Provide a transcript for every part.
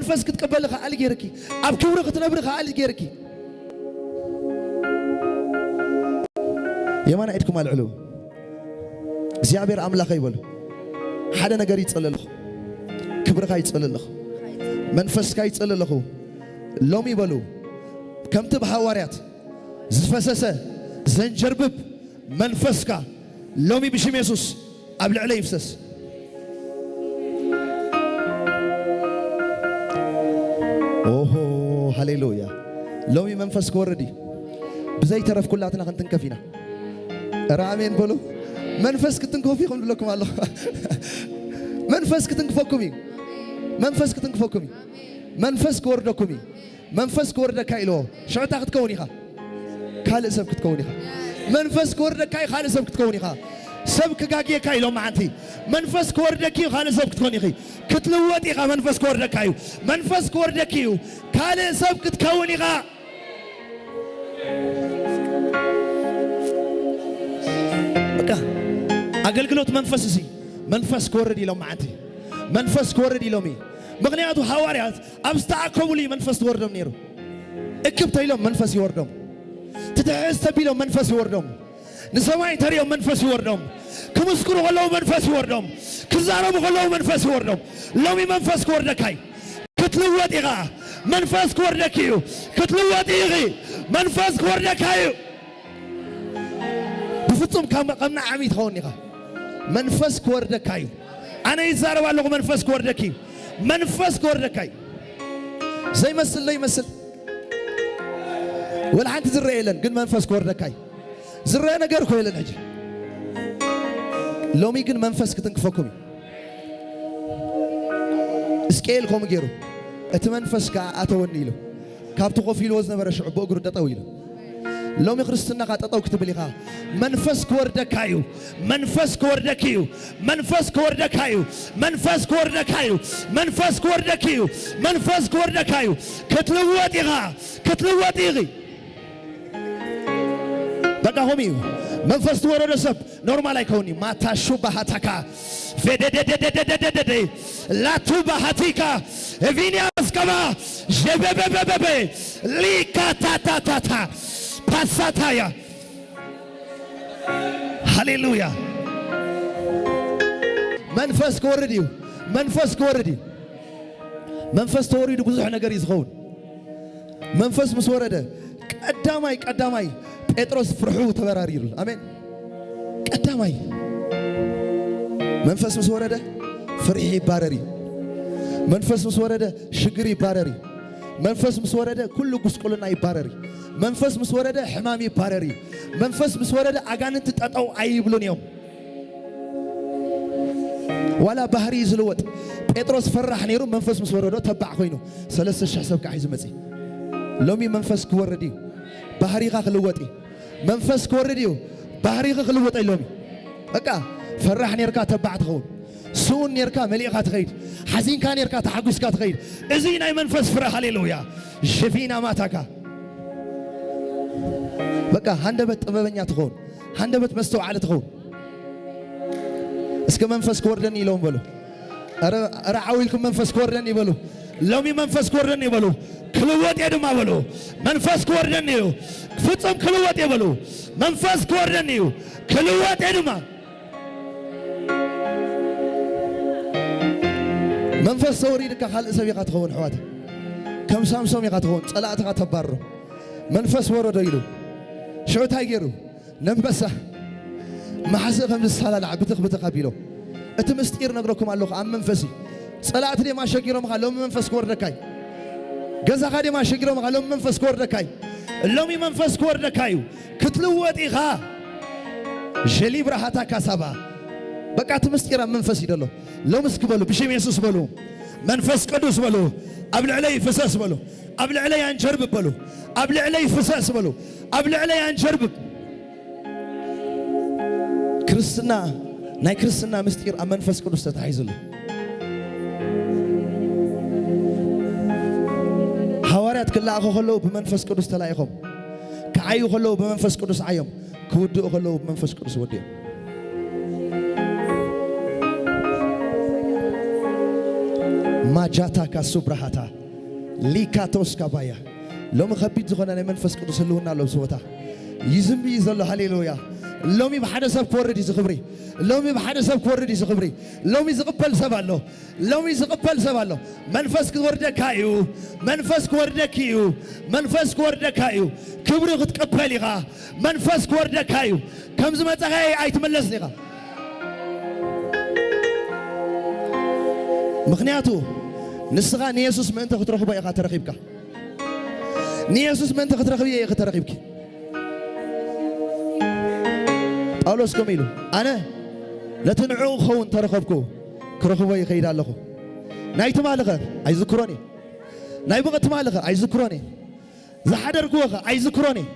መንፈስ ክትቅበሊ ከኣል ጌርኪ፣ ኣብ ክብሪ ክትነብሪ ከኣል ጌርኪ። የማን ኢድኩም ኣልዕሉ። እግዚኣብሔር ኣምላኸይ በሉ። ሓደ ነገር ይጸለልኹ፣ ክብርኻ ይጸለልኹ፣ መንፈስካ ይጸለልኹ። ሎሚ በሉ ከምቲ ብሃዋርያት ዝፈሰሰ ዘንጀርብብ መንፈስካ ሎሚ ብሽም የሱስ ኣብ ልዕለ ይፍሰስ። ኦሆ፣ ሃሌሉያ። ሎሚ መንፈስ ክወርድ እዩ። ብዘይተረፍ ኩላትና ክንትንከፍ ኢና። ኧረ ኣሜን በሉ። መንፈስ ክትንከፉ ይኹን ብለኩም ኣለኹ። መንፈስ ክትንክፈኩም እዩ። መንፈስ ክትንክፈኩም እዩ። መንፈስ ክወርደኩም እዩ። መንፈስ ክወርደካ ኢልዎ ሽዕታ ክትከውን ኢኻ። ካልእ ሰብ ክትከውን ኢኻ። መንፈስ ክወርደካ እዩ፣ ካልእ ሰብ ክትከውን ኢኻ። ሰብ ክጋግየካ ኢሎም መዓንቲ። መንፈስ ክወርደኪ እዩ፣ ካልእ ሰብ ክትኮን ኢኺ። ክትልወጥ ኢኻ። መንፈስ ክወርደካ እዩ። መንፈስ ክወርደኪ እዩ፣ ካልእ ሰብ ክትከውን ኢኻ። በቃ ኣገልግሎት መንፈስ እዚ መንፈስ ክወርድ ኢሎም መዓንቲ። መንፈስ ክወርድ ኢሎም እዩ። ምኽንያቱ ሃዋርያት ኣብ ዝተኣከቡሉ እዩ መንፈስ ትወርዶም ነይሩ። እክብ ተኢሎም መንፈስ ይወርዶም። ትትሕዝ ተቢሎም መንፈስ ይወርዶም። ንሰማይ ተሪኦም መንፈስ ይወርዶም። ክምስክሩ ከለዉ መንፈስ ይወርዶም። ክዛረቡ ከለዉ መንፈስ ይወርዶም። ሎሚ መንፈስ ክወርደካይ። ክትልወጥ ኢኻ። መንፈስ ክወርደኪ እዩ። ክትልወጥ ኢኺ። መንፈስ ክወርደካ እዩ። ብፍጹም ከም ከም ንዓሚ ትኸውን ኢኻ። መንፈስ ክወርደካ እዩ። ኣነ ይዛረብ ኣለኹ፣ መንፈስ ክወርደኪ እዩ። መንፈስ ክወርደካ እዩ። ዘይመስል ዘይመስል ወላ ሓንቲ ዝረአ የለን፣ ግን መንፈስ ክወርደካ እዩ። ዝረአ ነገር እኮ የለን ሕጂ። ሎሚ ግን መንፈስ ክትንክፈኩም እዩ። እስቅኤል ከምኡ ገይሩ፣ እቲ መንፈስ ከኣ ኣተወኒ ኢሉ፣ ካብቲ ኮፍ ኢልዎ ዝነበረ ሽዑ ብእግሩ ጠጠው ኢሉ። ሎሚ ክርስትናኻ ጠጠው ክትብል ኢኻ። መንፈስ ክወርደካ እዩ። መንፈስ ክወርደኪ እዩ። መንፈስ ክወርደካ እዩ። መንፈስ ክወርደካ እዩ። መንፈስ ክወርደኪ እዩ። መንፈስ ክወርደካ እዩ። ክትልወጥ ኢኻ። ክትልወጥ ኢኺ። በቃ ሆም እዩ። መንፈስ ዝወረዶ ሰብ ኖርማል ኣይከውን እዩ። ማታ ሹባሃታካ ቬደደደደደደደደ ላቱ ባሃቲካ ቪንያስ ከማ ጀበበበበበ ሊካታታታታ ፓሳታያ። ሃሌሉያ። መንፈስ ክወርድ እዩ። መንፈስ ክወርድ እዩ። መንፈስ ተወሪዱ ብዙሕ ነገር እዩ ዝኸውን። መንፈስ ምስ ወረደ ቀዳማይ ቀዳማይ ጴጥሮስ ፍርሑ ተበራሪሩ። ኣሜን። ቀዳማይ መንፈስ ምስ ወረደ ፍርሒ ይባረር እዩ። መንፈስ ምስ ወረደ ሽግር ይባረር እዩ። መንፈስ ምስ ወረደ ኩሉ ጉስቁልና ይባረር እዩ። መንፈስ ምስ ወረደ ሕማም ይባረር እዩ። መንፈስ ምስ ወረደ ኣጋንንቲ ጠጠው ኣይብሉን እዮም። ዋላ ባህሪ እዩ ዝልወጥ። ጴጥሮስ ፈራሕ ነይሩ፣ መንፈስ ምስ ወረዶ ተባዕ ኮይኑ ሰለስተ ሽሕ ሰብ ከዓ ሒዙ መጺ። ሎሚ መንፈስ ክወርድ እዩ። ባህሪኻ ክልወጥ እዩ። መንፈስ ክወርድ እዩ። ባህሪኻ ክልወጥ እዩ ሎሚ። በቃ ፈራሕ ነርካ ተባዕ ትኸውን። ስኡን ነርካ መሊእኻ ትኸይድ። ሓዚንካ ነርካ ተሓጒስካ ትኸይድ። እዚ ናይ መንፈስ ፍረ። ሃሌሉያ። ሽፊና ማታካ በቃ ሃንደበት ጥበበኛ ትኸውን። ሃንደበት መስተውዓሊ ትኸውን። እስከ መንፈስ ክወርደኒ ኢሎም በሉ። ኧረ ኧረ ዓው ኢልኩም መንፈስ ክወርደኒ በሉ። ሎሚ መንፈስ ክወርደኒ በሉ። ክልወጥ እየ ድማ በሉ። መንፈስ ክወርደኒ እዩ። ፍጹም ክልወጥ እየ በሉ። መንፈስ ክወርደኒ እዩ። ክልወጥ እየ ድማ። መንፈስ ተወሪድካ ካልእ ሰብ ኢኻ ትኸውን ኣሕዋት። ከም ሳምሶም ኢኻ ትኸውን። ጸላእትኻ ተባርሮ። መንፈስ ወረዶ ኢሉ ሽዑ እንታይ ገይሩ? ነንበሳ ማሕስእ ከም ዝሳላላዕ ብትኽ ብትኽ ኣቢሎ። እቲ ምስጢር ነግረኩም ኣለኹ ኣብ መንፈሲ። ጸላእቲ ደማ ሸጊሮምኻ ሎሚ መንፈስ ክወርደካይ። ገዛኻ ደማ ሸጊሮምኻ ሎሚ መንፈስ ክወርደካይ። ሎሚ መንፈስ ክወርደካ እዩ። ክትልወጥ ኢኻ። ሸሊብራሃታ ካሳባ። በቃ እቲ ምስጢር ኣብ መንፈስ እዩ ዘሎ። ሎሚ እስኪ በሉ ብሽም የሱስ በሉ። መንፈስ ቅዱስ በሉ። ኣብ ልዕለይ ፍሰስ በሉ። ኣብ ልዕለይ ኣንጀርብብ በሉ። ኣብ ልዕለይ ፍሰስ በሉ። ኣብ ልዕለይ ኣንጀርብብ። ክርስትና ናይ ክርስትና ምስጢር ኣብ መንፈስ ቅዱስ ተታሒዙ ኣሎ። ሃዋርያት ክለኣኹ ከለዉ ብመንፈስ ቅዱስ ተላኢኾም፣ ክዓዩ ከለዉ ብመንፈስ ቅዱስ ዓዮም፣ ክውድኡ ከለዉ ብመንፈስ ቅዱስ ወዲኦም። ማጃታ ካሱ ብራሃታ ሊካቶስ ካባያ። ሎሚ ከቢድ ዝኾነ ናይ መንፈስ ቅዱስ ህልውና ኣሎ ኣብዚ ቦታ። ይዝንቢ እዩ ዘሎ። ሃሌሉያ። ሎሚ ብሓደ ሰብ ክወርድ እዩ እዚ ክብሪ። ሎሚ ብሓደ ሰብ ክወርድ እዩ እዚ ክብሪ። ሎሚ ዝቕበል ሰብ ኣሎ። ሎሚ ዝቕበል ሰብ ኣሎ። መንፈስ ክወርደካ እዩ። መንፈስ ክወርደኪ እዩ። መንፈስ ክወርደካ እዩ። ክብሪ ክትቅበል ኢኻ። መንፈስ ክወርደካ እዩ። ከም ዝመጸኻ ኣይትመለስን ኢኻ። ምኽንያቱ ንስኻ ንየሱስ ምእንቲ ክትረኽቦ ኢኻ ተረኺብካ። ንየሱስ ምእንቲ ክትረኽብዮ ኢኺ ተረኺብኪ። ጳውሎስ ከምኡ ኢሉ፣ ኣነ ነቲ ንዕኡ ክኸውን ተረኸብኩ፣ ክረኽቦ ይኸይድ ኣለኹ። ናይ ትማሊ ኸ ኣይዝክሮን እየ። ናይ ብቕዕ ትማሊ ኸ ኣይዝክሮን እየ። ዝሓደርክዎ ኸ ኣይዝክሮን እየ።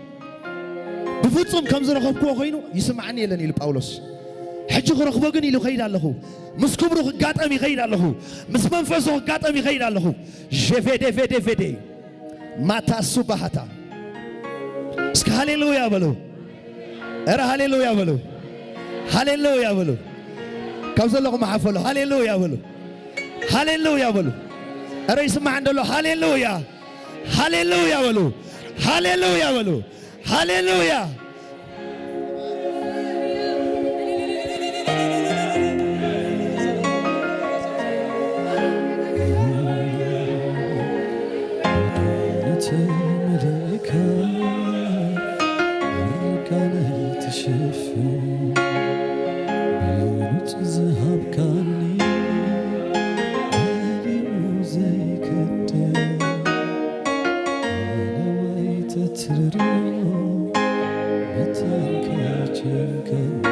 ብፍጹም ከም ዝረኸብክዎ ኾይኑ ይስምዓኒ የለን ኢሉ ጳውሎስ። ሕጂ ክረኽቦ ግን ኢሉ ኸይድ ኣለኹ። ምስ ክብሩ ክጋጠም ይኸይድ ኣለኹ። ምስ መንፈሱ ክጋጠም ይኸይድ ኣለኹ። ዤቬዴቬዴቬዴ ማታ ሱባሃታ። እስከ ሃሌሉያ በሉ። ኧረ ሃሌሉያ በሉ። ሃሌሉያ በሉ። ካብ ዘለኹም ሓፈሉ። ሃሌሉያ በሉ። ሃሌሉያ በሉ። ኧረ ይስማዕ እንደሎ። ሃሌሉያ። ሃሌሉያ በሉ። ሃሌሉያ በሉ። ሃሌሉያ። ተመለካ እርቃነይ ትሸፍን ብሉጽ ዝሃብካኒ መሊኡ ዘይከደን ነዋይ ተትርዮ ብታንካ ጨንቀኒ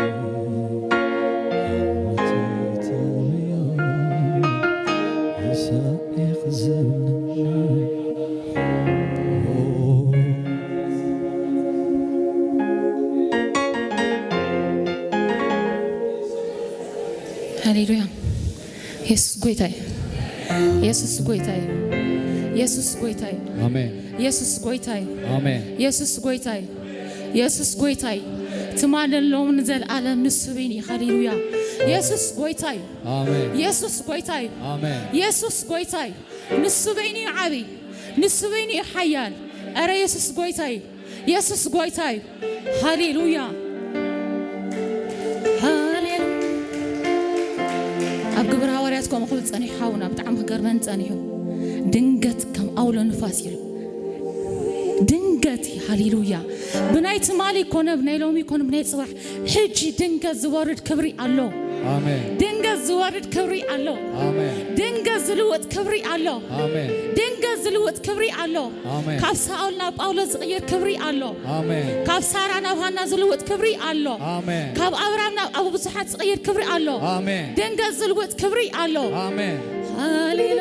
ሃሌሉያ። የሱስ ጎይታ እዩ። የሱስ ጎይታ እዩ። የሱስ ጎይታ እዩ። ኣሜን። የሱስ ጎይታ እዩ። ኣሜን። የሱስ ጎይታ እዩ። የሱስ ጎይታ እዩ። ትማልን ሎምን ንዘለኣለም ንሱ በይኑ እዩ። ሃሌሉያ። የሱስ ጎይታ እዩ። ኣሜን። የሱስ ጎይታ እዩ። ኣሜን። የሱስ ጎይታ እዩ። ንሱ በይኑ እዩ ዓብይ። ንሱ በይኑ እዩ ሓያል። ኧረ የሱስ ጎይታ እዩ። የሱስ ጎይታ እዩ። ሃሌሉያ። ሃሌሉያ። ኣብ ግብሪ ሃዋርያት ከምኡ ክብል ጸኒሑ ሓውና ብጣዕሚ ክገርመን ጸኒሑ። ድንገት ከም ኣውሎ ንፋስ ኢሉ። ድንገት እዩ። ሃሌሉያ። ብናይ ትማሊ ኮነ ብናይ ሎሚ ኮነ ብናይ ጽባሕ ሕጂ ድንገት ዝወርድ ክብሪ ኣሎ። ኣሜን። ድንገት ዝወርድ ክብሪ ኣሎ። ኣሜን። ድንገት ዝልውጥ ክብሪ ኣሎ። ኣሜን። ድንገት ዝልውጥ ክብሪ ኣሎ። ኣሜን። ካብ ሳኦል ናብ ጳውሎስ ዝቕይር ክብሪ ኣሎ። ኣሜን። ካብ ሳራ ናብ ሃና ዝልውጥ ክብሪ ኣሎ። ኣሜን። ካብ ኣብርሃም ናብ ኣብ ብዙሓት ዝቕይር ክብሪ ኣሎ። ኣሜን። ድንገት ዝልውጥ ክብሪ ኣሎ። ኣሜን። ሃሌሉያ።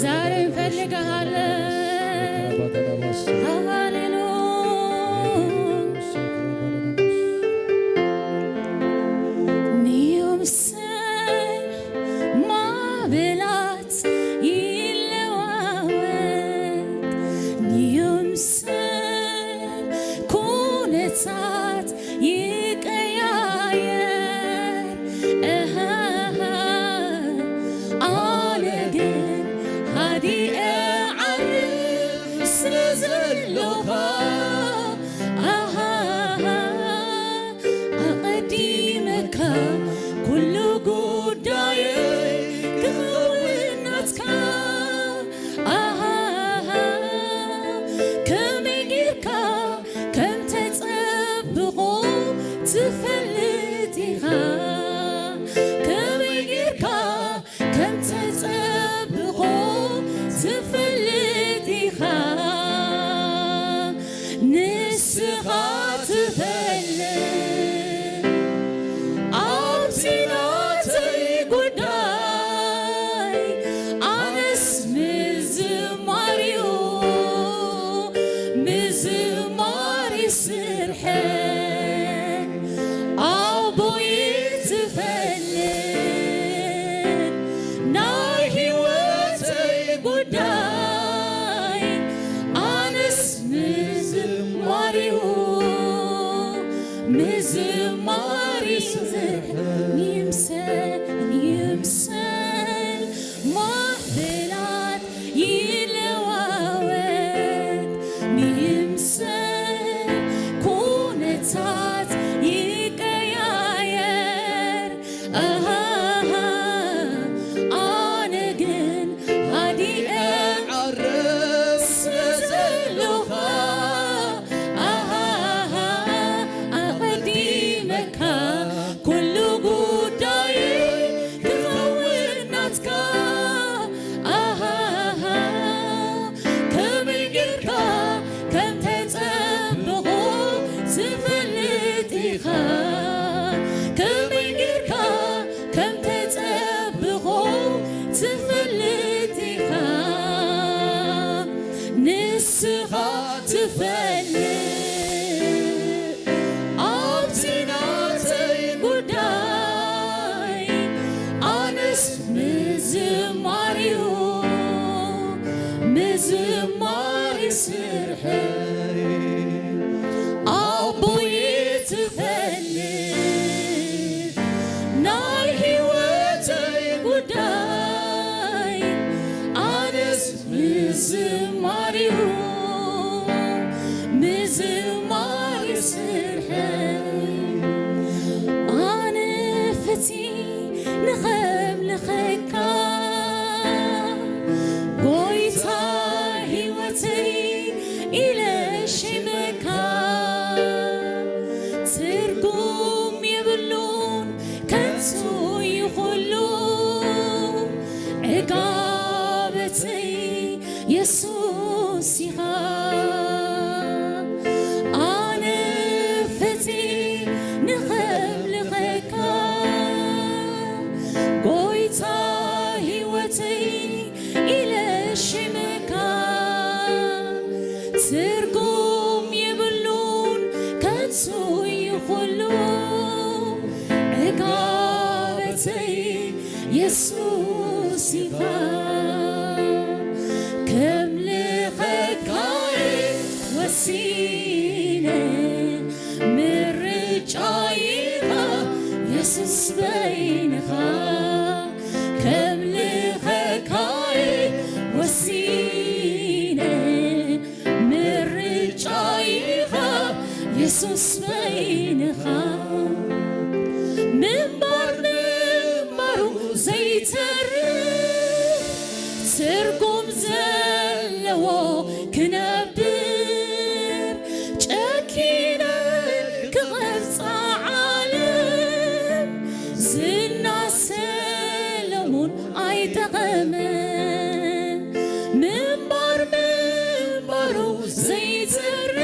ዛሬ እንፈልግሃለን። ሃሌሉያ። ንዮም ሰብ ማዕበላት ይለዋወጥ፣ ንዮም ሰብ ኩነታት ይቀያየር። እሃሃ፣ ኣነ ግን ሃዲኤ ዓርፍ ስለ ዘሎኻ፣ ኣሃሃ፣ ኣቐዲመካ ኩሉ ጉዳየይ ክኸውን ናትካ። ኣሃሃ፣ ከመይ ጌርካ ከም ተጸብቖ ትፈልጥ ኢኻ። ከመይ ጌርካ ከም ተጸብቖ ትፈልጥ ኢኻ። ንስኻ ትፈልጥ ኣብቲ ናተይ ጉዳይ። ኣነስ ምዝማርዩ ምዝማር ይስርሐ። ኣቦይ ትፈልጥ ናይ ህይወተይ ጉዳይ። ኣነስ ምዝማርዩ ምዝማር ይስርሐ። ይምሰል ዝማሬኡ ምዝማር ስርሐይ ኣቦይ ትፈልጥ ናይ ህይወተይ ጉዳይ ኣነስ ምዝማሬኡ ምዝማር ስርሐይ ኣነ ፈቲ ንኸምልኸካ ጎይታ ህይወተይ ኢለ ሽመካ ትርጉም የብሉን ከንቱ ይኹሉ ዕጋበተይ የሱስ ኢኻ ኣነ ፈቲ ንኸምልኸካ ጎይታ ህይወተይ ኢለ ሽመካ ትርጉም የብሉን ከንቱ ይኹሉ ዕጋበተይ የሱስ ኢኻ ከምልኸካ ወሲነ ምርጫይኻ የሱስ በይንኻ ከምልኸካ ወሲነ ምርጫይኻ የሱስ በይንኻ ምንባር ምንባሩ ዘይተርፍ ትርጉም ዘለዎ ክነብር ጨኪነ ክቐርጻ ዓለም ዝና ሰለሙን ኣይጠቐመ ምንባር ምንባሩ ዘይተርፍ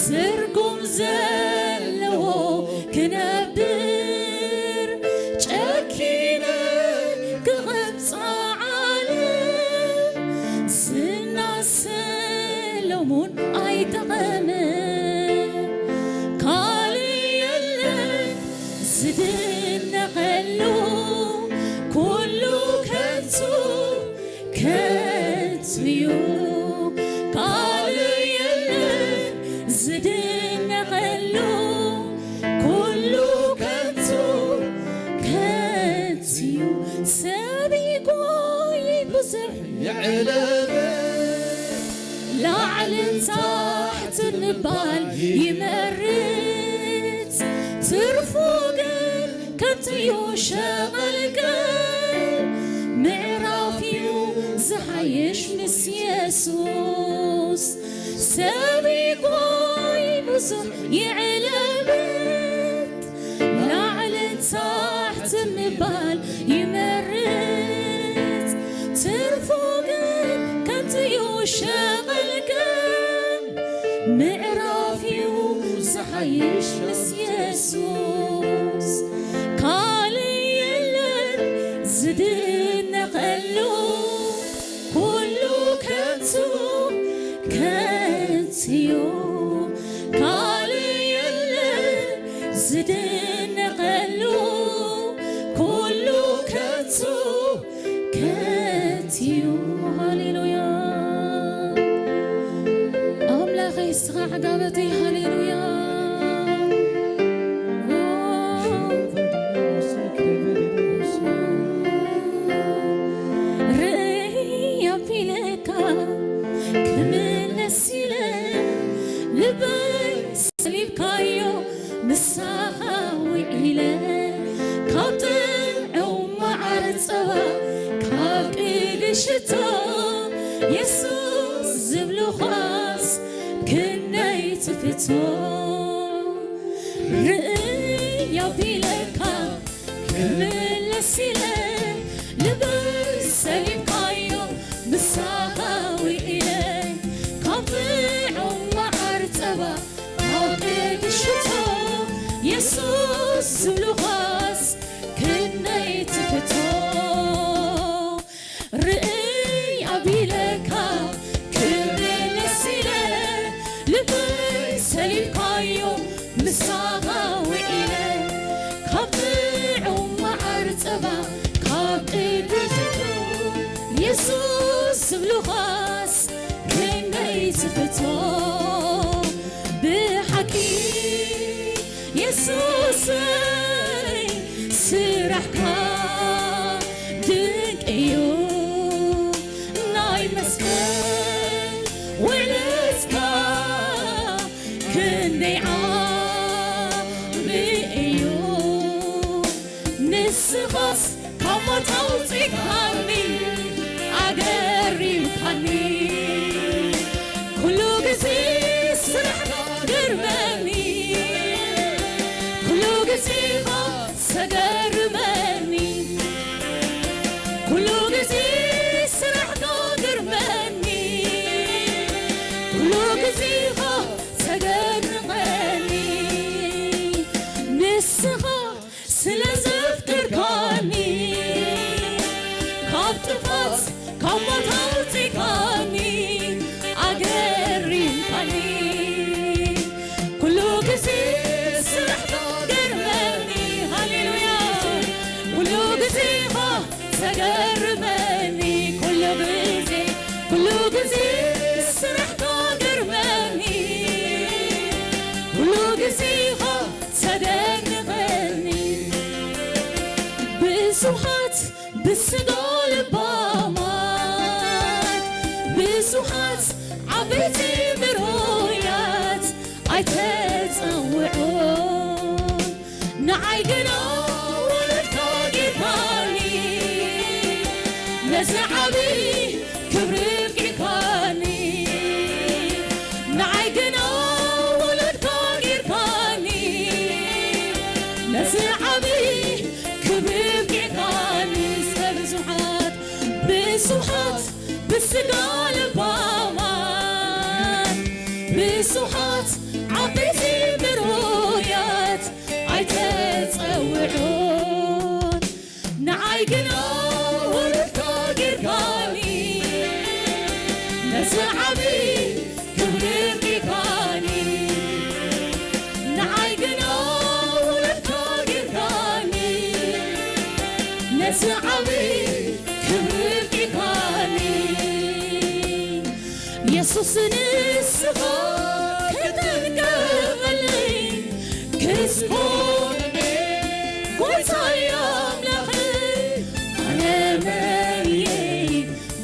ትርጉም ዘለዎ ክነብር ጨኪነ ክቐብጻ ዓለም ዝና ሰለሙን ኣይጠቐመ ካልእ የለን ዝድነቐሉ ኩሉ ከንቱ ከንቱ እዩ ካልእ የለን ዝድነቐሉ ኩሉ ከንቱ ከንቱ እዩ ሰብ ይጎይ ብዙሕ ይዕለብ ላዕልን ታሕትን ምባል ይመርጽ ትርፉ ግን ከንቱ እዩ ሸቐል ግን ምዕራፍ እዩ ዝሓይሽ ምስ የሱስ ሰብ ይጎይ ብዙሕ ይዕለብት ላዕልን ታሕትን ምባል ይመርጽ ትርፉ ግን ከንቱ እዩ ሸቐል ግን ምዕራፍ እዩ ዝሓይሽ ምስ የሱስ ካልእ የለን ዝድነቐሉ ኩሉ ከንቱ ከንቱ እዩ ካልእ የለን ዝድነቐሉ ኩሉ ከንቱ ከንቱ እዩ ሃሌሉያ ኣምላኸይ እስኻ ዕጋበተይ ሃሌሉያ ርእይ ኣቢለካ ክምለስ ኢለ ልበይ ሰሊብካዮ ምሳኻ ውዒለ ካብ ጥዑም መዓር ጸባ ካብ ቅዲ ሽቶ የሱስ ዝብሉኻስ ክንደይ ትፍቶ ርእይ ኣቢለካ ክምለስ ኢለ ልበይ ሰሊምካዮ ምሳኻ ውዒለ ካብ ጥዑም መዓር ጸባ ካብ ቅዲ ሽቶ የሱስ ዝብሉኻስ ክንደይ ትፍቶ ርእይ ኣቢለካ ክምለስ ኢለ ልበይ ሰሊምካዮ ምሳኻ ውዒለ ካብ ጥዑም መዓር ጸባ ኻስ ክንደይ ትፍቶ ብሓቂ የሱሰይ፣ ስራሕካ ድንቅ እዩ። ናይ መስቀል ውዕለትካ ክንደይ ዓቢ እዩ። ንስኻስ ካብ ሞት ኣውጺእካኒ፣ ኣገሪምካኒ። ኩሉ ግዜ ስራሕካ ገርመኒ፣ ኩሉ ግዜኻ ተገርመኒ። ኩሉ ግዜ ስራሕካ ገርመኒ፣ ኩሉ ግዜኻ ተገርመኒ። ንስኻ ስለ ዘፍቅርካኒ፣ ካብ ጥፋት ካብ ሞት ኣውጺእካኒ፣ ኣገሪምካኒ። ኩሉ ግዜ ስራሕካ ገርመኒ። ሃሌሉያ። ኩሉ ግዜኻ ተገርመኒ። ኩሉ ግዜ፣ ኩሉ ግዜ ስራሕካ ገርመኒ። ኩሉ ግዜኻ ተደንቐኒ። ብዙሓት ብስጋ ልባማት፣ ብዙሓት ዓበይቲ ምሩያት ኣይተጸውዑን። ንዓይ ግና ወለድካ ጌርካኒ፣ ነዚ ዓቢ ክብሪ ኣብቂዕካኒ። ንዓይ ግና ወለድካ ጌርካኒ፣ ነዚ ዓቢ ክብሪ ኣብቂዕካኒ። እስከ ብዙሓት፣ ብዙሓት ብስጋ ልባማት፣ ብዙሓት ዓበይቲ ምሩያት ኣይተጸውዑን። ንዓይ ግና ወለድካ ጌርካኒ፣ ነዚ ዓቢ ክብሪ ኣብቂዕካኒ። ንዓይ ግና ወለድካ ጌርካኒ፣ ነዚ ዓቢ ክብሪ ኣብቂዕካኒ። የሱስ ንስኻ ክትንቀቐለይ፣ ክትኮንኒ ጎይታይ ኣምላኸይ። ኣነ መን እየ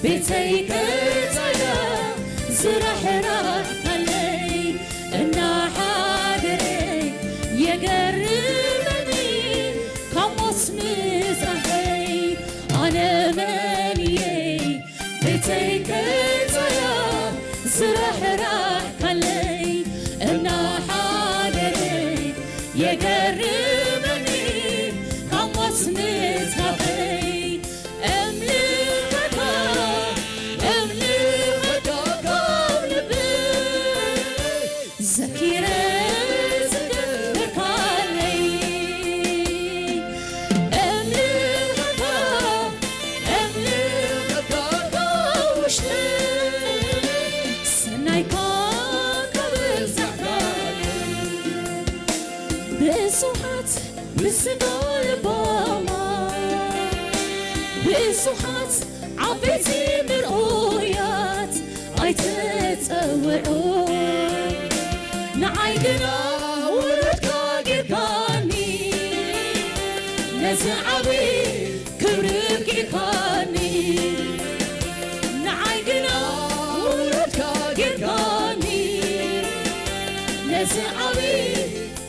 ቤተይ ገዛያ ዝራሕራሕካለይ፣ እናሓደረ የገርመኒ ካብ ሞት ምትራፈይ። ኣነ መን እየ ቤተይ ገዛያ ዝራሕራሕካለይ፣ እናሓደረ የገርመኒ ካብ ሞት ምትራፈይ። እምልኸካ፣ እምልኸካ ካብ ልበይ ዘኪረ ዝገበርካለይ። እምልኸካ፣ እምልኸካ ካብ ውሽጠይ ሰናይካ ካብ ኣብዛሕካለይ። ብዙሓት ብስጋ ልባማት፣ ብዙሓት ዓበይቲ ምርኡያት ኣይተጸውዑ። ንዓይ ግና ውሉድካ ጌርካኒ፣ ነዚ ዓቢ ክብሪ ኣብቂዕካኒ። ንዓይ ግና ውሉድካ ጌርካኒ፣ ነዚ ዓቢ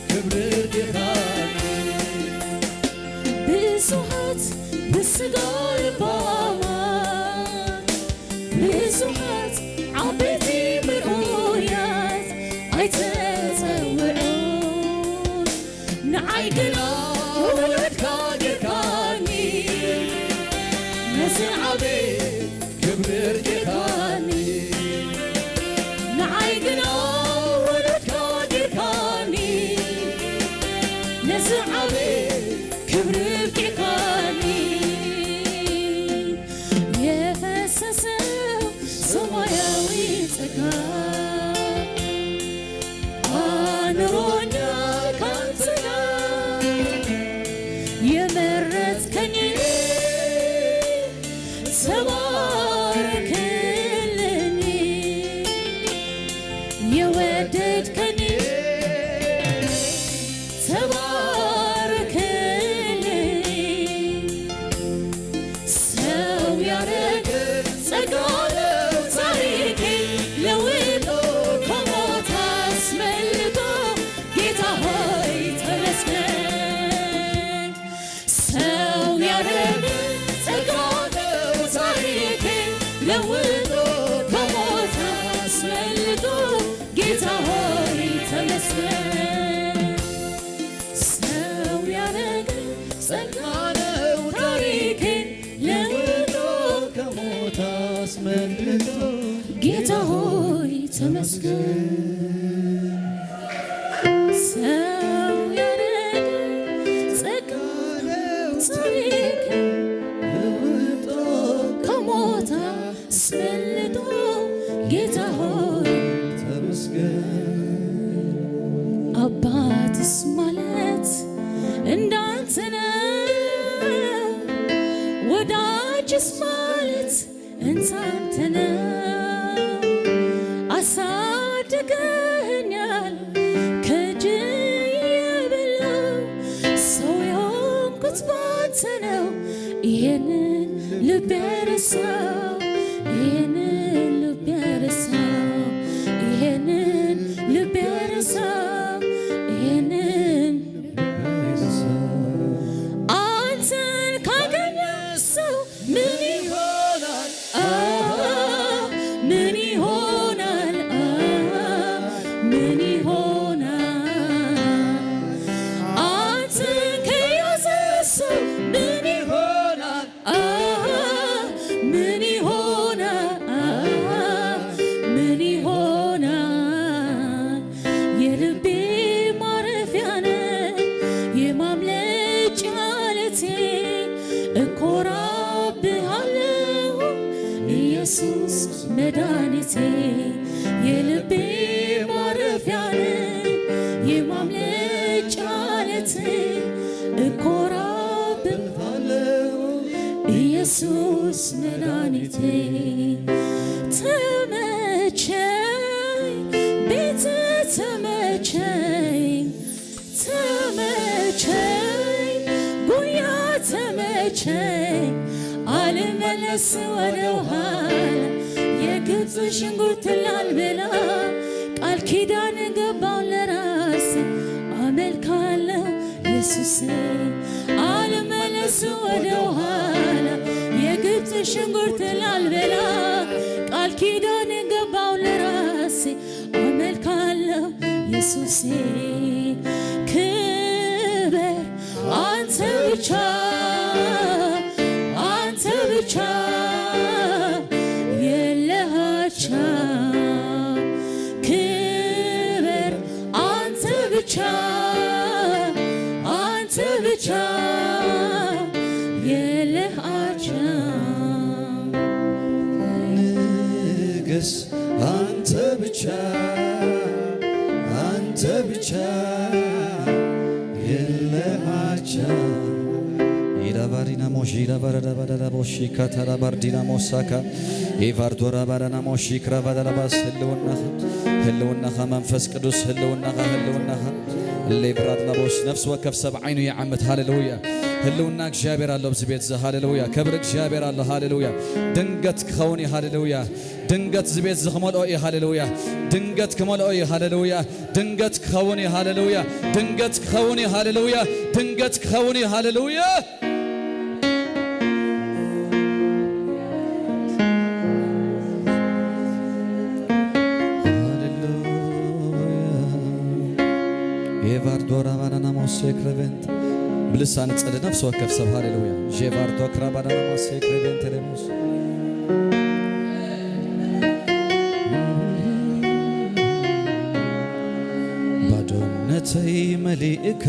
ክብሪ ጌርካኒ። ብዙሓት ብስጋ ልባማት፣ ብዙሓት ዓበይቲ ምርኡያት ኣይተጸውዑን። ንዓይ ግና ውሉድካ ጌርካኒ፣ ነዚ ዓቢ ክብሪ ጌርካኒ። ንዓይ ግና ውሉድካ ጌርካኒ፣ ነዚ ዓቢ ክብሪ ኣብቂዕካኒ። የፈሰሰው ሰማያዊ ጸጋ ኣኑሮኛል ካንተ ጋር። የመረጥከኝ ተባረክ ጸጋ ነው ታሪኬ ለውጦ ከሞት አስመልጦ ጌታ ሆይ ተመስገን። ሰው ያረገ ጸጋ ነው ታሪኬ ለውጦ ከሞት አስመልጦ ጌታ ሆይ ተመስገን። ሰው ያረገ ጸጋ ነው ታሪኬ ለውጦ ከሞት አስመልጦ ጌታ ሆይ ተመስገን። ሰው ያረገ ጸጋ ነው ታሪኬ ለውጦ ከሞት አስመልጦ ጌታ ሆይ ተመስገን። አባትስ ማለት እንዳንተ ነው፣ ወዳጅስ ማለት እንዳንተ ነው። አሳድገኸኛል ከእጅ የበላው ሰው የሆንኩት ባንተ ነው። ይሄንን ልብ ያረሳው፣ ይሄንን ልብ ያረሳው፣ ይሄንን ልብ ያረሳው፣ ይሄንን አንተን ካገኘ ሰው ምን ይሆናል? አ፣ ምን ይሆናል? አ፣ ምን ይሆናል? አንተን ከያዘ ሰው ምን ይሆናል? አ፣ ምን ይሆናል? አ፣ ምን ይሆናል? የልቤ ማረፊያ ነህ፣ የማምለጫ ዓለቴ፣ እኮራብሃለሁ ኢየሱስ መድኃኒቴ። የልቤ ማረፊያ ነህ፣ የማምለጫ ዓለቴ፣ እኮራብሃለሁ ኢየሱስ መድኃኒቴ። ተመቸኝ ቤት ተመቸኝ፣ ተመቸኝ ጉያ ተመቸኝ፣ አልመለስ ወደ ኋላ። የግብፅ ሽንኩርት ላልበላ ቃል ኪዳን ገባው ለራሴ። አመልካለሁ ኢየሱሴ፣ አልመለስ ወደ ኋላ። የግብፅ ሽንኩርት ላልበላ ቃል ኪዳን ገባው ለራሴ። አመልካለሁ ኢየሱሴ። ክበር አንተ ብቻ፣ አንተ ብቻ የለህ አቻ። ክበር አንተ ብቻ፣ አንተ ብቻ የለህ አቻ። ንገስ አንተ ብቻ፣ አንተ ብቻ የለህ አቻ። ኢዳባሪና ሞሺ ኢዳባራዳባዳዳ ቦሺ ካታራባርዲና ሞሳካ ኢቫርዶራ ባዳና ሞሺ ክራባዳላባስ ህልውናኻ፣ ህልውናኻ መንፈስ ቅዱስ፣ ህልውናኻ፣ ህልውናኻ። ሌብራድላቦስ ነፍሲ ወከፍ ሰብ ዓይኑ ይዓምት። ሃሌሉያ። ህልውና እግዚኣብሔር ኣሎ ኣብዚ ቤት እዚ። ሃሌሉያ። ክብሪ እግዚኣብሔር ኣሎ። ሃሌሉያ። ድንገት ክኸውን እዩ። ሃሌሉያ። ድንገት እዚ ቤት እዚ ክመልኦ እዩ። ሃሌሉያ። ድንገት ክመልኦ እዩ። ሃሌሉያ። ድንገት ክኸውን እዩ። ሃሌሉያ። ድንገት ክኸውን እዩ። ሃሌሉያ። ድንገት ክኸውን እዩ። ሃሌሉያ። ሃሌሉያ። ኤቫርዶራ ባናና ሞሴ ክረቨንት ብልሳን ጸሊ ነፍሲ ወከፍ ሰብ ሃሌሉያ። ጄቫርዶ ክራባዳና ሞሴ ክረቨንት ሌሞስ ባዶነተይ መሊእካ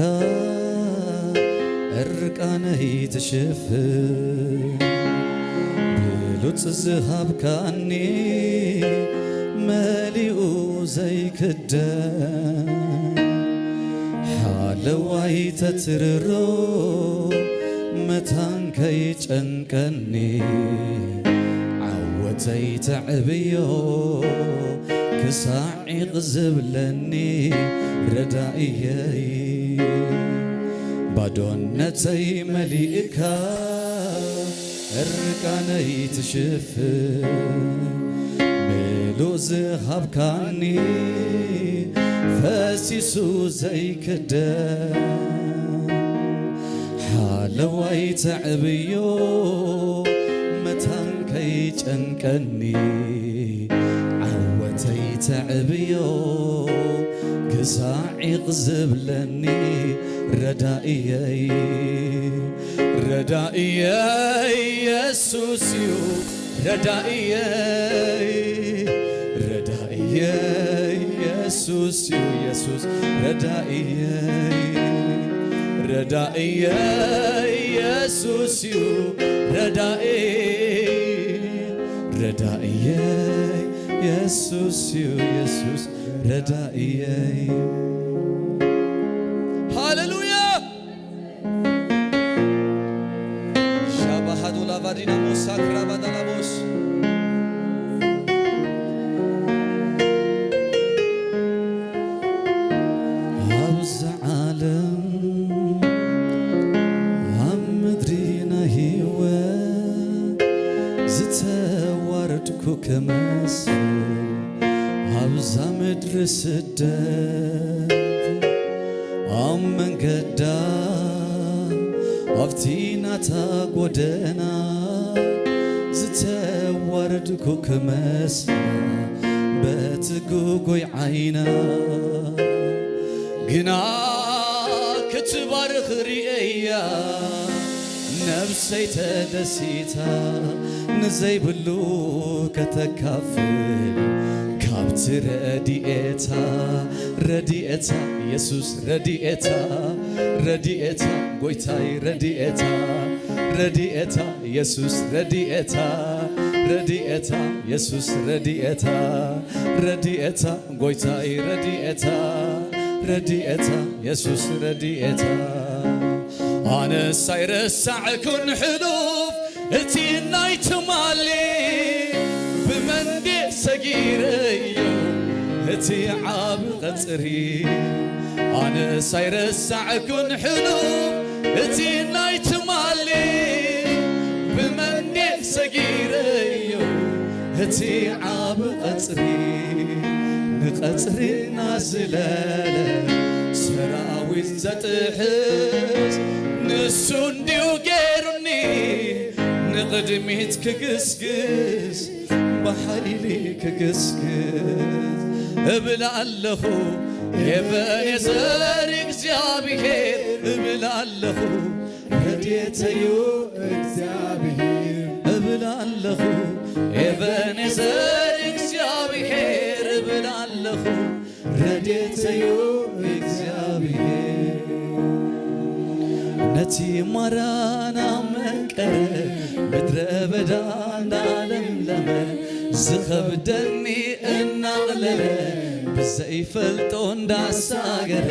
እርቃነይ ትሽፍን ብሉጽ ዝሃብካኒ መሊኡ ዘይክደን ሓለዋይ ተትርሮ መታን ከይጨንቀኒ ዓወተይ ተዕብዮ ክሳዕ ዒቕ ዝብለኒ ረዳኢየይ ባዶነተይ መሊእካ እርቃነይ ትሽፍን ምሉእ ዝሃብካኒ ፈሲሱ ዘይክደን ሓለዋይ ተዕብዮ መታን ከይጨንቀኒ ዓወተይ ተዕብዮ ክሳዕ ዒቕ ዝብለኒ ረዳእየይ ረዳእየይ የሱስ እዩ ረዳእየይ ረዳእየይ የሱስ እዩ የሱስ ረዳእየይ ረዳእየይ የሱስ እዩ ረዳእየይ ረዳእየይ የሱስ እዩ የሱስ ረዳእየይ ሃሌሉያ ሻባሃዶ ላቫዲና ሞሳ ክራባዳላቦስ ኣብዛ ዓለም ኣብ ምድሪ ናይ ህይወት ዝተዋረድኩ ክመስል ኣብዛ ምድሪ ስደት ኣብ መንገዳ ኣብቲ ናታ ጎደና ዝተዋረድኩ ክመስላ በቲ ግጉይ ዓይና ግና ክትባርኽ ርእየያ ነብሰይ ተደሲታ ንዘይብሉ ከተካፍል ካብቲ ረድኤታ ረድኤታ የሱስ ረድኤታ ረድኤታ ጎይታይ ረድኤታ ረድኤታ የሱስ ረድኤታ ረድኤታ የሱስ ረድኤታ ረድኤታ ጎይታይ ረድኤታ ረድኤታ የሱስ ረድኤታ ኣነስ ኣይረሳዕኩን ሕሉፍ እቲ ናይ ትማሊ ብመንዴ ሰጊረዮ እቲ ዓብ ቐጽሪ ኣነስ ኣይረሳዕኩን ሕሉፍ እቲ ናይ ትማሊ ብመንዴ ሰጊረዮ እቲ ዓብ ቐጽሪ ንቐጽሪ እናዝለለ ሰራዊት ዘጥሕስ ንሱ እንድዩ ገይሩኒ ንቕድሚት ክግስግስ ብሓይሊ ክግስግስ እብል ኣለኹ ኤበኔዘር እግዚኣብሔር እብል ኣለኹ ረድኤተዩ እግዚኣብሔር እብል ኣለኹ ኤበኔዘር እግዚኣብሔር እብል ኣለኹ ረድኤተዩ እግዚኣብሔር ነቲ ማራና መቀረ ምድረ በዳ እንዳለምለመ ዝኸብደኒ እናቕለለ ብዘይፈልጦ እንዳሳገረ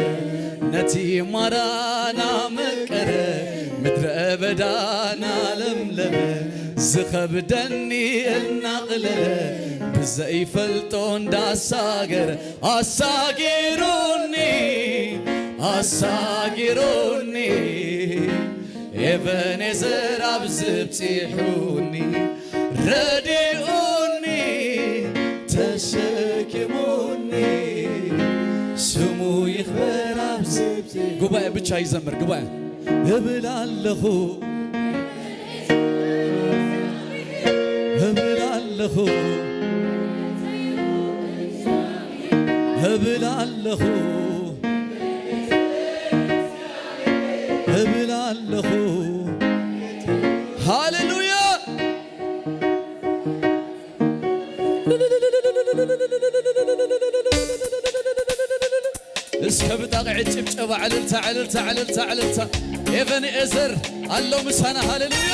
ነቲ ማራና መቀረ ምድረ በዳ እናለምለመ ዝኸብደኒ እናቕለለ ብዘይፈልጦ እንዳሳገረ ኣሳጊሩኒ ኣሳጊሩኒ ኤበኔዘር ኣብዚ ብጺሑኒ ረዲኡኒ ተሸኪሙኒ ስሙ ይኽበር ኣብዚ ብጺ ጉባኤ ብቻ ይዘምር ጉባኤ እብል ኣለኹ እብል ኣለኹ እብል ኣለኹ እብል ኣለኹ ሃሌሉያ እስከ ብጣቕዒ ጭብጨባ ዕልልታ ዕልልታ ዕልልታ ዕልልታ ኤቨንኤዘር ኣሎ ምሳና ሃሌሉያ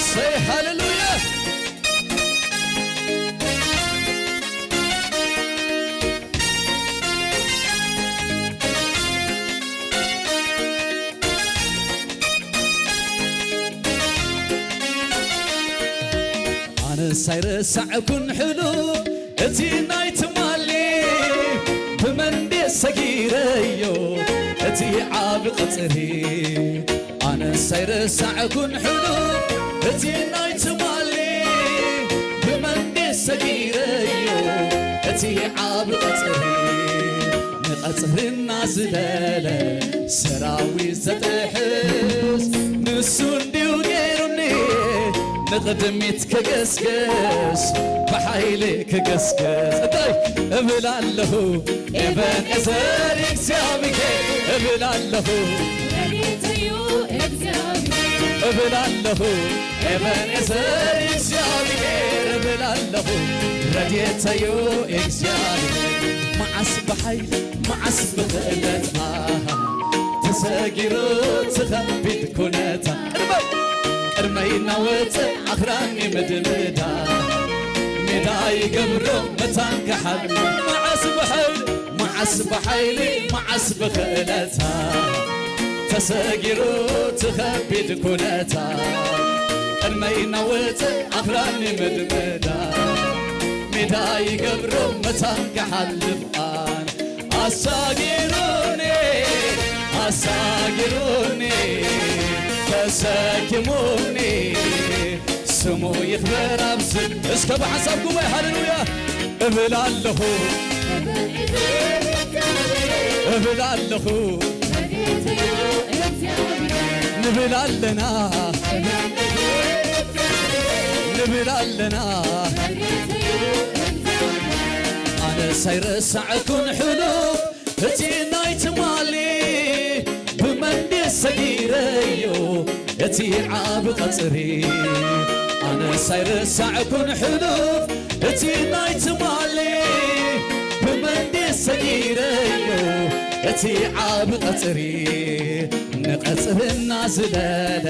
ሰይ ሃሌሉያ ኣነስ ኣይረሳዕኩን ሕሉፍ እቲ ናይ ትማሊ ብመንዴ ሰጊረዮ እቲ ዓብ ቐጽሪ ኣነ ኣይረሳዕኩን ሕሉፍ እቲ ናይ ትማሊ፣ ብመንዴ ሰጊረዮ እቲ ዓብ ቀጽሪ። ንቐጽርና ዝደለ ሰራዊት ዘጥሕስ ንሱ እንድዩ ገይሩኒ። ንቕድሚት ክገስግስ ብሓይሊ ክገስግስ እንታይ እብል ኣለኹ? ኤበንኤዘር እግዚኣብሔር እብል ኣለኹ። ረድኤተዩ እግዚኣብሔር እብል ኣለኹ። ኤበንኤዘር እግዚኣብሔር እብል ኣለኹ። ረድኤተዩ እግዚኣብሔር። መዓስ ብሓይሊ መዓስ ብኽእለት፣ ኣሃ፣ ተሰጊሩ እቲ ኸቢድ ኩነታ። ቅድመይ ቅድመይ እናወፀ ኣኽራኒ ምድምዳ፣ ሜዳ ይገብሮ መታን ክሓል። መዓስ ብሓይሊ መዓስ ብሓይሊ መዓስ ብኽእለታ፣ ተሰጊሩ እቲ ኸቢድ ኩነታ። ቅድመይ እናወፀ ኣኽራኒ ምድምዳ፣ ሜዳ ይገብሮ መታን ክሓልፍ። ኣነ ኣሳጊሩኒ ኣሳጊሩኒ ተሰኪሙኒ፣ ስሙ ይኽበር ኣብዚ። እስከ ብሓንሳብ ጉባኤ ሃሌሉያ እብል ኣለኹ። እብል ኣለኹ። ንብል ኣለና። ንብል ኣለና። ኣነስ ኣይረሳዕኩን ሕሉፍ እቲ ናይ ትማሊ፣ ብመንዴ ሰጊረዮ እቲ ዓብ ቐጽሪ። ኣነስ ኣይረሳዕኩን ሕሉፍ እቲ ናይ ትማሊ፣ ብመንዴ ሰጊረዮ እቲ ዓብ ቐጽሪ። ንቐጽርና ዝለለ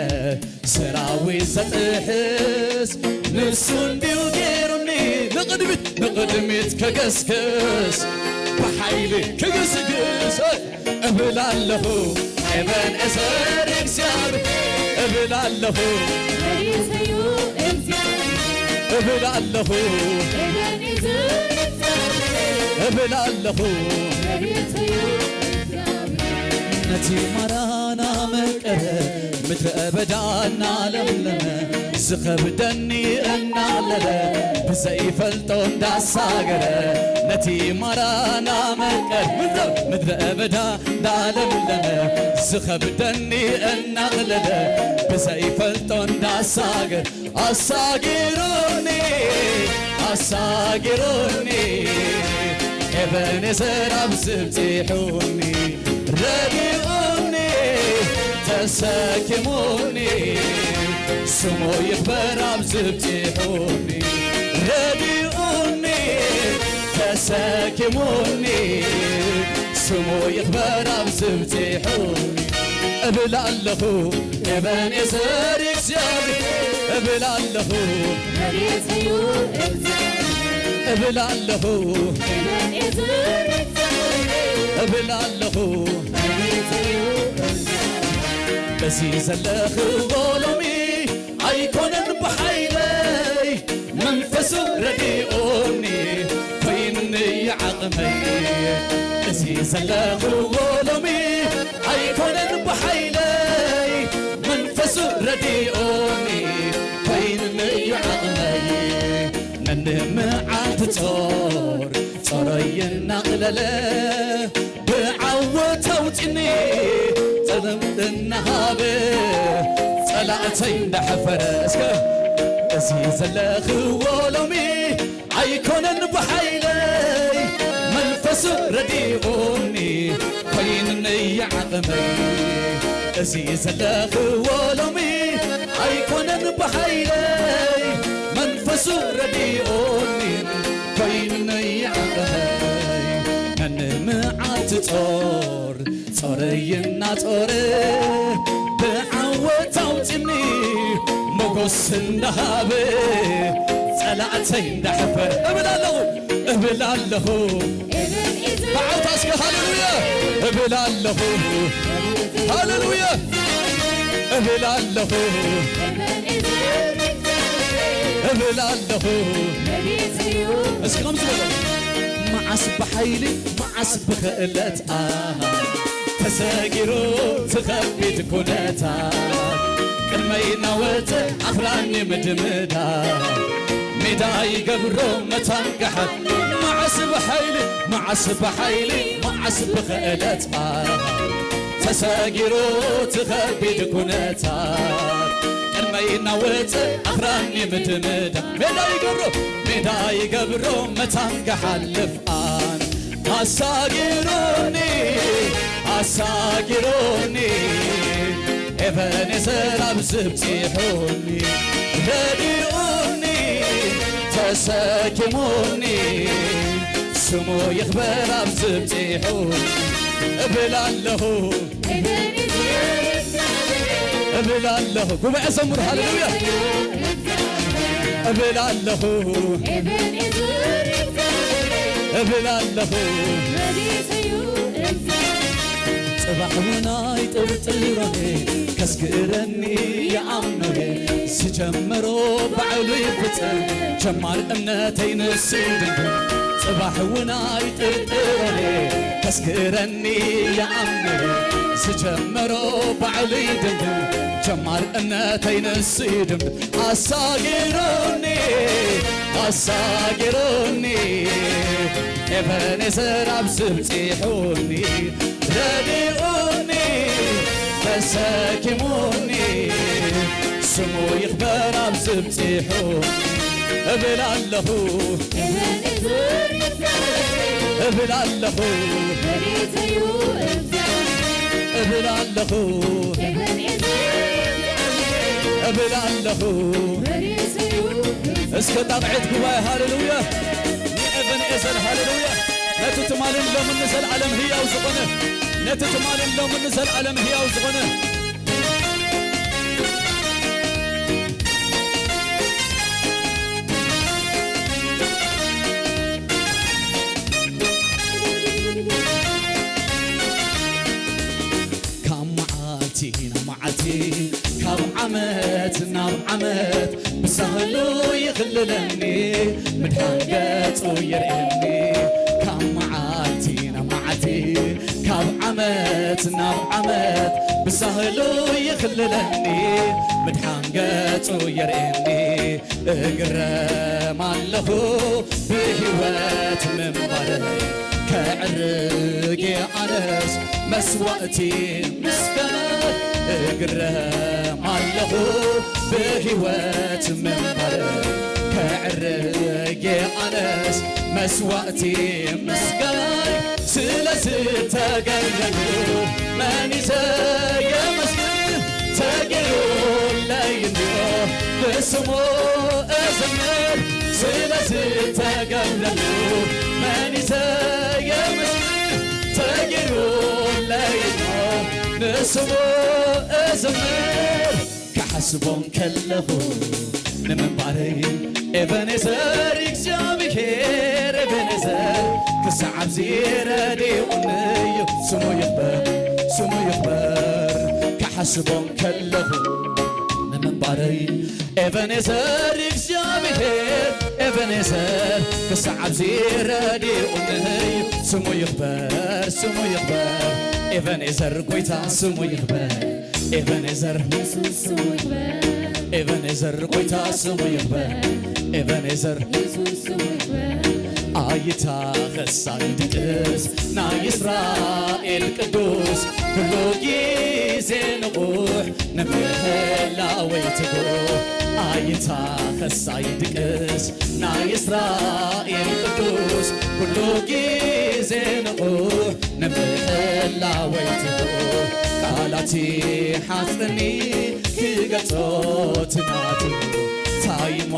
ሰራዊት ዘጥሕስ ንሱ እንድዩ ገይሩኒ። ንቕድሚት ንቕድሚት ክግስግስ ብሓይሊ ክግስግስ እብል ኣለኹ። ኤበንኤዘር እግዚኣብሔር እብል ኣለኹ። ረድኤተዩ እግዚኣብሔር እብል ኣለኹ። ኤበንኤዘር እግዚኣብሔር እብል ኣለኹ። ረድኤተዩ እግዚኣብሔር ነቲ ማራና መቀረ ምድረ በዳ እናለምለመ ዝኸብደኒ እናቕለለ ብዘይፈልጦ እንዳሳገረ ነቲ ማራና መቀር ምድረ ምድረ በዳ እንዳለምለመ ዝኸብደኒ እናቕለለ ብዘይፈልጦ እንዳሳገረ ኣሳጊሩኒ ኣሳጊሩኒ ኤበኔዘር ኣብዚ ብጺሑኒ ረዲኡኒ ተሰኪሙኒ ስሙ ይኽበር ኣብዚ ብጺሑኒ ረዲኡኒ ተሰኪሙኒ ስሙ ይኽበር ኣብዚ ብጺሑኒ እብል ኣለኹ ኤበኔዘር እግዚኣብሔር እብል ኣለኹ ረድኤተዩ እግዚኣብሔር እብል ኣለኹ ኤበኔዘር እግዚኣብሔር እብል ኣለኹ ረድኤተዩ እግዚኣብሔር እዚ ዘለኽዎ ሎሚ ኣይኮነን ብሓይለይ መንፈሱ ረዲኡኒ ኮይኑኒ ዓቕመይ እዚ ዘለኽዎ ሎሚ ኣይኮነን ብሓይለይ መንፈሱ ረዲኡኒ ኮይኑኒ ዓቕመይ ነንመዓልቲ ጾር ጾረይ እናቕለለ ብዓወት ኣውጺኒ ጸለምቲ እናሃበ ጸላእተይ እንዳሐፈረ እስከ እዚ ዘለኽዎ ሎሚ ኣይኮነን ብሓይለይ መንፈሱ ረዲኡኒ ኮይኑኒ ዓቕመይ እዚ ዘለኽዎ ሎሚ ኣይኮነን ብሓይለይ መንፈሱ ረዲኡኒ ኮይኑኒ ዓቕመይ ነንመዓልቲ ጾር ጾረይ እናጾረ ብዓወት ኣውጺኒ ሞጎስ እንዳሃበ ጸላእተይ እንዳሐፈረ እብል ኣለኹ እብል ኣለኹ ብዓውታ እስከ ሃሌሉያ እብል ኣለኹ ሃሌሉያ እብል ኣለኹ እብል ኣለኹ እስኪ ከምዚ በሉ መዓስ ብሓይሊ መዓስ ብኽእለት ኣሃ ተሰጊሩ ትኸቢድ ኩነታ ቅድመይ እናወፀ ኣኽራን ምድምዳ ሜዳ ይገብሮ መታን ገሓት መዓስ ብሓይሊ መዓስ ብሓይሊ መዓስ ብኽእለትካ ተሰጊሩ ትኸቢድ ኩነታት ቅድመይ እናወፀ ኣኽራን ምድምዳ ሜዳ ይገብሮ ሜዳ ይገብሮ መታን ገሓልፍ ኣን ኣሳጊሩኒ ኣሳጊሩኒ ኤቨኔዘር ኣብ ዝብፂሑኒ ረዲኡኒ ተሰኪሙኒ ስሙ ይኽበር ኣብ ዝብፂሑኒ እብል ኣለኹ እብል ኣለኹ ጉባኤ ዘምሩ ሃሌሉያ እብል ኣለኹ እብል ኣለኹ ጽባሕ እውን ኣይጥርጥሮን ከስግረኒ ይኣምኖ ዝጀመሮ ባዕሉ ይፍጸም ጀማር እምነተይ ንሱ ድንግል ጽባሕ እውን ኣይጥርጥሮን ከስግረኒ ይኣምኖ ዝጀመሮ ባዕሉ ይድንግል ጀማር እምነተይ ንሱ ድንግል ኣሳጊሩኒ ኣሳጊሩኒ ኤቨኔዘር ኣብ ዝብፂሑኒ ረዲኡኒ ተሰኪሙኒ ስሙ ይኽበር ኣብ ዝብፂሑ እብል ኣለኹ እብል ኣለኹ እብል ኣለኹ እብል ኣለኹ እስከ ጣቕዒት ጉባኤ ሃሌሉያ ንኤቨንኤዘር ሃሌሉያ ነቲ ትማልን ሎምን ንዘለዓለም ህያው ዝኾነ ነቲ ትማልን ሎምን ንዘለዓለም ህያው ዝኾነ ካብ መዓልቲ ናብ መዓልቲ ካብ ዓመት ናብ ዓመት ብሳህሉ ይኽልለኒ ምድሓን ገጹ የርእየኒ ካብ መዓልቲ ናብ መዓልቲ ካብ ዓመት ናብ ዓመት ብሳህሉ ይኽልለኒ ምድሓን ገጹ የርእየኒ እግረም ኣለኹ ብህይወት ምንባረይ ከዕርግ ኣነስ መስዋእቲ ምስጋና እግረም ኣለኹ ብህይወት ምንባረይ ከዕርግ ኣነስ መስዋእቲ ምስጋናይ ስለዝተገለሉ መን ዘየመስግን ተገይሩለይ እንዲዮ ብስሙ እዘምር ስለዝተገለሉ መን ዘየመስግን ተገይሩለይ እንዲዮ ንስሙ እዘምር ክሓስቦም ከለኹ ንምንባረይ ኤቨኔዘር እግዚኣብሔር ኤቨኔዘር ክሳዕ ኣብዚ ረዲኡኒ እዩ ስሙ ይኽበር ስሙ ይኽበር ክሓስቦም ከለኹ ንምንባረይ ኤቨኔዘር እግዚኣብሔር ኤቨኔዘር ክሳዕ ኣብዚ ረዲኡኒ እዩ ስሙ ይኽበር ስሙ ይኽበር ኤቨኔዘር ጎይታ ስሙ ይኽበር ኤቨኔዘር ኢየሱስ ስሙ ይክበር። ኤቨኔዘር ጎይታ ስሙ ይክበር። ኤቨኔዘር ኢየሱስ ስሙ ይክበር። ኣይታኸስ ኣይድቅስ ናይ እስራኤል ቅዱስ ኩሉ ግዜ ንቑሕ ንምህላወይ ትጉህ ኣይታኸስ ኣይድቅስ ናይ እስራኤል ቅዱስ ኩሉ ግዜ ንቑሕ ንምሕላወይ ትብኡ ቃላት ይሓጽረኒ ክገልጾ ትናቱ ታይሞ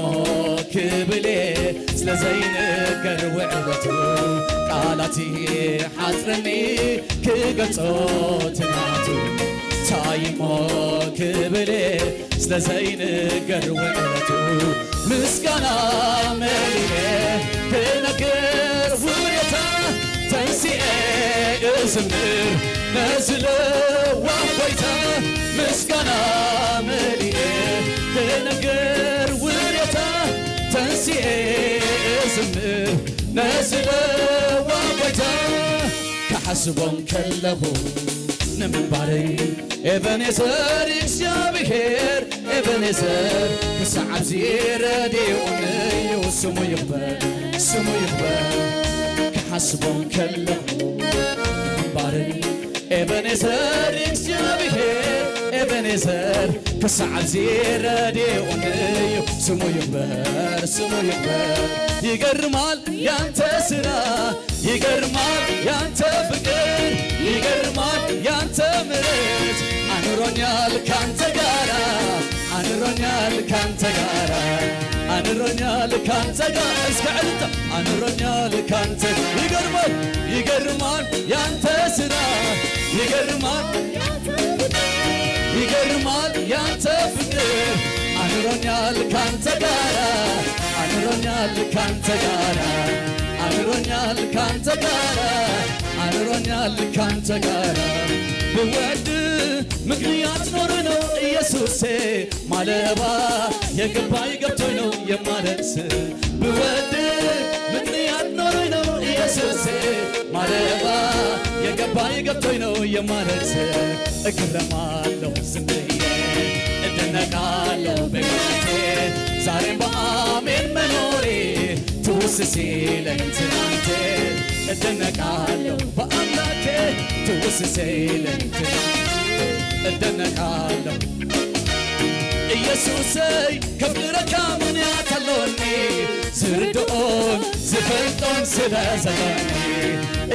ክብል እየ ስለ ዘይንገር ውዕለቱ ቃላት ይሓጽረኒ ክገልጾ ትናቱ ታይሞ ክብል እየ ስለ ዘይንገር ውዕለቱ ምስጋና መሊኤ ክነግር ውለታ ተንሲኤ እዝምር ነዚ ለዋህ ጎይታ ምስጋና መሊኤ ክነግር ውለታ ተንሲኤ እዝምር ነዚ ለዋህ ጎይታ ክሓስቦም ከለኹ ንምንባረይ ኤቨኔዘር እግዚኣብሔር ኤበኔዘር ክሳዕ ኣብዚ ረዲኡኒ እዩ። ስሙ ይኽበር፣ ስሙ ይኽበር። ክሓስቦ ከለኹ እምባርን ኤበኔዘር እግዚኣብሔር፣ ኤበኔዘር ክሳዕ ኣብዚ ረዲኡኒ እዩ። ስሙ ይኽበር፣ ስሙ ይኽበር። ይገርማል ያንተ ስራ፣ ይገርማል ያንተ ፍቅር፣ ይገርማል ያንተ ምሕረት። አኑሮኛል ካንተ ጋራ፣ አኑሮኛል ካንተ ጋራ፣ አኑሮኛል ካንተ ጋራ። እስከ ዕልልታ። አኑሮኛል ካንተ። ይገርማል፣ ይገርማል ያንተ ስራ፣ ይገርማል፣ ይገርማል ያንተ ፍቅር። አኑሮኛል ካንተ ጋራ፣ አኑሮኛል ካንተ ጋራ፣ አኑሮኛል ካንተ ጋራ፣ አኑሮኛል ካንተ ጋራ። ብወድ ምክንያት ኖር ነው ኢየሱሴ፣ ማለባ የገባኝ ገብቶኝ ነው የማለቅስ። ብወድ ምክንያት ኖሮኝ ነው ኢየሱሴ፣ ማለባ የገባኝ ገብቶኝ ነው የማለቅስ። እግረማለሁ ዝም ብዬ፣ እደነቃለሁ በሕይወቴ፣ ዛሬም በአሜን መኖሬ። ትውስ ሲለኝ ትናንቴ፣ እደነቃለሁ በአምላኬ። ትውስ ሲለኝ ትናንቴ፣ እደነቃለሁ። ኢየሱሰይ ከፍቅረካ ምኽንያት ኣሎኒ፣ ዝርድኦን ዝፈልጦን ስለ ዘሎኒ።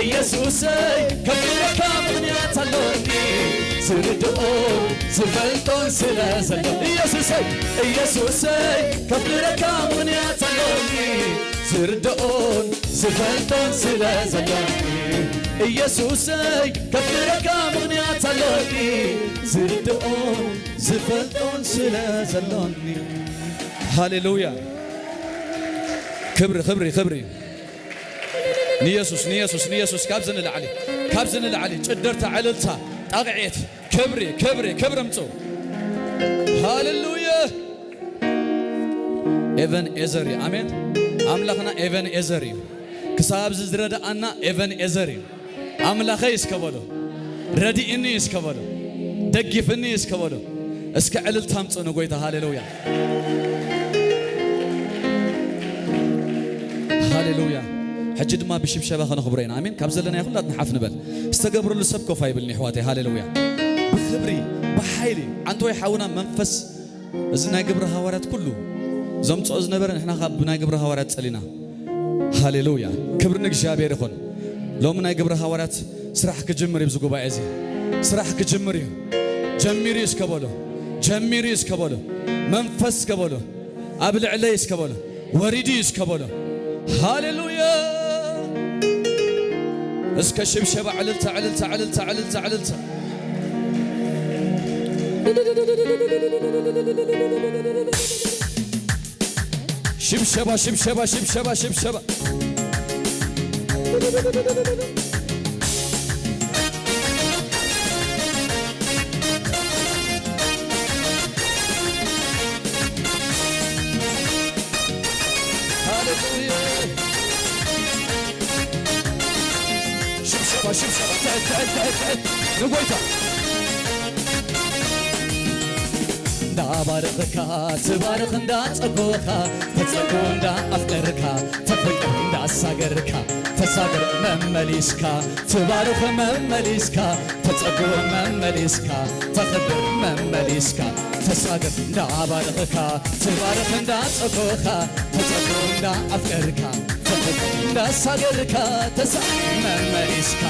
ኢየሱሰይ ከፍቅረካ ምኽንያት ኣሎኒ፣ ዝርድኦን ዝፈልጦን ስለ ዘሎኒ። ኢየሱሰይ፣ ኢየሱሰይ ከፍቅረካ ምኽንያት ኣሎኒ፣ ዝርድኦን ዝፈልጦን ስለ ዘሎኒ። ኢየሱሰይ ከፍቅረካ ምኽንያት ኣሎኒ፣ ዝርድኦን ዝፈልጦን ስለ ዘሎኒ። ሃሌሉያ። ክብሪ፣ ክብሪ፣ ክብሪ ንየሱስ፣ ንየሱስ፣ ንየሱስ። ካብዚ ንላዕሊ፣ ካብዚ ንላዕሊ ጭድርታ፣ ዕልልታ፣ ጣቕዒት፣ ክብሪ፣ ክብሪ፣ ክብሪ ምጹ። ሃሌሉያ። ኤቨን ኤዘር እዩ። ኣሜን። ኣምላኽና ኤቨን ኤዘር እዩ። ክሳብ እዚ ዝረድኣና ኤቨን ኤዘር እዩ። ኣምላኸይ እስከ በሎ፣ ረድእኒ እስከ በሎ፣ ደጊፍኒ እስከ በሎ። እስከ ዕልልታ ኣምጽኡ ንጎይታ። ሃሌሉያ፣ ሃሌሉያ። ሕጂ ድማ ብሽብሸባ ከነኽብሮ ኢና። ኣሜን። ካብ ዘለናዮ ኩላትና ሓፍ ንበል። ዝተገብረሉ ሰብ ኮፍ ኣይብልን፣ የሕዋተይ። ሃሌሉያ። ብኽብሪ፣ ብሓይሊ፣ ኣንተ ወይ ሓውና መንፈስ፣ እዚ ናይ ግብሪ ሃዋርያት ኩሉ ዘምጽኦ ዝነበረ፣ ንሕና ካብ ብናይ ግብሪ ሃዋርያት ጸሊና። ሃሌሉያ፣ ክብሪ ንእግዚኣብሔር ይኹን። ሎሚ ናይ ግብሪ ሃዋርያት ስራሕ ክጅምር እዩ። እዚ ጉባኤ እዚ ስራሕ ክጅምር እዩ። ጀሚሩ እዩ እስከ በሎ፣ ጀሚሩ እዩ እስከ በሎ፣ መንፈስ እስከ በሎ፣ ኣብ ልዕለይ እስከ በሎ፣ ወሪዱ እዩ እስከ በሎ። ሃሌሉያ። እስከ ሽብሸባ፣ ዕልልታ፣ ዕልልታ፣ ዕልልታ፣ ዕልልታ፣ ዕልልታ። ሽብሸባ፣ ሽብሸባ፣ ሽብሸባ፣ ሽብሸባ። ሃሌሉያ። ሽብሸባ፣ ሽብሸባ፣ ትዕል፣ ትዕል፣ ትዕል፣ ትዕል። ንጎይታ። እንዳባረኽካ ትባርኽ፣ እንዳጸጎኻ ተጸጎ፣ እንዳኣፍቀርካ ተፍቅር፣ እንዳሳገርካ ተሳገር መመሊስካ፣ ትባርኽ መመሊስካ፣ ተጸጎ መመሊስካ፣ ተኽብር መመሊስካ፣ ተሳገር እንዳባረኽካ ትባርኽ፣ እንዳጸጎኻ ተጸጎ፣ እንዳኣፍቀርካ ተፍቅር፣ እንዳሳገርካ ተሳ መመሊስካ፣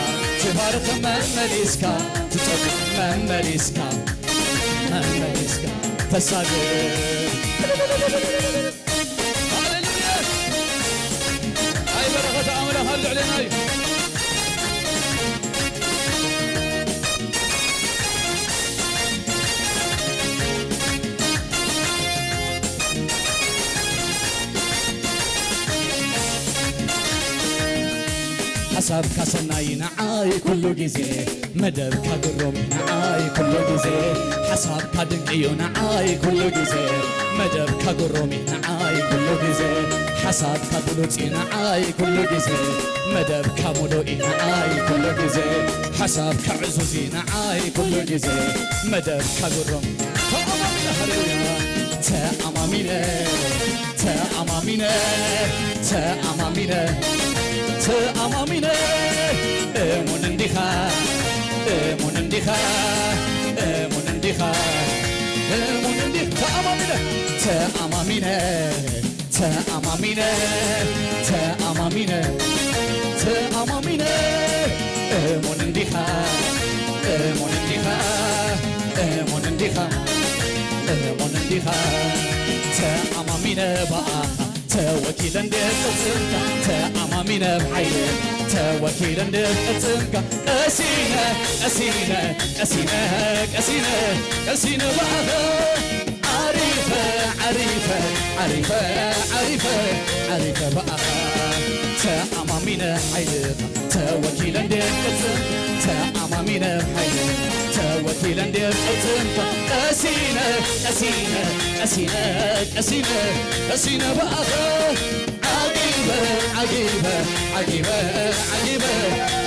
ትባርኽ መመሊስካ፣ ትጸጉ መመሊስካ፣ መመሊስካ ተሳገር። ሃሌሉያ! ኣይ በረኸት ኣምላኽ ኣብ ልዕሌና እዩ። ሓሳብካ ሰናይ ንዓይ ኩሉ ግዜ፣ መደብካ ግሩም ንዓይ ኩሉ ግዜ። ሓሳብካ ድንቂ እዩ ንዓይ ኩሉ ግዜ፣ መደብካ ግሩም እዩ ንዓይ ኩሉ ግዜ። ሓሳብካ ብሉጽ እዩ ንዓይ ኩሉ ግዜ፣ መደብካ ሙሉእ እዩ ንዓይ ኩሉ ግዜ። ሓሳብካ ዕዙዝ እዩ ንዓይ ኩሉ ግዜ፣ መደብካ ግሩም። ሃሌሉያ። ተኣማሚነ፣ ተኣማሚነ፣ ተኣማሚነ፣ ተኣማሚነ፣ እሙን እንዲኻ፣ እሙን እንዲኻ፣ እሙን እንዲኻ፣ እሙን እንዲኻ፣ ተኣማሚነ፣ ተኣማሚነ፣ ተኣማሚነ፣ ተኣማሚነ፣ ተኣማሚነ፣ እሙን እንዲኻ፣ እሙን እንዲኻ፣ እሙን እንዲኻ፣ እሙን እንዲኻ፣ ተኣማሚነ ብኣኻ፣ ተወኪለ እንድየ ቅጽልካ፣ ተኣማሚነ ብሓይሊ፣ ተወኪለ እንድየ ቅጽልካ፣ ቀሲነ፣ ቀሲነ፣ ቀሲነ፣ ቀሲነ፣ ቀሲነ ብኣኻ፣ ዓሪፈ፣ ዓሪፈ፣ ዓሪፈ፣ ዓሪፈ፣ ዓሪፈ ብኣኻ፣ ተኣማሚነ ሓይልኻ፣ ተወኪለ እንድየ ቅጽል፣ ተኣማሚነ ሓይልኻ፣ ተወኪለ እንድየ ቅጽልካ፣ ቀሲነ፣ ቀሲነ፣ ቀሲነ፣ ቀሲነ፣ ቀሲነ ብኣኻ፣ ዓጊበ፣ ዓጊበ፣ ዓጊበ፣ ዓጊበ፣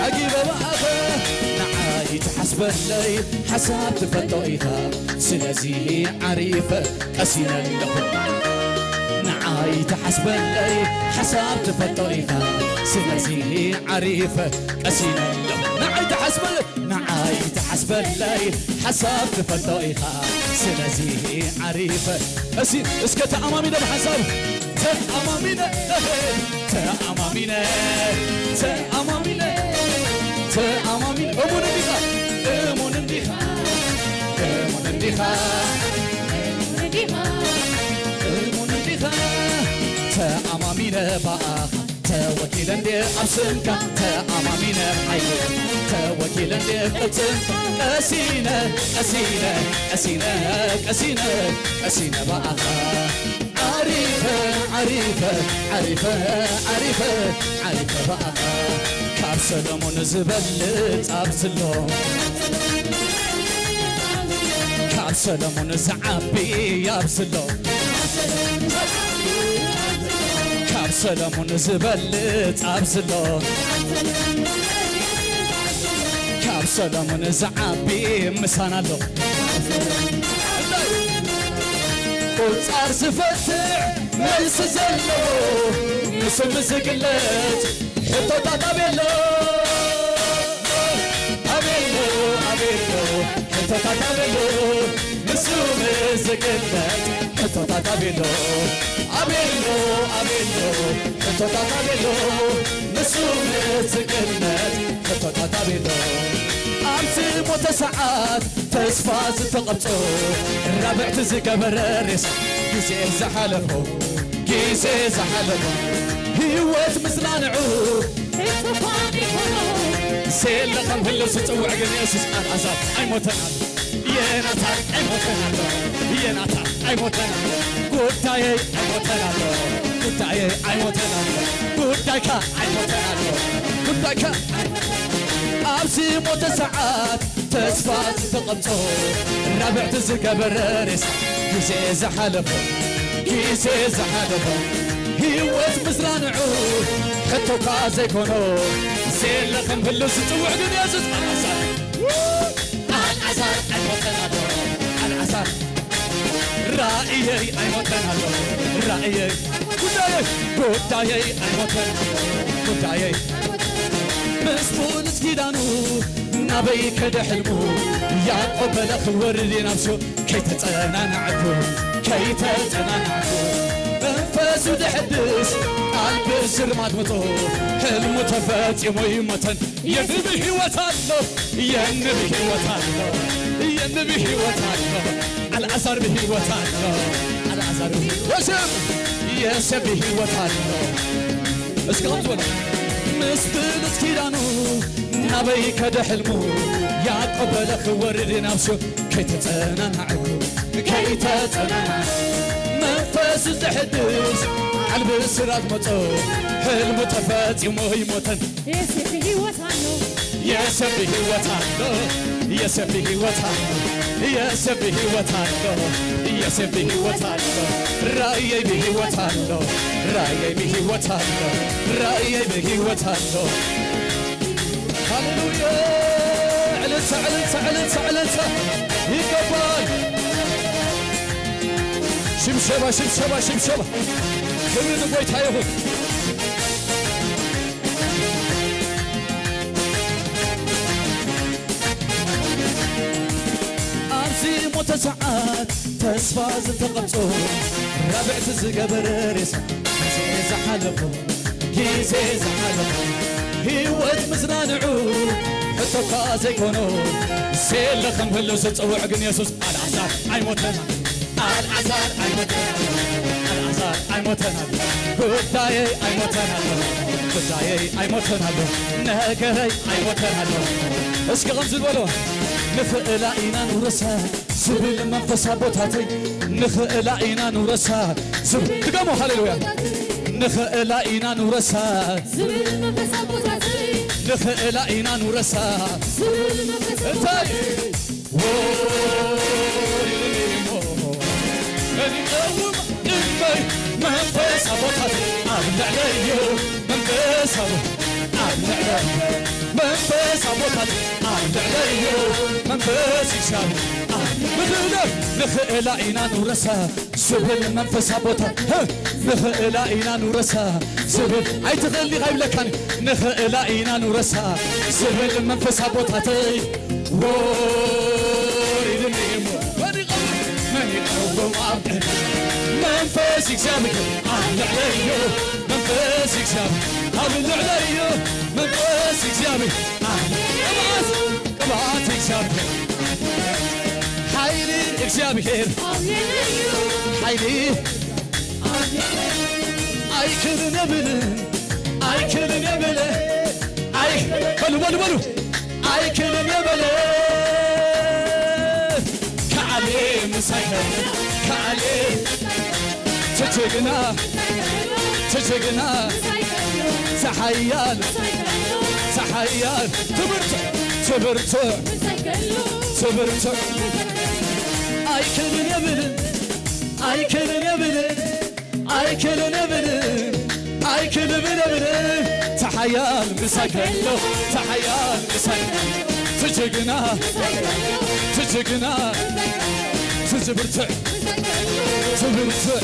ዓጊበ ብኣኻ፣ ንዓይ ትሓስበለይ ሓሳብ ትፈልጦ ኢኻ፣ ስለዚ ዓሪፈ ቀሲነ ኣለኹ። ንዓይ ትሓስበለይ ሓሳብ ትፈልጦ ኢኻ፣ ስለዚ ዓሪፈ ቀሲነ ኣለኹ። ንዓይ ትሓስበለይ፣ ንዓይ ትሓስበለይ ሓሳብ ትፈልጦ ኢኻ፣ ስለዚ ዓሪፈ ቀሲ-፣ እስከ ተኣማሚነ ብሓሳብ ተኣማሚነ፣ እህ፣ ተኣማሚነ፣ ተኣማሚነ፣ ተኣማሚነ፣ እሙን እንዲኻ፣ እሙን እንዲኻ፣ እሙን እንዲኻ፣ እሙን እንዲኻ፣ ተኣማሚነ ብኣኻ፣ ተወኪለ እንድየ ኣብ ስምካ፣ ተኣማሚነ ሓይልኻ፣ ተወኪለ እንድየ ቅጽልካ፣ ቀሲነ፣ ቀሲነ፣ ቀሲነ፣ ቀሲነ፣ ቀሲነ ብኣኻ፣ ዓሪፈ፣ ዓሪፈ፣ ዓሪፈ፣ ዓሪፈ፣ ዓሪፈ ብኣኻ፣ ካብ ሰሎሞን ዝበልጽ ኣብዚ ኣሎ። ካብ ሰሎሞን ዝዓቢ ኣብዚ ኣሎ። ካብ ሰሎሞን ዝበልጽ ኣብዚ ኣሎ። ካብ ሰሎሞን ዝዓቢ ምሳና ኣሎ። ቁጻር ዝፈትሕ መልሲ ዘለዎ፣ ንስም ዝግለጽ ሕቶታት ኣቤሎ፣ ኣቤሎ፣ ኣቤሎ፣ ሕቶታት ኣቤሎ፣ ንስም ዝግለጽ ሕቶታት ኣቤሎ፣ ኣቤሎ፣ ኣቤሎ፣ ሕቶታት ኣቤሎ፣ ንስም ዝግለጽ ሕቶታት ኣቤሎ። ኣብዚ ሞተ ሰዓት ተስፋ ዝተቐብጾ፣ ራብዕቲ ዝገበረ ሬሳ፣ ግዜ ዝሓለፎ፣ ግዜ ዝሓለፎ፣ ህይወት ምጽናንዑ፣ ተፋኒኹ፣ ዘየለ ከም ህልው ዝጽውዕ ግን የሱስ። ኣልዓዛር ኣይሞተን ኣሎ፣ የናታን ኣይሞተን ኣሎ፣ የናታን ኣይሞተን ኣሎ፣ ጉዳየይ ኣይሞተን ኣሎ፣ ጉዳየይ ኣይሞተን ኣሎ፣ ጉዳይካ ኣይሞተን ኣሎ፣ ጉዳይካ ኣብዚ ሞተ ሰዓት ተስፋ ዝተቐብጾ፣ ራብዕቲ ዝገበረ ሬሳ፣ ግዜ ዝሓለፎ፣ ግዜ ዝሓለፎ፣ ህይወት ምጽናንዑ፣ ሕቶካ ዘይኮኖ፣ ዘየለ ከም ህሉ ዝጽውዕ ግን የሱስ። ኣልዓዛር፣ ኣልዓዛር ኣይሞተን ኣሎ፣ ኣልዓዛር ራእየይ ኣይሞተን ኣሎ፣ ራእየይ፣ ጉዳየይ፣ ጉዳየይ ኣይሞተን፣ ጉዳየይ። ምስ ብሉጽ ኪዳኑ ናበይ ከደ ሕልሙ፣ ያዕቆብ በለ ክወርድ ናብ ሶ-፣ ከይተጸናናዕኩ፣ ከይተጸናናዕኩ፣ መንፈሱ ዘሕድስ ቃል ብስርማት መጾ፣ ሕልሙ ተፈጺሙ ይሞተን የንብ ህይወት ኣሎ፣ የንብ ህይወት ኣሎ፣ የንብ ህይወት ኣሎ። ኣልዓዛር ብህይወት ኣሎ፣ ኣልዓዛር ብህይወት፣ የሰብ፣ የሰብ ብህይወት ኣሎ። እስከ ከምዚ በሉ። ምስ ብሉጽ ኪዳኑ ናበይ ከደ ሕልሙ፣ ያዕቆብ በለ ክወርድ ናብ ሶ-፣ ከይተጸናናዕኩ፣ ከይተጸናናዕኩ፣ መንፈሱ ዘሕድስ ቃል ብስራት መጾ፣ ሕልሙ ተፈጺሙ ይሞተን የሴፍ ህይወት ኣሎ። የሰብ ህይወት ኣሎ፣ የሰብ ህይወት ኣሎ፣ የሰብ ህይወት ኣሎ፣ የሰብ ህይወት ኣሎ። ራእየይ ብህይወት ኣሎ፣ ራእየይ ብህይወት ኣሎ፣ ራእየይ ብህይወት ኣሎ። ሃሌሉያ! ዕልልታ፣ ዕልልታ፣ ዕልልታ፣ ዕልልታ ይገባል። ሽብሸባ፣ ሽብሸባ፣ ሽብሸባ። ክብሪ ንጎይታ ይኹን። ኣብዚ ሞተ ሰዓት ተስፋ ዝተቐብጾ፣ ራብዕቲ ዝገበረ ሬሳ፣ ግዜ ዝሓለፎ፣ ግዜ ዝሓለፎ፣ ህይወት ምዝናንዑ፣ ሕቶካ ዘይኮኖ፣ ዘየለ ከም ህሉ ዝጽውዕ ግን የሱስ። ኣልዓዛር ኣይሞተን፣ ኣልዓዛር ኣይሞተን፣ ኣልዓዛር ኣይሞተን ኣሎ፣ ጉዳየይ ኣይሞተን ኣሎ፣ ጉዳየይ ኣይሞተን ኣሎ፣ ነገረይ ኣይሞተን ኣሎ። እስኪ ከምዚ ዝበሎ፣ ንኽእላ ኢና ንውረሳ ዝብል መንፈስ ኣቦታተይ፣ ንኽእላ ኢና ንውረሳ ዝብል፣ ድገሞ፣ ሃሌሉያ። ንኽእላ ኢና ንውረሳ፣ ዝብል መንፈስ ኣቦታተይ፣ ንኽእላ ኢና ንውረሳ ዝብል መንፈስ እንታይ? ኣቦታተይ። ወሪድኒሞ እኒቀውም እመይ መንፈስ ኣቦታት ኣብ ልዕለዩ መንፈስ ኣቦ ኣብ ልዕለዩ መንፈስ ኣቦታት ኣብ ልዕለዩ መንፈስ እግዚኣብሔር ኣብ ንኽእለ ንኽእላ ኢና ንውረሳ ዝብል መንፈስ ኣቦታት ህ ንኽእላ ኢና ንውረሳ ዝብል ኣይትኽእል ዲኻ ይብለካን ንኽእላ ኢና ንውረሳ ዝብል መንፈስ ኣቦታተይ ወሪድኒ እሞ መን ይቐውም መን ይቐውም ኣብ መንፈስ እግዚኣብሔር ኣብ ልዕለዮ መንፈስ እግዚኣብሔር ኣብ ልዕለዮ መንፈስ እግዚኣብሔር ኣብ ቅብኣት ቅብኣት እግዚኣብሔር ሓይሊ እግዚኣብሔር ሓይሊ ኣይክልን የብልን ኣይክልን የብለ ኣይ በሉ በሉ በሉ ኣይክልን የብለ ከዓሌ ምሳይ ከዓሌ ትጅግና ትጅግና ተሓያል ተሓያል ትብርት ትብርት ትብርት ኣይክልን የብልን ኣይክልን የብልን ኣይክልን የብልን ኣይክልን የብልን ተሓያል ምሳይ ከሎ ተሓያል ምሳይ ትጅግና ትጅግና ትዝብርትዕ ትብርትዕ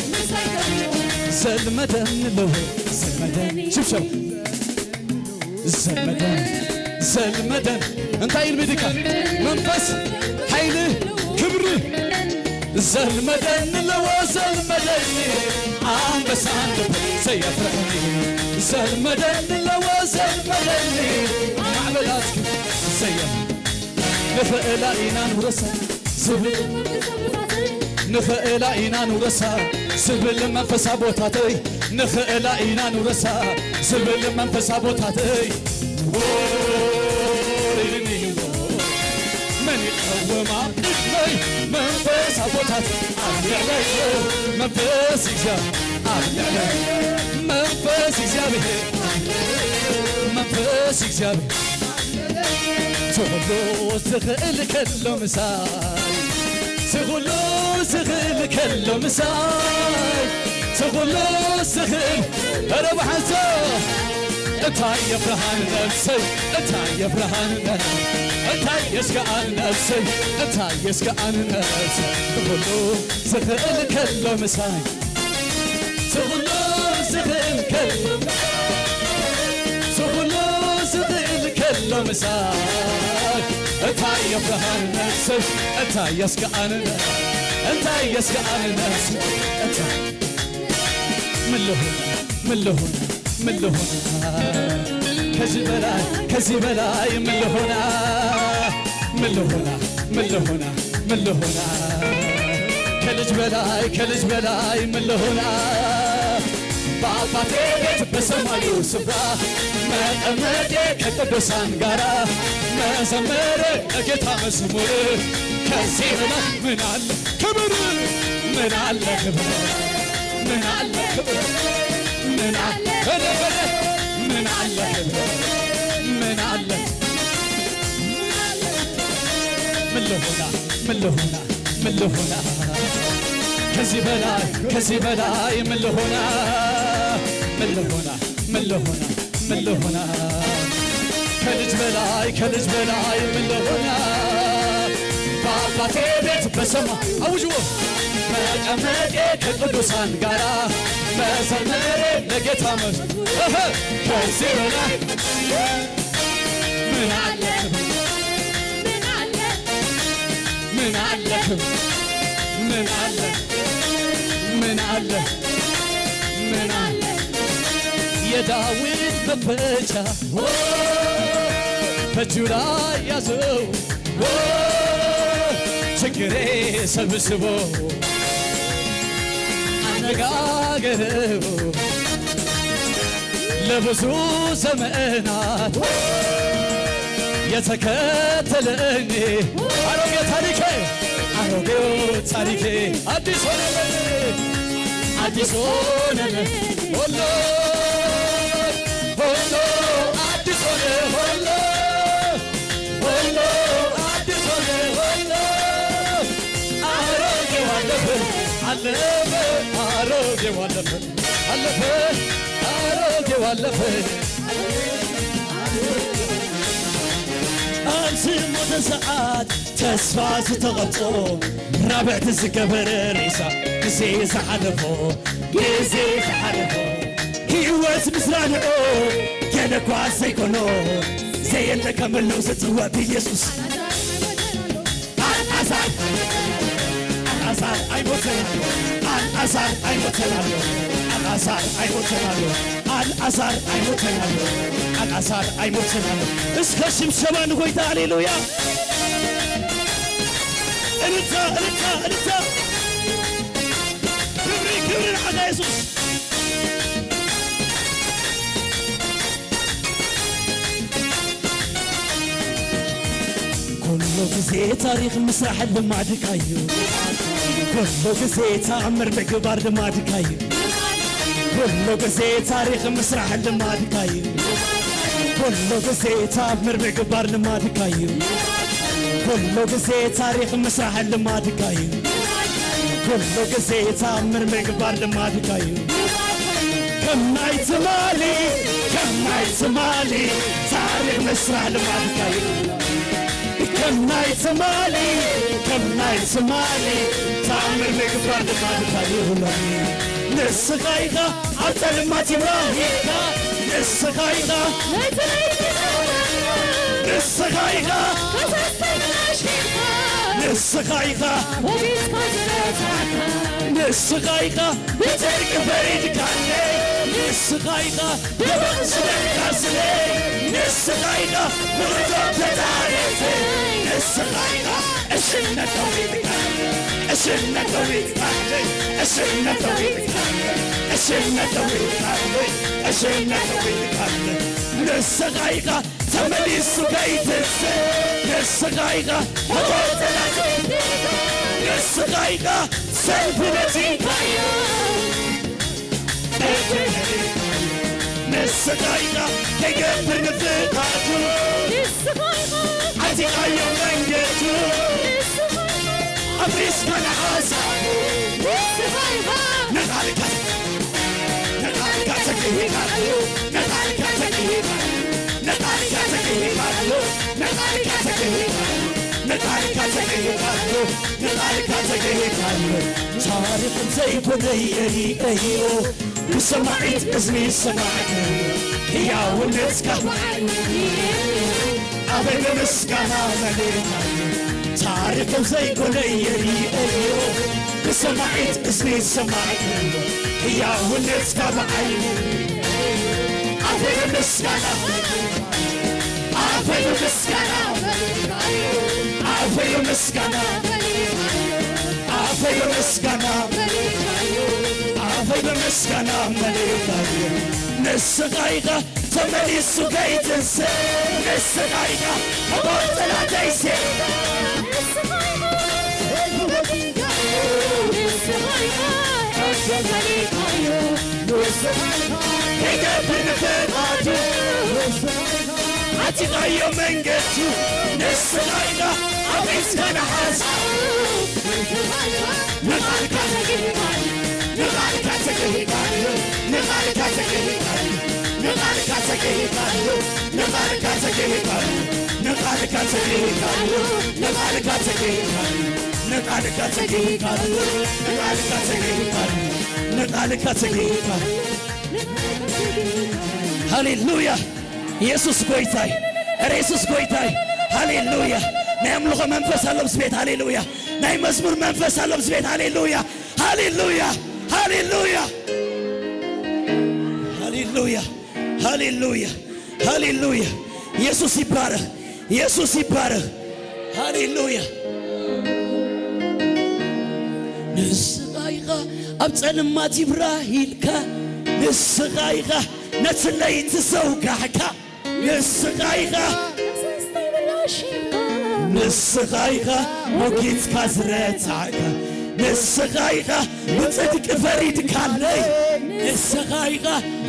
ዘልመደን ኣለዎ ዘልመደን ሽብሸብ ዘልመደን ዘልመደን እንታይ ኢል ሚድካ መንፈስ ሓይሊ ክብሪ ዘልመደን ኣለዎ ዘልመደን ኣንበሳ እንድብ ዘየፍርሕኒ ዘልመደን ኣለዎ ዘልመደን ማዕበላት ዘየ ንኽእላ ኢና ንውረሳ ዝብል ንኽእላ ኢና ንውረሳ ዝብል መንፈሳ ቦታተይ ንኽእላ ኢና ንውረሳ ዝብል መንፈሳ ቦታተይ ወሪድኒ መን ይቐውም ኣብ ቅድመይ መንፈሳ ቦታት ኣብ ልዕለይ መንፈስ እግዚኣብሔር ኣብ ልዕለይ መንፈስ እግዚኣብሔር መንፈስ እግዚኣብሔር ትኹሉ ዝኽእል ከሎ ምሳይ ትኹሉ ዝኽእል ከሎ ምሳይ ትኹሉ ዝኽእል ኧረ ብሓንሳ እንታይ የፍርሃን ነፍሰይ እንታይ የፍርሃን ነፍሰይ እንታይ የስግኣን ነፍሰይ እንታይ የስግኣን ነፍሰይ ትኹሉ ዝኽእል ከሎ ምሳይ ትኹሉ ዝኽእል ከሎ ትኹሉ ዝኽእል ከሎ ምሳይ እንታይ የፍርሃን ነፍሰይ እንታይ የስግኣን እንታይ የስግኣን ነፍሰይ እንታይ ምን ልሁን ምን ልሁን ምን ልሁን ከዚህ በላይ ከዚህ በላይ ምን ልሆና ምን ልሆና ምን ልሆና ምን ልሆና ከልጅ በላይ ከልጅ በላይ ምን ልሆና በአባቴ ቤት በሰማዩ ስፍራ መቀመጤ ከቅዱሳን ጋራ መዘመር ለጌታ መዝሙር ከዚህ በላይ ምን አለ ክብር ምን አለ ክብር ምን አለ ክብር ምን አለ በለ በለ ምን አለ ክብር ምን አለ ምን ልሆና ምን ልሆና ምን ልሆና ከዚህ በላይ ከዚህ በላይ ምን ልሆና ምን ልሆና ምን ልሆና ምን ልሆና ከልጅ በላይ ከልጅ በላይ ምን ልሆና በአባቴ ቤት በሰማይ አውጅዎ ተቀመጠ ከቅዱሳን ጋራ መዘመሬ ለጌታ መስ እህ፣ ከዚህ በላይ ምን አለ? ምን አለ? ምን አለ? ምን አለ? ምን አለ? የዳዊት መክፈቻ በእጁ ላይ ያዘው ችግሬ ሰብስቦ አነጋገረው ለብዙ ዘመናት የተከተለኝ አሮጌ ታሪኬ አሮጌው ታሪኬ አዲስ ሆነልኝ አዲስ ሆነልኝ ሁሉ ሁሉ አዲስ ሆነ ሁሉ ሁሉ አዲስ ሆነ ሁሉ አሮጌው አለፈ አለፈ አሮጌው አለፈ አለፈ አሮጌው አለፈ ኣብዚ ሞተ ሰዓት ተስፋ ዝተቐብጾ ራብዕቲ ዝገበረ ሬሳ ግዜ ዝሓለፎ ግዜ ዝሓለፎ ህይወት ምስ ራድኦ ገለ እኳ ዘይኮኖ ዘየለ ከመሎ ዝጽወዕ ብኢየሱስ ኣልዓዛር ኣልዓዛር ኣይሞተን ኣሎ ኣልዓዛር ኣይሞተን ኣሎ ኣልዓዛር ኣይሞተን ኣሎ ኣልዓዛር ኣይሞተን ኣሎ ኣልዓዛር ኣይሞተን ኣሎ እስከ ሽምሸማ ንጎይታ ሃሌሉያ እልልታ እልልታ እልልታ ክብሪ ክብሪ ንዓኻ የሱስ ኩሉ ግዜ ታሪኽ ምስራሕ ልማድካ እዩ ኩሉ ግዜ ተኣምር ምግባር ልማድካ እዩ ኩሉ ግዜ ታሪኽ ምስራሕ ልማድካ እዩ ኩሉ ግዜ ተኣምር ምግባር ልማድካ እዩ ኩሉ ግዜ ታሪኽ ምስራሕ ልማድካ እዩ ኩሉ ግዜ ተኣምር ምግባር ልማድካ እዩ ከም ናይ ትማሊ ከም ናይ ትማሊ ታሪኽ ምስራሕ ልማድካ እዩ ከም ናይ ትማሊ ከም ናይ ትማሊ ተኣምር ምግባር ልማድካ እዩ ንስኻ ኢኻ ኣብ ጸልማት ይብራህ ኢልካ ንስኻ ኢኻ ንስኻ ኢኻ ንስኻ ኢኻ ንስኻ ኢኻ ብጽድቂ ፈሪድካለይ ንስኻ ኢኻ ብብቕስበካ ስለይ ንስኻ ኢኻ ብቕቶም ተታሪኸ ንስኻ ኢኻ እሽነት ዳዊት እሽነት ዳዊት እሽነት ዳዊት እሽነት ዳዊት እሽነት ዳዊት ንስኻ ኢኻ ተመሊሱ ከይትንስእ ንስኻ ኢኻ ተቆርጥና ንስኻ ኢኻ ሰልፊ በቲንካዮ ንስኻ ኢኻ ከይገብር ንፍቓዱ ዓቲቓዮ መንገዱ ኣፍሪስካ ንሓሳቡ ንቓልካ ንቓልካ ተግሂኻሉ ንቓልካ ተግሂኻሉ ንቓልካ ተግሂኻሉ ንቓልካ ተግሂኻሉ ንቓልካ ተግሂኻሉ ንቓልካ ተግሂኻሉ ታሪኽን ዘይኮነ የሪአዮ ብሰማዒት እዝኒ ሰማዕት ህያውነትካ ኣበይ ብምስጋና መሊእና ታሪኽን ዘይኮነ የሪአዮ ብሰማዒት እዝኒ ሰማዕት ህያውነትካ ብዓይኒ ኣበይ ብምስጋና ኣበይ ብምስጋና ኣበይ ብምስጋና ኣበይ ብምስጋና ኣበይ ብምስጋና መሊእካዮ ንስኻ ኢኻ ተመሊሱ ከይትንስእ ንስኻ ኢኻ ሕቦ ጠላተይ ሴፍ ከይገብር ንፍቓዱ ዓቲቓዮ መንገዱ ንስኻ ኢኻ ኣፍሪስካ ንሓሳቡ ንቓልካ ተግሂኻሉ ንቓልካ ተግሂኻሉ ንቓልካ ተግሂኻሉ ንቓልካ ተግሂኻሉ ንቓልካ ተግሂኻሉ ንቓልካ ተግሂኻሉ ንቓልካ ተግሂኻሉ ንቓልካ ተግሂኻሉ ንቓልካ ቃልካ ተገይርካ። ሃሌሉያ። ኢየሱስ ጎይታይ፣ ኧረ ኢየሱስ ጎይታይ። ሃሌሉያ። ናይ ኣምልኾ መንፈስ ኣሎ ኣብዚ ቤት። ሃሌሉያ። ናይ መዝሙር መንፈስ ኣሎ ኣብዚ ቤት። ሃሌሉያ፣ ሃሌሉያ፣ ሃሌሉያ፣ ሃሌሉያ፣ ሃሌሉያ፣ ሃሌሉያ። ኢየሱስ ይባረኽ፣ ኢየሱስ ይባረኽ። ሃሌሉያ። ንስኻ ኢኻ ኣብ ጸልማት ይብራህ ኢልካ፣ ንስኻ ኢኻ ነቲ ለይቲ ዘውጋሕካ፣ ንስኻ ኢኻ፣ ንስኻ ኢኻ ሞጊትካ ዝረታዕካ፣ ንስኻ ኢኻ ብጽድቂ ፈሪድካለይ፣ ንስኻ ኢኻ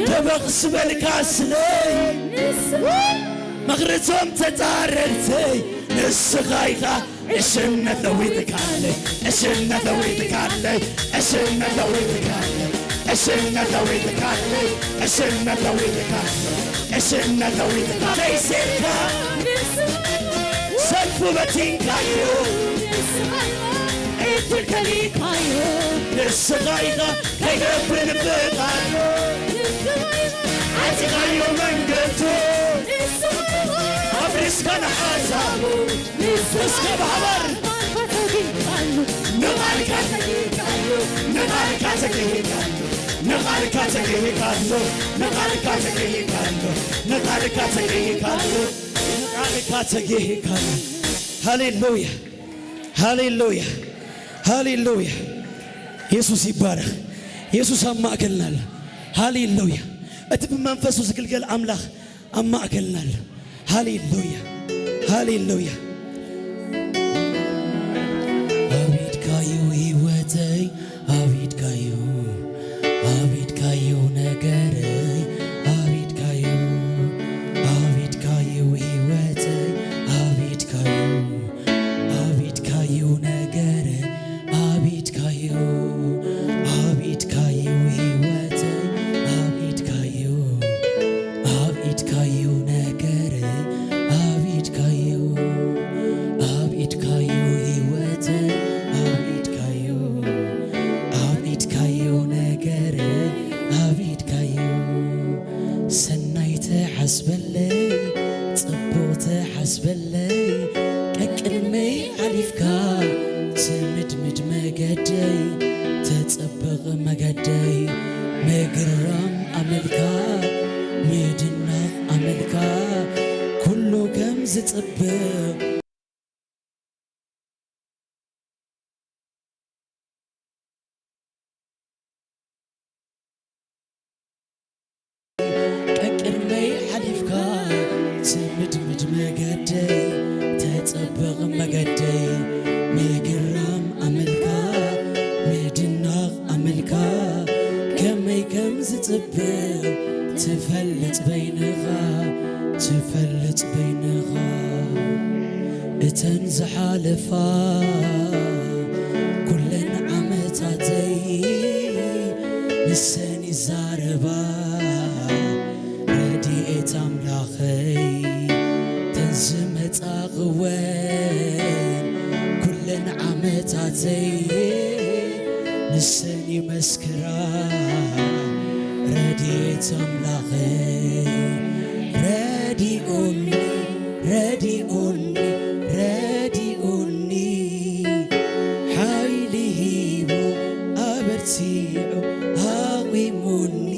ደበቕ ዝበልካ ስለይ፣ መኽርቶም ተጻረርተይ፣ ንስኻ ኢኻ ዕሽነት ለዊጥካለይ፣ ዕሽነት ለዊጥካለይ፣ ዕሽነት ለዊጥካለይ፣ ዕሽነት ለዊጥካለይ፣ ዕሽነት ለዊጥካለይ፣ ዕሽነት ለዊጥካለይ ሴርካ ሰልፉ በቲንካዮ ዕድል ከሊእካዮ ንስኻ ኢኻ ከይገብር ንፍቓዶ ዓጺኻዮ መንገዱ ኣፍሪስካ ንሓሳቡ እስከ ብሓባር ንቓልካ ተጊህካሉ፣ ንቓልካ ተጊህካሉ፣ ንቓልካ ተጊህካሉ፣ ንቓልካ ተጊህካሉ፣ ንቓልካ ተጊህካሉ፣ ንቓልካ ተጊህካሉ። ሃሌሉያ፣ ሃሌሉያ፣ ሃሌሉያ። ኢየሱስ ይባረኽ። ኢየሱስ ኣብ ማእከልና ኣሎ። ሃሌሉያ። እቲ ብመንፈሱ ዝግልገል ኣምላኽ ኣብ ማእከልና ኣሎ። ሃሌሉያ፣ ሃሌሉያ። ኣብ ኢድካዩ ህይወተይ፣ ኣብ ኢድካዩ፣ ኣብ ኢድካዩ ነገረይ፣ ኣብ ኢድካዩ፣ ኣብ ኢድካዩ ህይወተይ፣ ኣብ ኢድካዩ፣ ኣብ ኢድካዩ ነገረይ፣ ኣብ ኢድካዩ፣ ኣብ ኢድካዩ ህይወተይ፣ ኣብ ኢድካዩ፣ ኣብ ኢድካዩ ነገረይ፣ ኣብ ኢድካዩ፣ ኣብ ኢድካዩ ህይወተይ፣ ኣብ ኢድካዩ፣ ኣብ ኢድካዩ ነገረይ፣ ኣብ ኢድካዩ። ሰናይ ተሓስበለይ፣ ጽቡቕ ተሓስበለይ፣ ቀቅድመይ ሓሊፍካ፣ ትምድምድ መገደይ፣ ተጸበቕ መገደይ፣ ምግራም ኣመልካ፣ ምድናቕ ኣመልካ፣ ኩሉ ከም ዝጽብቕ። ቀቅድመይ ሓሊፍካ፣ ትምድምድ መገደይ፣ ተጸበቕ መገደይ፣ ምግራም ኣመልካ፣ ምድናቕ ኣመልካ፣ ከመይ ከም ዝጽብቕ ትፈልጥ በይንኻ፣ ትፈልጥ በይንኻ። እተን ዝሓለፋ ኩለን ዓመታተይ ንሰን ይዛረባ፣ ረድኤት ኣምላኸይ። እተን ዝመጻ ክወን ኩለን ዓመታተይ ንሰን ይመስክራ፣ ረድኤት ኣምላኸይ። ረዲኡኒ፣ ረዲኡኒ፣ ረዲኡኒ፣ ሓይሊ ሂቡ ኣበርቲዑ ኣቑሙኒ።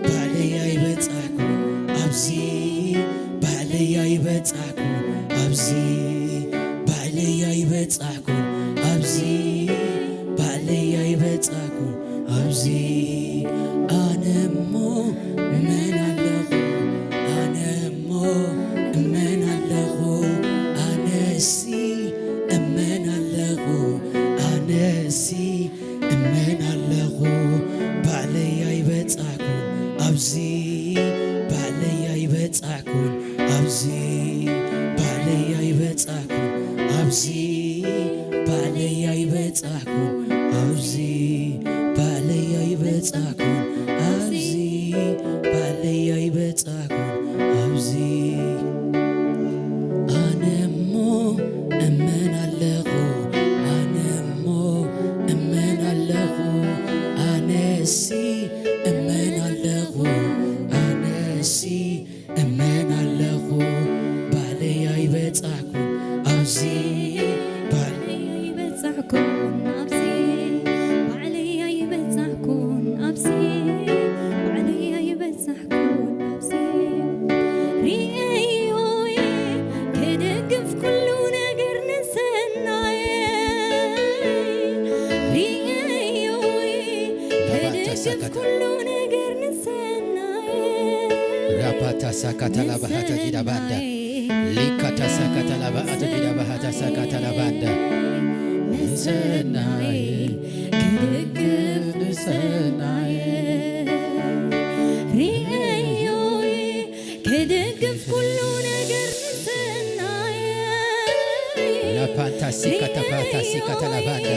ባዕለይ ኣይበጻሕኩ ኣብዚ፣ ባዕለይ ኣይበጻሕኩ ኣብዚ፣ ባዕለይ ኣይበጻሕኩ ኣብዚ፣ ባዕለይ ኣይበጻሕኩ ኣብዚ። ኣነ እሞ እመን ኣለኹ፣ ኣነ እሞ እመን ኣለኹ፣ ኣነሲ እመን ኣለኹ፣ ኣነሲ እመን ኣለኹ። ባዕለይ ኣይበጻሕኩን ኣብዚ፣ ባዕለይ ኣይበጻሕኩን ኣብዚ፣ ባዕለይ ኣይበጻሕኩን ኣብዚ፣ ባዕለይ ኣይበጻሕኩን ኣብዚ፣ ባዕለይ ኣይበጻሕኩን ኣብዚ፣ ባዕለይ ኣይበጻሕኩን ኣብዚ። ኣነ እሞ እመን ኣለኹ፣ ኣነ እሞ እመን ኣለኹ፣ ኣነ ሳካታ ኩሉ ነገር ንሰናይ ራፓታ ሳካታ ላባሃታ ጂዳ ባንዳ ሊካታ ሳካታ ላባኣቶ ጂዳ ባሃታ ሳካታ ላባንዳ ንሰናይ ክድግፍ ንሰናይ ሪአዮይ ክድግፍ ኩሉ ነገር ንሰናይ ላፓንታ ሲካታ ፓታ ሲካታ ላባንዳ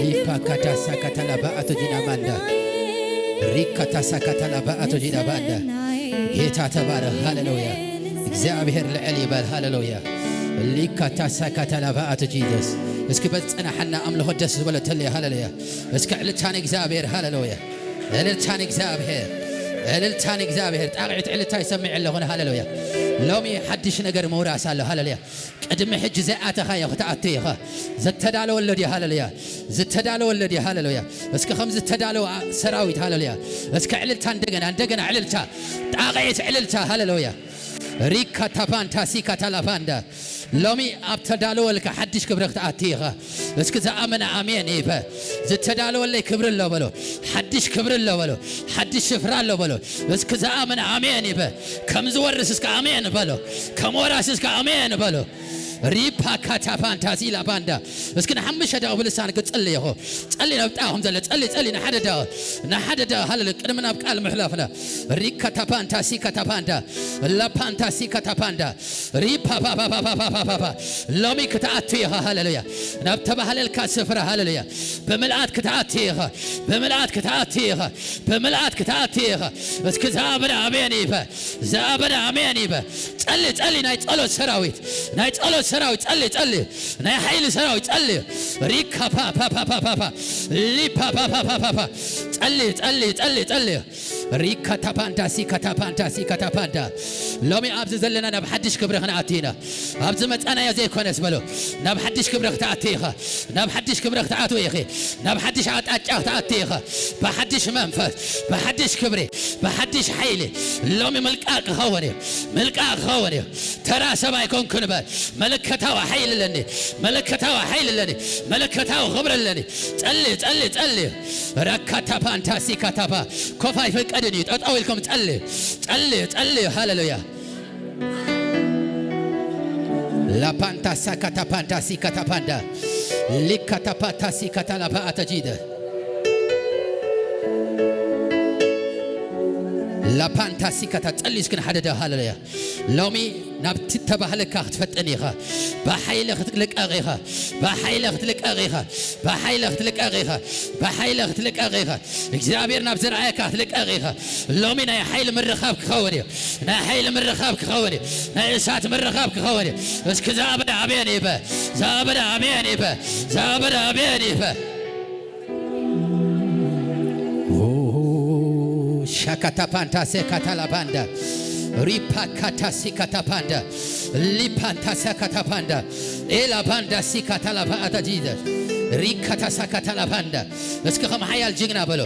ሊፓካታ ሳካታ ላባኣቶ ጂዳ ማንዳ ሪካታ ሳካታ ላባኣቶ ጂዳ ባንዳ ጌታ ተባረኽ። ሃሌሉያ። እግዚኣብሔር ልዕል ይበል። ሃሌሉያ። ሊካታ ሳካታ ላባኣቶ ጂዘስ። እስኪ በዝጸናሓና ኣምልኾ ደስ ዝበሎ ተለየ። ሃሌሉያ። እስኪ ዕልልታ ንእግዚኣብሔር። ሃሌሉያ። ዕልልታ ንእግዚኣብሔር። ዕልልታ ንእግዚኣብሔር። ጣቕዒት ዕልልታ ይሰምዕ ኣለኹ። ሃሌሉያ። ሎሚ ሓድሽ ነገር ምውራስ ኣሎ። ሃሌሉያ። ቅድሚ ሕጂ ዘይኣተኻዮ ክትኣቱ ኢኻ። ዝተዳለወ ኣሎ ድዩ? ሃሌሉያ። ዝተዳለወ ኣሎ ድዩ? ሃሌሉያ። እስኪ ከም ዝተዳለወ ሰራዊት። ሃሌሉያ። እስኪ ዕልልታ እንደገና፣ እንደገና ዕልልታ። ጣቕዒት ዕልልታ። ሃሌሉያ። ሪካ ታፓንታ ሲካ ታላፓንዳ። ሎሚ ኣብ ተዳለወልካ ሓድሽ ክብሪ ክትኣቲ ኢኻ። እስኪ ዝኣመነ ኣሜን ይበ። ዝተዳለወለይ ክብሪ ኣሎ በሎ። ሓድሽ ክብሪ ኣሎ በሎ። ሓድሽ ስፍራ ኣሎ በሎ። እስኪ ዝኣመነ ኣሜን ይበ። ከም ዝወርስ እስኪ ኣሜን በሎ። ከም ወራስ እስኪ ኣሜን በሎ። ሪፓ ካታ ፋንታሲ ላባንዳ። እስኪ ንሓሙሽተ ደቂቕ ብልሳን ክጽሊ ኢኹ። ጸሊ ነብጣኹም ዘለ ጸሊ ጸሊ ንሓደ ደቂቕ ንሓደ ደቂቕ ሃለለ ቅድሚ ናብ ቃል ምሕላፍና ሪካ ታፓንታሲ ካታፓንዳ ላፓንታሲ ካታፓንዳ ሪፓ ፓ ፓ ፓ ፓ ፓ ፓ ፓ ፓ ሎሚ ክትኣቱ ኢኻ። ሃለሉያ። ናብ ተባህለልካ ስፍራ ሃለሉያ። ብምልኣት ክትኣቱ ኢኻ። ብምልኣት ክትኣቱ ኢኻ። ብምልኣት ክትኣቱ ኢኻ። እስኪ ዝኣመነ ኣሜን ይበ። ዝኣመነ ኣሜን ይበ። ጸሊ ጸሊ ናይ ጸሎት ሰራዊት ናይ ጸሎት ሰራዊት ጸሊ ጸሊ ናይ ሓይሊ ሰራዊት ጸሊ ሪካ ፓ ፓ ፓ ፓ ፓ ፓ ሊፓ ፓ ፓ ፓ ፓ ፓ ጸሊ ጸሊ ጸሊ ጸሊ ሪካ ታፓንዳ ሲካ ታፓንዳ ሲካ ታፓንዳ ሎሚ ኣብዚ ዘለና ናብ ሓድሽ ክብሪ ክንኣቱ ኢና። ኣብዚ መጻናዮ ዘይኮነስ በሎ ናብ ሓድሽ ክብሪ ክትኣቱ ኢኻ። ናብ ሓድሽ ክብሪ ክትኣትዊ ኢኺ። ናብ ሓድሽ ኣቕጣጫ ክትኣቱ ኢኻ። ብሓድሽ መንፈስ፣ ብሓድሽ ክብሪ፣ ብሓድሽ ሓይሊ ሎሚ ምልቃቕ ክኸውን እዩ። ምልቃቕ ክኸውን እዩ። ተራ ሰብ ኣይኮንኩን በል። መለከታዊ ሓይሊ ኣለኒ። መለከታዊ ሓይሊ ኣለኒ። መለከታዊ ክብሪ ኣለኒ። ጸሊ፣ ጸሊ፣ ጸሊ። ረካታ ፓንታ ሲካታፓ ኮፍ ኣይፍቀድን እዩ። ጠጠው ኢልኩም ጸሊ፣ ጸሊ፣ ጸሊ። ሃሌሉያ። ላፓንታ ሳካታ ፓንታ ሲካታ ፓንዳ ሊካታ ፓታ ሲካታ ላፓ ኣተጂደ ላፓንታ ሲካታ ጸልዩ እስኪ ንሓደ ደ ሃለሉያ። ሎሚ ናብቲ ተባህለካ ክትፈጥን ኢኻ። ብሓይሊ ክትልቀቕ ኢኻ። ብሓይሊ ክትልቀቕ ኢኻ። ብሓይሊ ክትልቀቕ ኢኻ። ብሓይሊ ክትልቀቕ ኢኻ። እግዚኣብሔር ናብ ዝረኣየካ ክትልቀቕ ኢኻ። ሎሚ ናይ ሓይሊ ምርኻብ ክኸውን እዩ። ናይ ሓይሊ ምርኻብ ክኸውን እዩ። ናይ እሳት ምርኻብ ክኸውን እዩ። እስኪ ዝኣበደ ኣሜን ይበ። ዝኣበደ ኣሜን ይበ። ዝኣበደ ኣሜን ይበ። ሻካታ ፓንታ ሴካታ ላባንዳ ሪፓ ካታ ሲካታ ፓንዳ ሊፓንታ ሳካታ ፓንዳ ኤላ ባንዳ ሲካታ ላባ ኣታ ጂዘስ ሪካታ ሳካታ ላባንዳ። እስኪ ከም ሓያል ጅግና በሎ።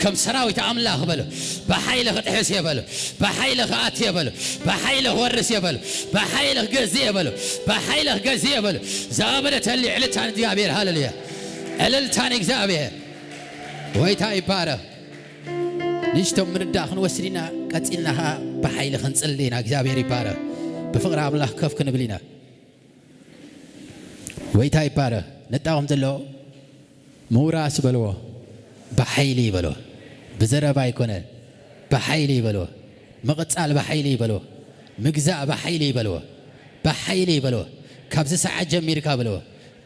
ከም ሰራዊት ኣምላኽ በሎ። ብሓይሊ ክጥሕስ እየ በሎ። ብሓይሊ ክኣት እየ በሎ። ብሓይሊ ክወርስ እየ በሎ። ብሓይሊ ክገዝእ እየ በሎ። ብሓይሊ ክገዝእ እየ በሎ። ዝኣበደተሊ ዕልልታ ንእግዚኣብሔር። ሃለሉያ። ዕልልታ ንእግዚኣብሔር። ጎይታ ይባረኽ። ንእሽቶ ምርዳእ ክንወስድ ኢና። ቀጺልና ኸዓ ብሓይሊ ክንጽሊ ኢና። እግዚኣብሔር ይባረኽ። ብፍቕሪ ኣምላኽ ከፍ ክንብል ኢና። ጎይታ ይባረኽ። ነጣኹም ዘሎ ምውራስ በልዎ፣ ብሓይሊ በልዎ። ብዘረባ ኣይኮነ፣ ብሓይሊ በልዎ። ምቕጻል ብሓይሊ በልዎ። ምግዛእ ብሓይሊ በልዎ። ብሓይሊ በልዎ። ካብዚ ሰዓት ጀሚርካ በልዎ።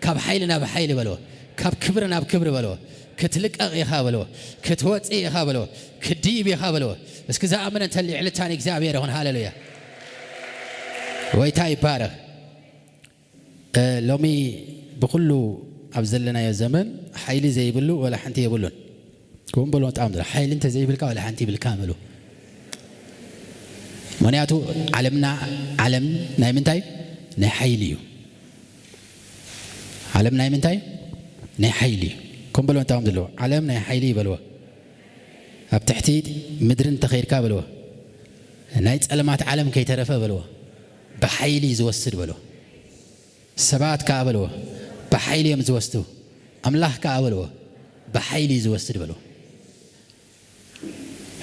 ካብ ሓይሊ ናብ ሓይሊ በልዎ። ካብ ክብሪ ናብ ክብሪ በልዎ። ክትልቀቕ ኢኻ በልዎ። ክትወጽእ ኢኻ በልዎ። ክትድይብ ኢኻ በልዎ። እስኪ ዝኣመነ እንተልዩ ዕልልታ ንእግዚኣብሔር ይኹን። ሃሌሉያ። ጎይታ ይባረኽ። እ፣ ሎሚ ብኹሉ ኣብ ዘለናዮ ዘመን ሓይሊ ዘይብሉ ወላ ሓንቲ የብሉን። ከምኡ በሎ፣ በጣም ዘሎ ሓይሊ እንተዘይብልካ ወላ ሓንቲ ይብልካ በሉ። ምኽንያቱ ዓለምና ዓለም ናይ ምንታይ? ናይ ሓይሊ እዩ። ዓለም ናይ ምንታይ? ናይ ሓይሊ እዩ። ከምኡ በሎ፣ በጣም ዘለዎ ዓለም ናይ ሓይሊ ይበልዎ። ኣብ ትሕቲ ምድሪ እንተኸይድካ በልዎ፣ ናይ ጸልማት ዓለም ከይተረፈ በልዎ፣ ብሓይሊ እዩ ዝወስድ በልዎ። ሰባት ከኣ በልዎ፣ ብሓይሊ እዮም ዝወስዱ። ኣምላኽ ከኣ በልዎ፣ ብሓይሊ እዩ ዝወስድ በልዎ።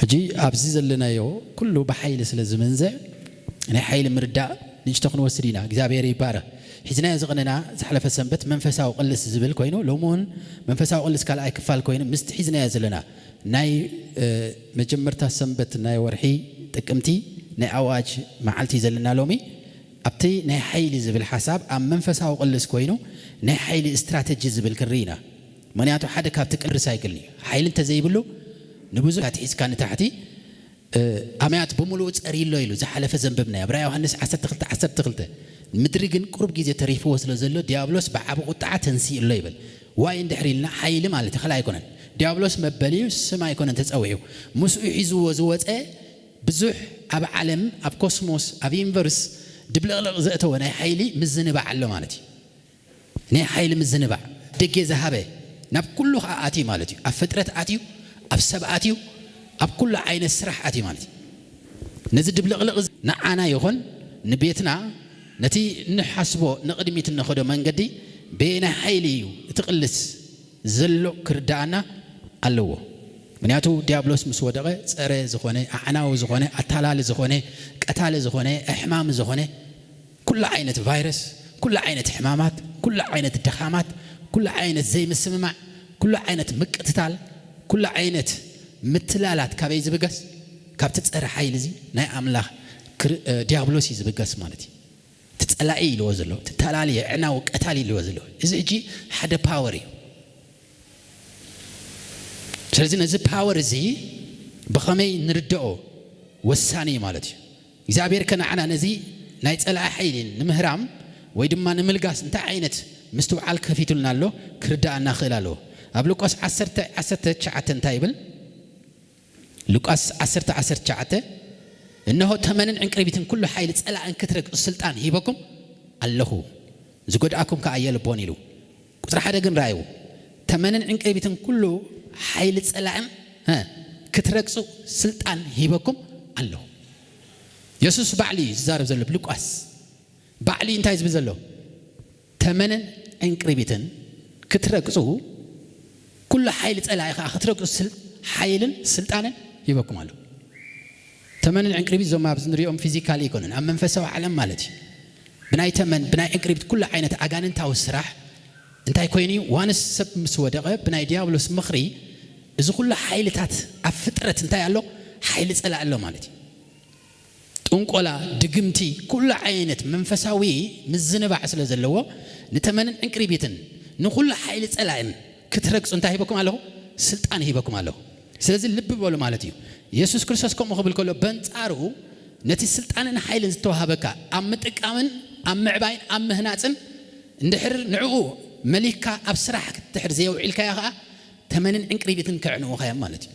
ሕጂ ኣብዚ ዘለናዮ ኩሉ ብሓይሊ ስለ ዝምንዘዕ ናይ ሓይሊ ምርዳእ ንእሽቶ ክንወስድ ኢና። እግዚኣብሔር ይባረኽ። ሒዝናዮ ዝቐነና ዝሓለፈ ሰንበት መንፈሳዊ ቅልስ ዝብል ኮይኑ፣ ሎሚ እውን መንፈሳዊ ቅልስ ካልኣይ ክፋል ኮይኑ ምስቲ ሒዝናዮ ዘለና ናይ መጀመርታ ሰንበት ናይ ወርሒ ጥቅምቲ ናይ ኣዋጅ መዓልቲ ዘለና ሎሚ ኣብቲ ናይ ሓይሊ ዝብል ሓሳብ ኣብ መንፈሳዊ ቅልስ ኮይኑ ናይ ሓይሊ ስትራተጂ ዝብል ክንርኢ ኢና። ምክንያቱ ሓደ ካብቲ ቅልስ ኣይክል እዩ። ሓይሊ እንተዘይብሉ ንብዙሕ ኣትሒዝካ ንታሕቲ ኣመያት ብምሉኡ ጸርዩ ኣሎ ኢሉ ዝሓለፈ ዘንበብናዮ ኣብ ራእይ ዮሃንስ ዓሰርተ ክልተ ዓሰርተ ክልተ። ምድሪ ግን ቁሩብ ግዜ ተሪፍዎ ስለ ዘሎ ዲያብሎስ ብዓቢ ቁጥዓ ተንሲኡ ኣሎ ይብል። ዋይ እንድሕር ኢልና ሓይሊ ማለት እዩ፣ ካልእ ኣይኮነን። ዲያብሎስ መበሊኡ ስም ኣይኮነን ተጸዊዑ፣ ምስኡ ሒዝዎ ዝወጸ ብዙሕ ኣብ ዓለም ኣብ ኮስሞስ ኣብ ዩኒቨርስ ድብልቕልቕ ዘእተወ ናይ ሓይሊ ምዝንባዕ ኣሎ ማለት እዩ። ናይ ሓይሊ ምዝንባዕ ደጌ ዝሃበ ናብ ኩሉ ከዓ ኣትዩ ማለት እዩ። ኣብ ፍጥረት ኣትዩ፣ ኣብ ሰብ ኣትዩ፣ ኣብ ኩሉ ዓይነት ስራሕ ኣትዩ ማለት እዩ። ነዚ ድብልቕልቕ ንዓና ይኹን ንቤትና ነቲ እንሓስቦ ንቕድሚት እነኸዶ መንገዲ በየናይ ሓይሊ እዩ እቲ ቅልስ ዘሎ ክርዳኣና ኣለዎ። ምክንያቱ ዲያብሎስ ምስ ወደቐ ጸረ ዝኾነ ኣዕናዊ ዝኾነ ኣታላሊ ዝኾነ ቀታሊ ዝኾነ ኣሕማሚ ዝኾነ ኩሉ ዓይነት ቫይረስ፣ ኩሉ ዓይነት ሕማማት፣ ኩሉ ዓይነት ድኻማት፣ ኩሉ ዓይነት ዘይምስምማዕ፣ ኩሉ ዓይነት ምቅትታል፣ ኩሉ ዓይነት ምትላላት ካበይ ዝብገስ? ካብቲ ጸረ ሓይሊ እዚ ናይ ኣምላኽ ዲያብሎስ እዩ ዝብገስ ማለት እዩ። እቲ ጸላኢ ኢልዎ ዘሎ እቲ ተላሊ ኣዕናዊ ቀታሊ ኢልዎ ዘሎ እዚ ሕጂ ሓደ ፓወር እዩ። ስለዚ ነዚ ፓወር እዚ ብኸመይ ንርድኦ ወሳኒ እዩ ማለት እዩ። እግዚኣብሔር ከነዓና ነዚ ናይ ጸላኢ ሓይሊ ንምህራም ወይ ድማ ንምልጋስ እንታይ ዓይነት ምስትውዓል ከፊቱልና ኣሎ ክርዳኣና ክእል ኣለዎ። ኣብ ሉቃስ ዓሰርተ ዓሰርተ ትሽዓተ እንታይ ይብል? ሉቃስ ዓሰርተ ዓሰርተ ትሽዓተ፣ እነሆ ተመንን ዕንቅሪቢትን ኩሉ ሓይሊ ጸላእን ክትረግጹ ስልጣን ሂበኩም ኣለኹ፣ ዝጎድኣኩም ከኣ የልቦን ኢሉ። ቁጽሪ ሓደ ግን ረኣይዎ፣ ተመንን ዕንቅሪቢትን ኩሉ ሓይሊ ጸላእን ክትረግጹ ስልጣን ሂበኩም ኣለኹ። የሱስ ባዕሉ እዩ ዝዛረብ ዘሎ ብሉቃስ። ባዕሉ እንታይ ዝብል ዘሎ? ተመንን ዕንቅሪቢትን ክትረግጹ፣ ኩሉ ሓይሊ ጸላኢ ከኣ ክትረግጹ ሓይልን ስልጣንን ሂበኩም ኣሎ። ተመንን ዕንቅሪቢት እዞም ኣብዚ ንሪኦም ፊዚካሊ ኣይኮነን፣ ኣብ መንፈሳዊ ዓለም ማለት እዩ። ብናይ ተመን ብናይ ዕንቅሪቢት ኩሉ ዓይነት ኣጋንንታዊ ስራሕ እንታይ ኮይኑ እዩ? ዋንስ ሰብ ምስ ወደቐ ብናይ ዲያብሎስ ምኽሪ እዚ ኩሉ ሓይልታት ኣብ ፍጥረት እንታይ ኣሎ? ሓይሊ ጸላኢ ኣሎ ማለት እዩ። ጥንቆላ፣ ድግምቲ፣ ኩሉ ዓይነት መንፈሳዊ ምዝንባዕ ስለ ዘለዎ ንተመንን ዕንቅሪቢትን ንኩሉ ሓይሊ ጸላእን ክትረግጹ እንታይ ሂበኩም ኣለኹ? ስልጣን ሂበኩም ኣለኹ። ስለዚ ልቢ በሉ ማለት እዩ። የሱስ ክርስቶስ ከምኡ ክብል ከሎ በንጻሩ ነቲ ስልጣንን ሓይልን ዝተዋሃበካ ኣብ ምጥቃምን ኣብ ምዕባይን ኣብ ምህናጽን እንድሕር ንዕኡ መሊክካ ኣብ ስራሕ ክትድሕር ዘየውዒልካዮ ከኣ ተመንን ዕንቅሪቢትን ከዕንዉኻ እዮም ማለት እዩ።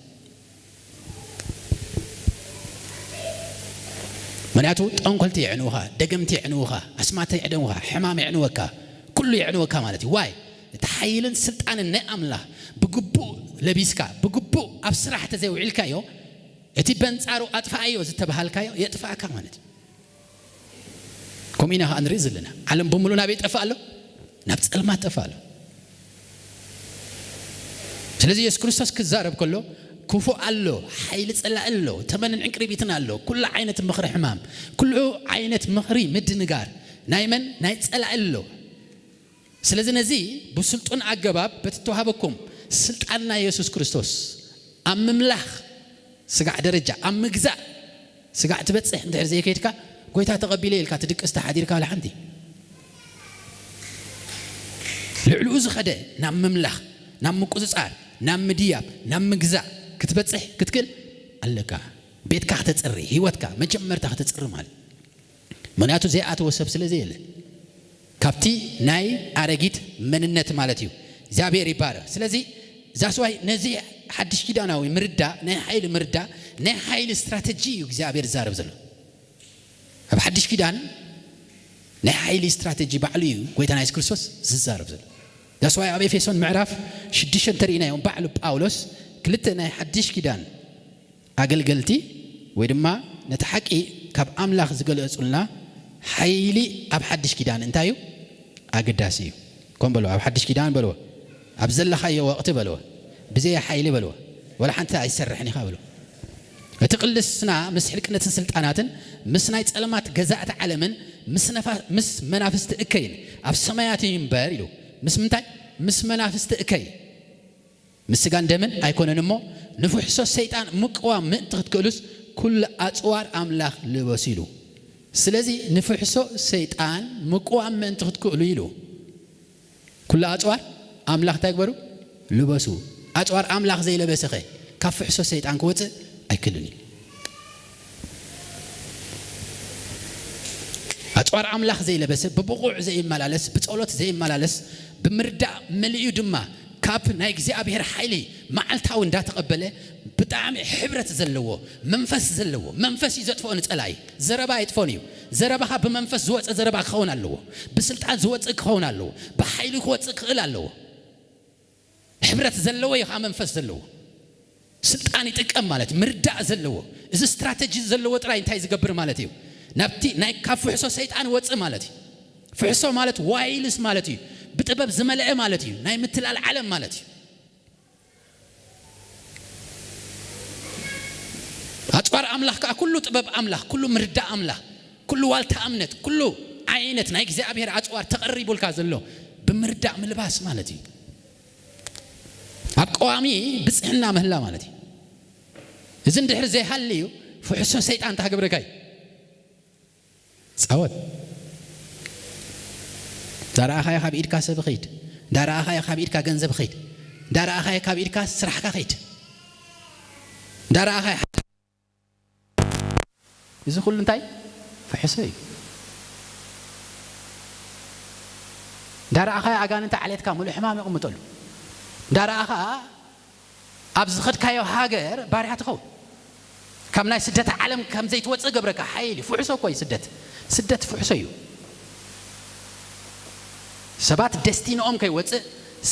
ምክንያቱ ጠንኮልቲ የዕንውኻ፣ ደገምቲ የዕንውኻ፣ ኣስማት የዕንውኻ፣ ሕማም የዕንወካ፣ ኩሉ የዕንወካ ማለት እዩ። ዋይ እቲ ሓይልን ስልጣንን ናይ ኣምላኽ ብግቡእ ለቢስካ ብግቡእ ኣብ ስራሕ ተዘይውዒልካዮ እቲ በንጻሩ ኣጥፍኣዮ ዝተባሃልካዮ የጥፍኣካ ማለት እዩ። ከምኡ ኢና ከዓ ንርኢ ዘለና። ዓለም ብምሉእ ናበይ ጠፍእ ኣሎ? ናብ ጸልማት ጠፍእ ኣሎ። ስለዚ የሱስ ክርስቶስ ክዛረብ ከሎ ክፉእ ኣሎ፣ ሓይሊ ጸላኢ ኣሎ፣ ተመንን ዕንቅሪቢትን ኣሎ፣ ኩሉ ዓይነት ምኽሪ ሕማም፣ ኩሉ ዓይነት ምኽሪ ምድንጋር ናይ መን ናይ ጸላኢ ኣሎ። ስለዚ ነዚ ብስልጡን ኣገባብ በቲ ተዋሃበኩም ስልጣን ናይ የሱስ ክርስቶስ ኣብ ምምላኽ ስጋዕ ደረጃ ኣብ ምግዛእ ስጋዕ ትበጽሕ እንድሕር ዘይከይድካ ጎይታ ተቐቢለ ኢልካ ትድቅስ ተሓዲርካ ዋላ ሓንቲ ልዕልኡ ዝኸደ ናብ ምምላኽ ናብ ምቁፅፃር ናብ ምድያብ ናብ ምግዛእ ክትበፅሕ ክትክእል ኣለካ። ቤትካ ክተፅሪ ህይወትካ መጀመርታ ክተፅሪ ማለት ምክንያቱ ዘይኣተወ ሰብ ስለ ዘየለ ካብቲ ናይ ኣረጊት መንነት ማለት እዩ። እግዚኣብሔር ይባረክ። ስለዚ ዛስዋይ ነዚ ሓድሽ ኪዳናዊ ምርዳእ ናይ ሓይሊ ምርዳእ ናይ ሓይሊ ስትራተጂ እዩ እግዚኣብሔር ዝዛረብ ዘሎ። ኣብ ሓድሽ ኪዳን ናይ ሓይሊ ስትራተጂ ባዕሉ እዩ ጎይታና የሱስ ክርስቶስ ዝዛረብ ዘሎ። ዛስዋይ ኣብ ኤፌሶን ምዕራፍ ሽዱሽተ እንተርኢናዮም ባዕሉ ጳውሎስ ክልተ ናይ ሓድሽ ኪዳን ኣገልገልቲ ወይ ድማ ነቲ ሓቂ ካብ ኣምላኽ ዝገለጹልና ሓይሊ ኣብ ሓድሽ ኪዳን እንታይ እዩ ኣገዳሲ እዩ። ከም በልዎ ኣብ ሓድሽ ኪዳን በልዎ ኣብ ዘለኻዮ ወቕቲ በልዎ ብዘይ ሓይሊ በልዎ ወላ ሓንቲ ኣይሰርሕን ኢኻ በልዎ። እቲ ቅልስና ምስ ሕልቅነትን ስልጣናትን፣ ምስ ናይ ጸልማት ገዛእቲ ዓለምን፣ ምስ ነፋ-፣ ምስ መናፍስቲ እከይን ኣብ ሰማያት እዩ እምበር ኢሉ። ምስ ምንታይ? ምስ መናፍስቲ እከይ። ምስ ስጋን ደምን ኣይኮነን እሞ፣ ንፍሕሶ ሰይጣን ምቅዋም ምእንቲ ክትክእሉስ፣ ኩሉ ኣጽዋር ኣምላኽ ልበሱ ኢሉ። ስለዚ ንፍሕሶ ሰይጣን ምቅዋም ምእንቲ ክትክእሉ ኢሉ። ኩሉ ኣጽዋር ኣምላኽ እንታይ ግበሩ? ልበሱ። ኣጽዋር ኣምላኽ ዘይለበሰኸ ካብ ፍሕሶ ሰይጣን ክወጽእ ኣይክእልን እዩ። ኣጽዋር ኣምላኽ ዘይለበሰ፣ ብብቑዕ ዘይመላለስ፣ ብጸሎት ዘይመላለስ፣ ብምርዳእ መሊኡ ድማ ካብ ናይ እግዚኣብሔር ሓይሊ መዓልታዊ እንዳተቐበለ፣ ብጣዕሚ ሕብረት ዘለዎ መንፈስ ዘለዎ፣ መንፈስ እዩ ዘጥፍኦ ንጸላኢ። ዘረባ ኣይጥፎን እዩ። ዘረባኻ ብመንፈስ ዝወጸ ዘረባ ክኸውን ኣለዎ። ብስልጣን ዝወጽእ ክኸውን ኣለዎ። ብሓይሊ ክወጽእ ክኽእል ኣለዎ። ሕብረት ዘለዎ እዩ ኸዓ መንፈስ ዘለዎ። ስልጣን ይጥቀም ማለት ምርዳእ ዘለዎ። እዚ ስትራተጂ ዘለዎ ጥራይ እንታይ ዝገብር ማለት እዩ? ናብቲ ናይ ካብ ፍሕሶ ሰይጣን ይወጽእ ማለት እዩ። ፍሕሶ ማለት ዋይልስ ማለት እዩ። ብጥበብ ዝመልአ ማለት እዩ። ናይ ምትላል ዓለም ማለት እዩ። ኣጽዋር ኣምላኽ ከኣ ኩሉ ጥበብ ኣምላኽ፣ ኩሉ ምርዳእ ኣምላኽ፣ ኩሉ ዋልታ እምነት፣ ኩሉ ዓይነት ናይ እግዚኣብሔር ኣጽዋር ተቐሪቡልካ ዘሎ ብምርዳእ ምልባስ ማለት እዩ። ኣብ ቀዋሚ ብጽሕና ምህላ ማለት እዩ። እዚ እንድሕር ዘይሃልዩ ፍሕሶ ሰይጣን እንታይ ክገብረካ እዩ? ጻወት። እንዳረኣኻዮ ካብ ኢድካ ሰብ ኺድ። እንዳረኣኻዮ ካብ ኢድካ ገንዘብ ኺድ። እንዳረኣኻዮ ካብ ኢድካ ስራሕካ ኺድ። እንዳረኣኻዮ፣ እዚ ኩሉ እንታይ? ፍሕሶ እዩ። እንዳረኣኻዮ ኣጋንንቲ ዓሌትካ ሙሉእ ሕማም የቕምጠሉ። እንዳረኣኻ ኣብ ዝኸድካዮ ሃገር ባርያ ትኸውን። ካብ ናይ ስደት ዓለም ከም ዘይትወጽእ ገብረካ ሓይል እዩ። ፍሕሶ እኮ እዩ ስደት። ስደት ፍሕሶ እዩ። ሰባት ደስቲንኦም ከይወጽእ፣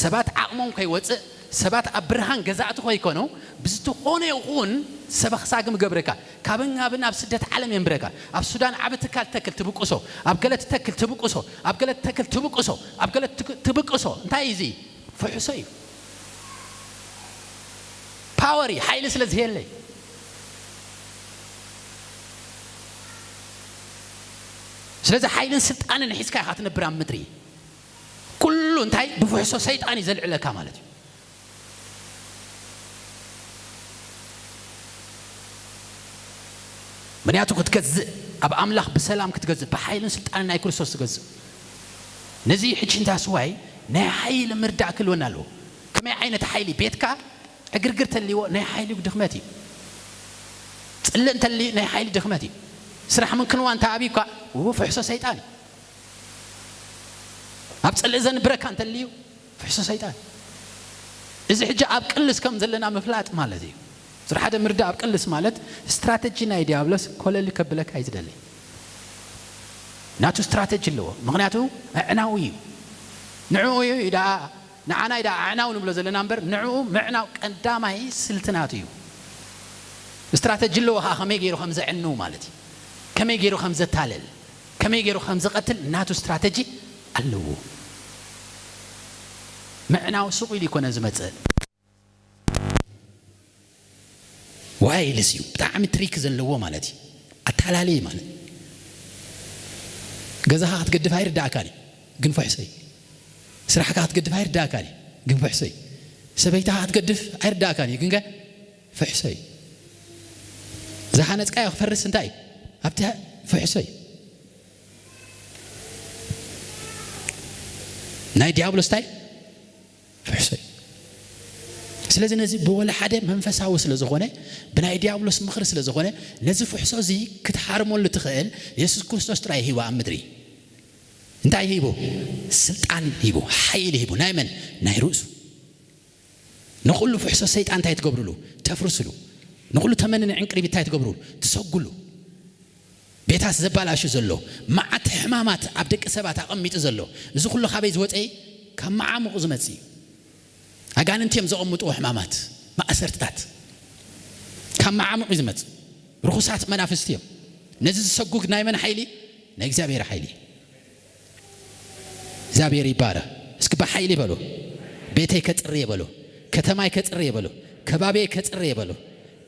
ሰባት ዓቕሞም ከይወጽእ፣ ሰባት ኣብ ብርሃን ገዛእቲ ከይኮኑ፣ ብዝተኾነ ይኹን ሰበኽ ሳግም ገብረካ፣ ካብን ናብን ኣብ ስደት ዓለም የንብረካ። ኣብ ሱዳን ዓቢ ትካል ትተክል ትብቅሶ፣ ኣብ ገለ ትተክል ትብቅሶ፣ ኣብ ገለ ትተክል ትብቅሶ፣ ኣብ ገለ ትክ-፣ ትብቅሶ። እንታይ እዩ እዚ? ፍሕሶ እዩ። ፓወር እዩ፣ ሓይሊ ስለ ዝህየለይ። ስለዚ ሓይልን ስልጣንን ሒዝካ ኢኻ ትነብር ኣብ ምድሪ። ኩሉ እንታይ? ብፍሕሶ ሰይጣን እዩ ዘልዕለካ ማለት እዩ። ምኽንያቱ ክትገዝእ፣ ኣብ ኣምላኽ ብሰላም ክትገዝእ፣ ብሓይልን ስልጣንን ናይ ክርስቶስ ትገዝእ። ነዚ ሕጂ እንዳ ስዋይ ናይ ሓይሊ ምርዳእ ክህልወና ኣለዎ። ከመይ ዓይነት ሓይሊ? ቤትካ ዕግርግር ተልይዎ ናይ ሓይሊ ድኽመት እዩ። ጽልእ እንተልዩ ናይ ሓይሊ ድኽመት እዩ። ስራሕ ምንክንዋ እንተ ኣብዩካ፣ ውው ፍሕሶ ሰይጣን እዩ። ኣብ ጽልእ ዘንብረካ እንተልዩ ፍሕሶ ሰይጣን። እዚ ሕጂ ኣብ ቅልስ ከም ዘለና ምፍላጥ ማለት እዩ። ቁጽሪ ሓደ ምርዳእ ኣብ ቅልስ ማለት ስትራተጂ ናይ ዲያብሎስ ኮለል ከብለካ እዩ ዝደሊ። ናቱ ስትራተጂ ኣለዎ። ምኽንያቱ ኣዕናዊ እዩ። ንዕኡ እዩ ደኣ፣ ንዓና እዩ ደኣ ኣዕናዊ ንብሎ ዘለና እምበር ንዕኡ ምዕናው ቀዳማይ ስልቲ ናቱ እዩ። ስትራተጂ ኣለዎ ኸዓ ከመይ ገይሩ ከም ዘዕንው ማለት እዩ። ከመይ ገይሩ ከም ዘታለል፣ ከመይ ገይሩ ከም ዝቐትል ናቱ ስትራተጂ ኣለዎ። ምዕናው ሱቕ ኢሉ ይኮነ ዝመጽእ። ዋይልስ እዩ። ብጣዕሚ ትሪክ ዘለዎ ማለት እዩ። ኣታላሊ ማለት። ገዛኻ ክትገድፍ ኣይርዳእካን እዩ፣ ግን ፍሕሶ እዩ። ስራሕካ ክትገድፍ ኣይርዳእካን እዩ፣ ግን ፍሕሶ እዩ። ሰበይትኻ ክትገድፍ ኣይርዳእካን እዩ፣ ግን ከ ፍሕሶ እዩ። ዝሃነጽካዮ ክፈርስ እንታይ እዩ? ኣብቲ ፍሕሶ እዩ። ናይ ዲያብሎስ እንታይ? ፍሕሶ እዩ። ስለዚ ነዚ ብወላ ሓደ መንፈሳዊ ስለ ዝኾነ፣ ብናይ ዲያብሎስ ምኽሪ ስለ ዝኾነ፣ ነዚ ፍሕሶ እዚ ክትሃርመሉ ትኽእል የሱስ ክርስቶስ ጥራይ ሂቡ ኣብ ምድሪ። እንታይ ሂቡ? ስልጣን ሂቡ፣ ሓይሊ ሂቡ። ናይ መን? ናይ ርእሱ። ንኹሉ ፍሕሶ ሰይጣን እንታይ ትገብሩሉ? ተፍርስሉ። ንኹሉ ተመንን ዕንቅሪቢት እንታይ ትገብሩሉ? ትሰጉሉ። ቤታት ዘባላሹ ዘሎ፣ መዓት ሕማማት ኣብ ደቂ ሰባት ኣቐሚጡ ዘሎ፣ እዚ ኩሉ ካበይ ዝወጸ? ካብ መዓሙቕ ዝመጽእ እዩ። ኣጋንንቲ እዮም ዘቐምጥዎ ሕማማት፣ ማእሰርትታት። ካብ መዓሙቕ እዩ ዝመጽእ። ርኹሳት መናፍስቲ እዮም። ነዚ ዝሰጉግ ናይ መን ሓይሊ? ናይ እግዚኣብሔር ሓይሊ። እግዚኣብሔር ይባረኽ። እስኪ ብሓይሊ በሉ። ቤተይ ከጽርየ በሉ። ከተማይ ከጽርየ በሉ። ከባቢየ ከጽርየ በሉ።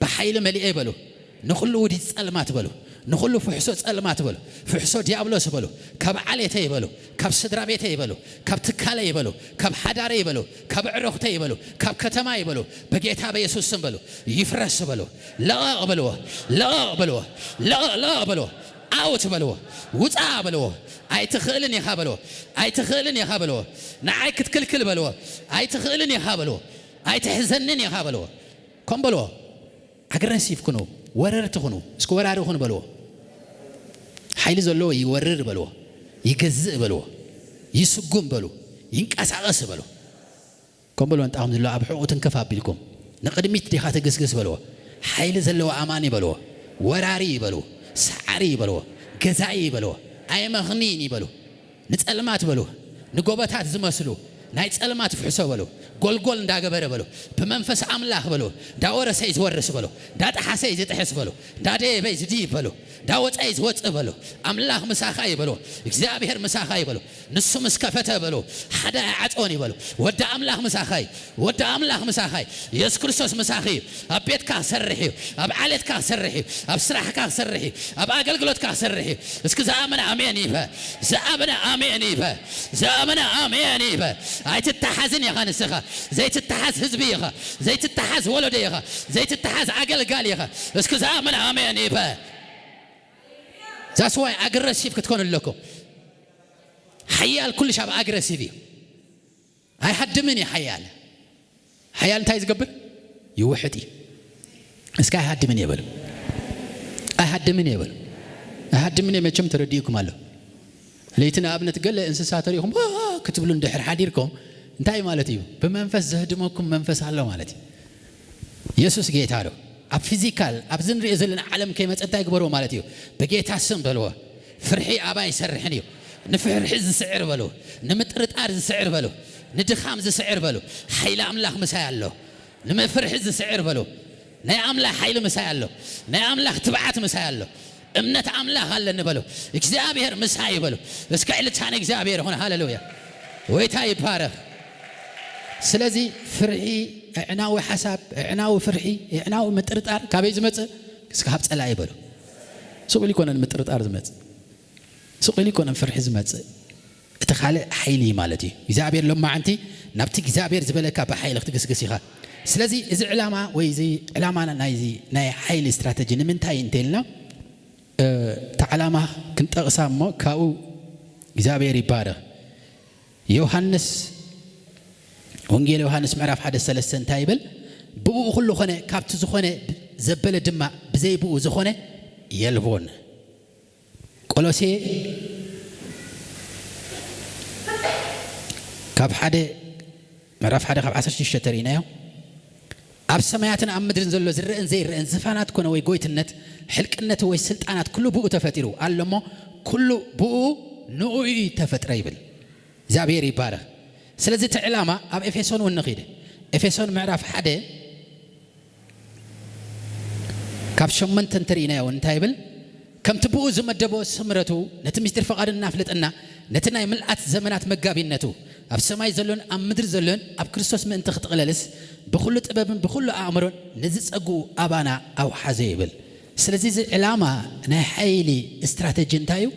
ብሓይሊ መሊኤ በሉ። ንኹሉ ውዲት ጸልማት በሉ፣ ንኹሉ ፍሕሶ ጸልማት በሉ፣ ፍሕሶ ዲያብሎስ በሉ፣ ካብ ዓሌተይ በሉ፣ ካብ ስድራ ቤተይ በሉ፣ ካብ ትካለይ በሉ፣ ካብ ሓዳረይ በሉ፣ ካብ ዕረኽተይ በሉ፣ ካብ ከተማይ በሉ፣ በጌታ በየሱስ ስም በሉ፣ ይፍረስ በሉ፣ ለቐቕ በልዎ፣ ለቐቕ በልዎ፣ ለቐቕ፣ ለቐቕ በልዎ፣ ኣውት በልዎ፣ ውጻ በልዎ፣ ኣይትኽእልን ኢኻ በልዎ፣ ኣይትኽእልን ኢኻ በልዎ፣ ንዓይ ክትክልክል በልዎ፣ ኣይትኽእልን ኢኻ በልዎ፣ ኣይትሕዘንን ኢኻ በልዎ፣ ከም በልዎ። ኣግረሲቭ ኩኑ፣ ወረርቲ ኩኑ፣ እስኪ ወራሪ ኩኑ በልዎ። ሓይሊ ዘለዎ ይወርር በልዎ፣ ይገዝእ በልዎ፣ ይስጉም በሉ፣ ይንቀሳቐስ በሉ። ከም በልዎ፣ ንጣኹም ዘሎ ኣብ ሕቑ ትንከፍ ኣቢልኩም ንቕድሚት ዲኻ ትግስግስ በልዎ። ሓይሊ ዘለዎ ኣማኒ በልዎ፣ ወራሪ ይበሉ፣ ሰዓሪ ይበልዎ፣ ገዛኢ ይበልዎ፣ ኣይመኽንይን ይበሉ። ንጸልማት በሉ፣ ንጎበታት ዝመስሉ ናይ ጸልማት ፍሕሶ በሉ፣ ጎልጎል እንዳገበረ በሉ፣ ብመንፈስ ኣምላኽ በሉ፣ እንዳወረሰይ ዝወርስ በሉ፣ እንዳጠሓሰይ ዝጥሕስ በሉ፣ እንዳደየበይ ዝድይብ በሉ፣ እንዳወጸይ ዝወጽእ በሉ፣ ኣምላኽ ምሳኻ ይበሉ፣ እግዚኣብሔር ምሳኻ ይበሉ፣ ንሱ ምስ ከፈተ በሉ፣ ሓደ ኣይዓጽዎን ይበሉ፣ ወዲ ኣምላኽ ምሳኻ እዩ፣ ወዲ ኣምላኽ ምሳኻ እዩ፣ የሱስ ክርስቶስ ምሳኺ እዩ። ኣብ ቤትካ ክሰርሕ እዩ፣ ኣብ ዓሌትካ ክሰርሕ እዩ፣ ኣብ ስራሕካ ክሰርሕ እዩ፣ ኣብ ኣገልግሎትካ ክሰርሕ እዩ። እስኪ ዝኣመነ ኣሜን ይበ፣ ዝኣመነ ኣሜን ይበ፣ ዝኣመነ ኣሜን ይበ። ኣይትተሓዝን ኢኻ ንስኻ፣ ዘይትተሓዝ ህዝቢ ኢኻ፣ ዘይትተሓዝ ወለዶ ኢኻ፣ ዘይትተሓዝ ኣገልጋሊ ኢኻ። እስኪ ዝኣመነ ኣሜን ይበ። ዛስዋይ ኣግረሲቭ ክትኮኑ ኣለኩም። ሓያል ኩሉ ሻብ ኣግረሲቭ እዩ። ኣይሃድምን እዩ ሓያል። ሓያል እንታይ ዝገብር? ይውሕጥ እዩ። እስከ ኣይሃድምን እየ በሉ። ኣይሃድምን እየ በሉ። ኣይሃድምን እየ መቸም ተረዲእኩም ኣሎ። ለይቲ ንኣብነት ገለ እንስሳ ተሪእኹም "ዋ" ክትብሉ እንድሕር ሓዲርኩም እንታይ ማለት እዩ? ብመንፈስ ዘህድመኩም መንፈስ ኣሎ ማለት እዩ። የሱስ ጌታ ዶ? ኣብ ፊዚካል ኣብዚ ንሪኦ ዘለና ዓለም ከይመፀ እንታይ ግበርዎ ማለት እዩ? በጌታ ስም በልዎ። ፍርሒ ኣባይ ይሰርሕን እዩ። ንፍርሒ ዝስዕር በሉ፣ ንምጥርጣር ዝስዕር በሉ፣ ንድኻም ዝስዕር በሉ። ሓይሊ ኣምላኽ ምሳይ ኣሎ። ንምፍርሒ ዝስዕር በሉ፣ ናይ ኣምላኽ ሓይሊ ምሳይ ኣሎ። ናይ ኣምላኽ ትብዓት ምሳይ ኣሎ። እምነት ኣምላኽ ኣለኒ በሉ። እግዚኣብሔር ምሳይ በሉ። እስከ ዕልልታ ንእግዚኣብሔር ይኹን። ሃሌሉያ። ጎይታ ይባረኽ። ስለዚ ፍርሒ፣ ኣዕናዊ ሓሳብ፣ ኣዕናዊ ፍርሒ፣ ኣዕናዊ ምጥርጣር ካበይ ዝመጽእ? እስከ ካብ ጸላኢ በሉ። ስቕ ኢሉ ይኮነን ምጥርጣር ዝመጽእ። ስቕ ኢሉ ይኮነን ፍርሒ ዝመጽእ። እቲ ካልእ ሓይሊ ማለት እዩ። እግዚኣብሔር ሎማዓንቲ ናብቲ እግዚኣብሔር ዝበለካ ብሓይሊ ክትግስግስ ኢኻ። ስለዚ እዚ ዕላማ ወይ እዚ ዕላማ ናይዚ ናይ ሓይሊ ስትራተጂ ንምንታይ እንተኢልና፣ እ፣ እቲ ዕላማ ክንጠቕሳ እሞ ካብኡ እግዚኣብሔር ይባረኽ። ዮሃንስ፣ ወንጌል ዮሃንስ ምዕራፍ ሓደ ሰለስተ እንታይ ይብል? ብእኡ ኩሉ ኾነ፣ ካብቲ ዝኾነ ዘበለ ድማ ብዘይ ብኡ ዝኾነ የልቦን። ቆሎሴ ካብ ሓደ፣ ምዕራፍ ሓደ ካብ ዓሰርተ ሽዱሽተ ተሪእናዮ። ኣብ ሰማያትን ኣብ ምድርን ዘሎ ዝረአን ዘይረአን ዝፋናት ኮነ ወይ ጎይትነት፣ ሕልቅነት ወይ ስልጣናት ኩሉ ብኡ ተፈጢሩ ኣሎ እሞ፣ ኩሉ ብኡ ንኡ እዩ ተፈጥረ ይብል። እግዚኣብሔር ይባረኽ። ስለዚ እቲ ዕላማ ኣብ ኤፌሶን እውን ንኺድ። ኤፌሶን ምዕራፍ ሓደ ካብ ሸሞንተ እንተሪእናዮ እውን እንታይ ይብል? ከምቲ ብኡ ዝመደቦ ስምረቱ ነቲ ምስጢር ፍቓዱ እናፍለጠና ነቲ ናይ ምልኣት ዘመናት መጋቢነቱ ኣብ ሰማይ ዘሎን ኣብ ምድሪ ዘሎን ኣብ ክርስቶስ ምእንቲ ክጥቕለልስ ብኹሉ ጥበብን ብኹሉ ኣእምሮን ነዚ ጸግኡ ኣባና ኣውሓዘ ይብል። ስለዚ እዚ ዕላማ ናይ ሓይሊ ስትራተጂ እንታይ እዩ?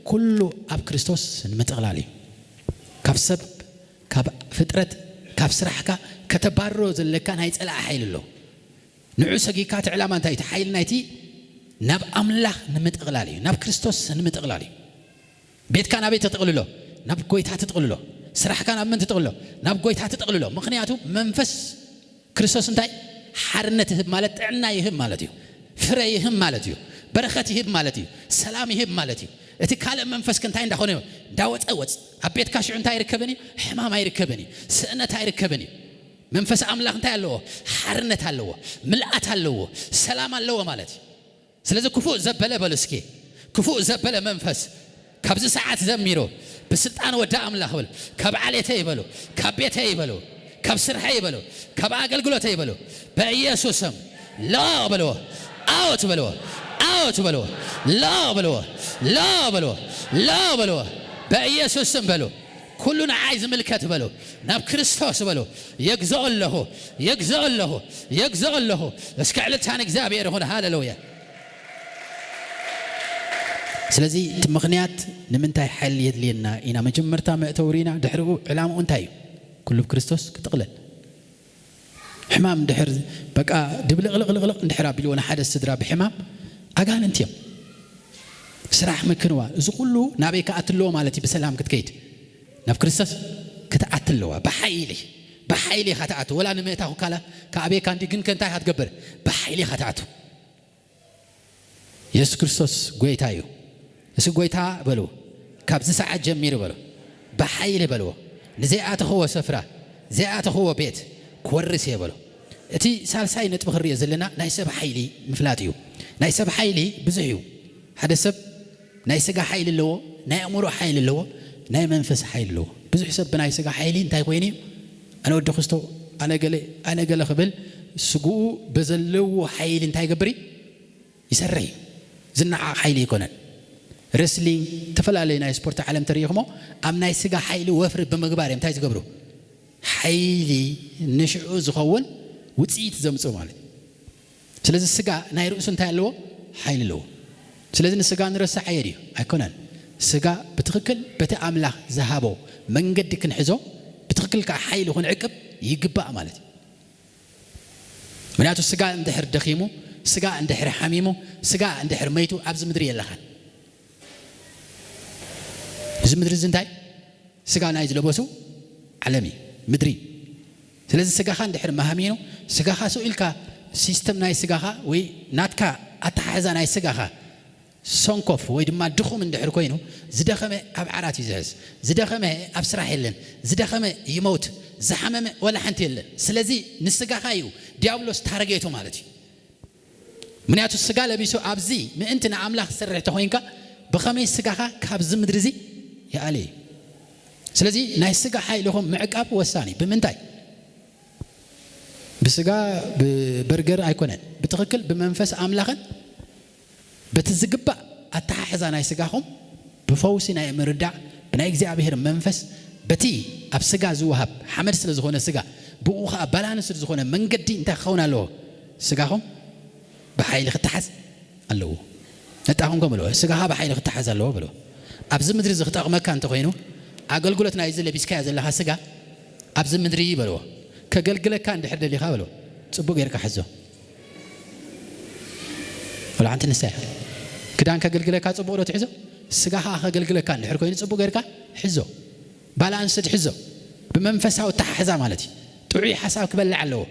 ኩሉ ኣብ ክርስቶስ ንምጥቕላል እዩ። ካብ ሰብ፣ ካብ ፍጥረት፣ ካብ ስራሕካ ከተባርሮ ዘለካ ናይ ጸላኢ ሓይሊ ኣሎ። ንዑ ሰጊካ እቲ ዕላማ እንታይ እዩ? እቲ ሓይሊ ናይቲ ናብ ኣምላኽ ንምጥቕላል እዩ፣ ናብ ክርስቶስ ንምጥቕላል እዩ። ቤትካ ናበይ ተጥቕልሎ? ናብ ጎይታ ትጥቕልሎ። ስራሕካ ናብ መን ትጥቕልሎ? ናብ ጎይታ ትጥቕልሎ። ምኽንያቱ መንፈስ ክርስቶስ እንታይ? ሓርነት ይህብ ማለት ጥዕና ይህብ ማለት እዩ። ፍረ ይህብ ማለት እዩ። በረኸት ይህብ ማለት እዩ። ሰላም ይህብ ማለት እዩ። እቲ ካልእ መንፈስ ከ እንታይ እንዳኾነ እዩ? እንዳወጸ ወጽ። ኣብ ቤትካ ሽዑ እንታይ ኣይርከብን እዩ? ሕማም ኣይርከብን እዩ። ስእነት ኣይርከብን እዩ። መንፈስ ኣምላኽ እንታይ ኣለዎ? ሓርነት ኣለዎ። ምልኣት ኣለዎ። ሰላም ኣለዎ ማለት እዩ። ስለዚ ክፉእ ዘበለ በሉ እስኪ፣ ክፉእ ዘበለ መንፈስ ካብዚ ሰዓት ዘሚሩ ብስልጣን ወዲ ኣምላኽ በሉ፣ ካብ ዓሌተይ በሉ፣ ካብ ቤተይ በሉ፣ ካብ ስርሐይ በሉ፣ ካብ ኣገልግሎተይ በሉ፣ በኢየሱስ ስም ለቕ በልዎ፣ ኣውት በልዎ፣ ኣውት በልዎ፣ ለቕ በልዎ፣ ለቕ በልዎ፣ ለቕ በልዎ። በኢየሱስ ስም በሉ። ኩሉ ንዓይ ዝምልከት በሉ። ናብ ክርስቶስ በሉ። የግዝኦ ኣለኹ፣ የግዝኦ ኣለኹ፣ የግዝኦ ኣለኹ። እስከ ዕልልታ ንእግዚኣብሔር ይኹን። ሃሌሉያ። ስለዚ እቲ ምኽንያት ንምንታይ ሓይሊ የድልየና ኢና መጀመርታ መእተዊ ርኢና፣ ድሕሪኡ ዕላምኡ እንታይ እዩ? ኩሉ ብክርስቶስ ክጥቕለል። ሕማም ድሕር በቃ ድብልቕልቕልቕልቕ እንድሕር ኣቢልዎ ንሓደ ስድራ ብሕማም ኣጋንንቲ እዮም። ስራሕ ምክንዋን፣ እዚ ኩሉ ናበይ ክኣቱ ኣለዎ ማለት እዩ? ብሰላም ክትከይድ ናብ ክርስቶስ ክትኣቱ ኣለዋ። ብሓይሊ፣ ብሓይሊ ኢኻ ትኣቱ። ወላ ንምእታው ካላ ከኣበየካ እንዲ ግን ከንታይ ኢኻ ትገብር? ብሓይሊ ኢኻ ትኣቱ። የሱስ ክርስቶስ ጎይታ እዩ። እዚ ጎይታ በልዎ፣ ካብዚ ሰዓት ጀሚሩ በልዎ፣ ብሓይሊ በልዎ፣ ንዘይኣተኽዎ ስፍራ፣ ዘይኣተኽዎ ቤት ክወርስ እየ በልዎ። እቲ ሳልሳይ ነጥቢ ክንሪኦ ዘለና ናይ ሰብ ሓይሊ ምፍላጥ እዩ። ናይ ሰብ ሓይሊ ብዙሕ እዩ። ሓደ ሰብ ናይ ስጋ ሓይሊ ኣለዎ፣ ናይ ኣእምሮ ሓይሊ ኣለዎ፣ ናይ መንፈስ ሓይሊ ኣለዎ። ብዙሕ ሰብ ብናይ ስጋ ሓይሊ እንታይ ኮይኑ እዩ? ኣነ ወዲ ክስቶ፣ ኣነ ገለ፣ ኣነ ገለ ክብል ስግኡ በዘለዎ ሓይሊ እንታይ ይገብር እዩ? ይሰርሕ እዩ። ዝነዓቕ ሓይሊ ኣይኮነን። ሬስሊንግ፣ ዝተፈላለዩ ናይ ስፖርት ዓለም ተሪኢኹሞ ኣብ ናይ ስጋ ሓይሊ ወፍሪ ብምግባር እዮም እንታይ ዝገብሩ? ሓይሊ ንሽዑ ዝኸውን ውፅኢት ዘምፅኡ ማለት እዩ። ስለዚ ስጋ ናይ ርእሱ እንታይ ኣለዎ? ሓይሊ ኣለዎ። ስለዚ ንስጋ ንረስዓዮ ድዩ? ኣይኮነን። ስጋ ብትኽክል በቲ ኣምላኽ ዝሃቦ መንገዲ ክንሕዞ፣ ብትኽክል ከዓ ሓይሊ ክንዕቅብ ይግባእ ማለት እዩ። ምክንያቱ ስጋ እንድሕር ደኺሙ፣ ስጋ እንድሕር ሓሚሙ፣ ስጋ እንድሕር መይቱ ኣብዚ ምድሪ የለኻን። እዚ ምድሪ እዚ እንታይ? ስጋ ናይ ዝለበሱ ዓለም እዩ፣ ምድሪ። ስለዚ ስጋኻ እንድሕር መሃሚኑ፣ ስጋኻ ስኡ ኢልካ ሲስተም ናይ ስጋኻ ወይ ናትካ ኣተሓሕዛ ናይ ስጋኻ ሰንኮፍ ወይ ድማ ድኹም እንድሕር ኮይኑ፣ ዝደኸመ ኣብ ዓራት እዩ ዝሕዝ፣ ዝደኸመ ኣብ ስራሕ የለን፣ ዝደኸመ ይመውት፣ ዝሓመመ ወላ ሓንቲ የለን። ስለዚ ንስጋኻ እዩ ዲያብሎስ ታርጌቱ ማለት እዩ። ምክንያቱ ስጋ ለቢሱ ኣብዚ ምእንቲ ንኣምላኽ ዝሰርሕ ተኾይንካ ብኸመይ ስጋኻ ካብዚ ምድሪ እዚ ይኣለ እዩ። ስለዚ ናይ ስጋ ሓይልኹም ምዕቃብ ወሳኒ። ብምንታይ? ብስጋ ብበርገር ኣይኮነን። ብትኽክል ብመንፈስ ኣምላኽን በቲ ዝግባእ ኣተሓሕዛ ናይ ስጋኹም ብፈውሲ ናይ ምርዳእ ብናይ እግዚኣብሔር መንፈስ በቲ ኣብ ስጋ ዝወሃብ ሓመድ ስለ ዝኾነ ስጋ ብኡ ኸዓ ባላንስድ ዝኾነ መንገዲ እንታይ ክኸውን ኣለዎ? ስጋኹም ብሓይሊ ክተሓዝ ኣለዎ። ነጣኹም ከም ኣለዎ ስጋኻ ብሓይሊ ክተሓዝ ኣለዎ በልዎ። ኣብዚ ምድሪ እዚ ክጠቕመካ እንተኾይኑ ኣገልግሎት ናይዚ ለቢስካዮ ዘለኻ ስጋ ኣብዚ ምድሪ በልዎ ከገልግለካ እንድሕር ደሊኻ በልዎ ጽቡቕ ጌርካ ሕዞ። ወላ ሓንቲ ንሳ እያ። ክዳን ከገልግለካ ጽቡቕ ዶ ትሕዞ? ስጋኻ ከገልግለካ እንድሕር ኮይኑ ጽቡቕ ጌርካ ሕዞ። ባላንስድ ሕዞ። ብመንፈሳዊ ኣተሓሕዛ ማለት እዩ። ጥዑይ ሓሳብ ክበልዕ ኣለዎ።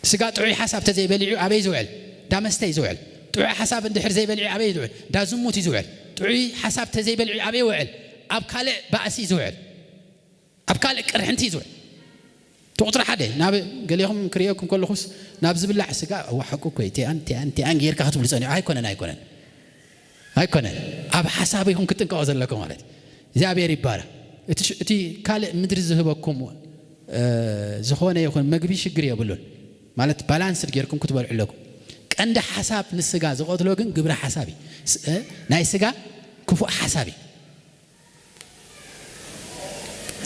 ስጋ ጥዑይ ሓሳብ ተዘይበሊዑ ኣበይ ዝውዕል? ዳ መስተ እዩ ዝውዕል። ጥዑይ ሓሳብ እንድሕር ዘይበሊዑ ኣበይ ዝውዕል? ዳ ዝሙት እዩ ዝውዕል። ጥዑይ ሓሳብ ተዘይበሊዑ ኣበይ ይውዕል? ኣብ ካልእ ባእሲ እዩ ዝውዕል። ኣብ ካልእ ቅርሕንቲ እዩ ዝውዕል። እቲ ቁፅሪ ሓደ ናብ ገሌኹም ክርእየኩም ከለኹስ ናብ ዝብላዕ ስጋ እዋ ሓቁ እኮ እዩ፣ ቲኣን ቲኣን ቲኣን ጌርካ ክትብሉ ፀኒዑ ኣይኮነን ኣይኮነን ኣይኮነን። ኣብ ሓሳብ ኢኹም ክትጥንቀቑ ዘለኩም ማለት እዩ። እግዚኣብሔር ይባረክ። እቲ ሽ- እቲ ካልእ ምድሪ ዝህበኩም እ፣ ዝኾነ ይኹን ምግቢ ሽግር የብሉን ማለት ባላንስድ ጌርኩም ክትበልዑ ኣለኩም። ቀንዲ ሓሳብ ንስጋ ዝቐትሎ ግን ግብረ ሓሳብ እዩ። ስ- እ፣ ናይ ስጋ ክፉእ ሓሳብ እዩ።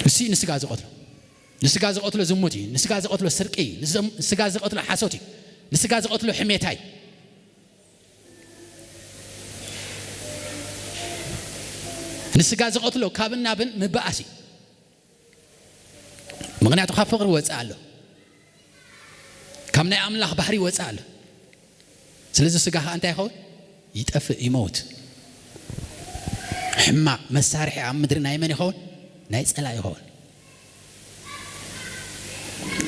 እሱ ንስጋ ዝቐትሎ ንስጋ ዝቐትሎ ዝሙት እዩ። ንስጋ ዝቐትሎ ስርቂ እዩ። ንዘም- ንስጋ ዝቐትሎ ሓሶት እዩ። ንስጋ ዝቐትሎ ሕሜታ እዩ። ንስጋ ዝቐትሎ ካብን ናብን ምበኣስ እዩ። ምክንያቱ ካብ ፍቕሪ ወፅእ ኣሎ። ካብ ናይ ኣምላኽ ባህሪ ወፅእ ኣሎ። ስለዚ ስጋ ከዓ እንታይ ይኸውን? ይጠፍእ፣ ይመውት። ሕማቕ መሳርሒ ኣብ ምድሪ ናይ መን ይኸውን? ናይ ፀላእ ይኸውን።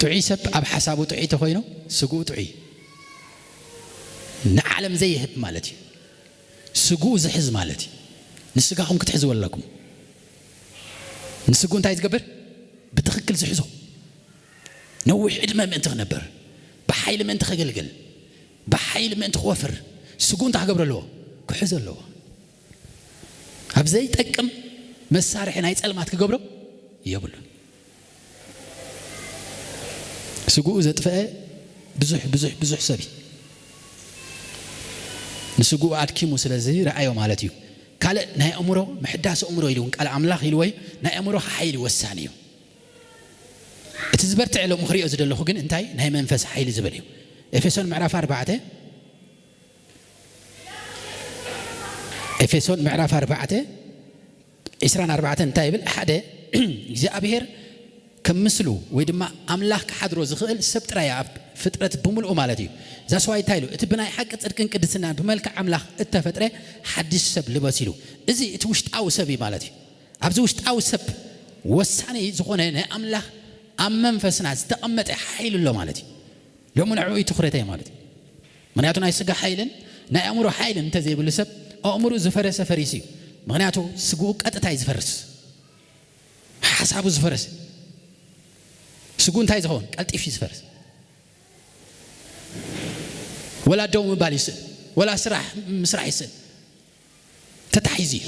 ጥዑይ ሰብ ኣብ ሓሳቡ ጥዑይ ተኮይኑ ስግኡ ጥዑይ ንዓለም ዘይህብ ማለት እዩ። ስግኡ ዝሕዝ ማለት እዩ። ንስጋኹም ክትሕዝዎ ኣለኩም። ንስግኡ እንታይ ዝገብር? ብትኽክል ዝሕዞ። ነዊሕ ዕድመ ምእንቲ ክነብር፣ ብሓይሊ ምእንቲ ከገልግል፣ ብሓይሊ ምእንቲ ክወፍር፣ ስግኡ እንታይ ክገብር ኣለዎ? ክሕዞ ኣለዎ። ኣብ ዘይጠቅም መሳርሒ ናይ ጸልማት ክገብሮ የብሉን። ስግኡ ዘጥፈአ ብዙሕ ብዙሕ ብዙሕ ሰብ እዩ። ንስግኡ ኣድኪሙ ስለዚ ረኣዮ ማለት እዩ። ካልእ ናይ ኣእምሮ ምሕዳስ ኣእምሮ ኢሉ እውን ቃል ኣምላኽ ኢልዎ እዩ። ናይ ኣእምሮኻ ሓይሊ ወሳኒ እዩ። እቲ ዝበርትዐ ሎም ክሪኦ ዝደለኹ ግን እንታይ ናይ መንፈስ ሓይሊ ዝብል እዩ። ኤፌሶን ምዕራፍ ኣርባዕተ፣ ኤፌሶን ምዕራፍ ኣርባዕተ ዕስራን ኣርባዕተን እንታይ ይብል? ሓደ እግዚኣብሔር ከም ምስሉ ወይ ድማ ኣምላኽ ክሓድሮ ዝኽእል ሰብ ጥራይ ኣብ ፍጥረት ብምልኡ ማለት እዩ። ዛስዋይ እንታይ ኢሉ? እቲ ብናይ ሓቂ ጽድቅን ቅድስናን ብመልክዕ ኣምላኽ እተፈጥረ ሓድሽ ሰብ ልበስ ኢሉ። እዚ እቲ ውሽጣዊ ሰብ እዩ ማለት እዩ። ኣብዚ ውሽጣዊ ሰብ ወሳኒ ዝኾነ ናይ ኣምላኽ ኣብ መንፈስና ዝተቐመጠ ሓይሊ ኣሎ ማለት እዩ። ሎሚ ንዕኡ እዩ ትኹረተይ ማለት እዩ። ምክንያቱ ናይ ስጋ ሓይልን ናይ ኣእምሮ ሓይልን እንተዘይብሉ ሰብ ኣእምሩ ዝፈረሰ ፈሪሱ እዩ። ምክንያቱ ስግኡ ቀጥታ እዩ ዝፈርስ። ሓሳቡ ዝፈረሰ ስግኡ እንታይ ዝኸውን ቀልጢፍ እዩ ዝፈርስ። ወላ ደው ምባል ይስእል፣ ወላ ስራሕ ምስራሕ ይስእል። ተታሒዙ እዩ።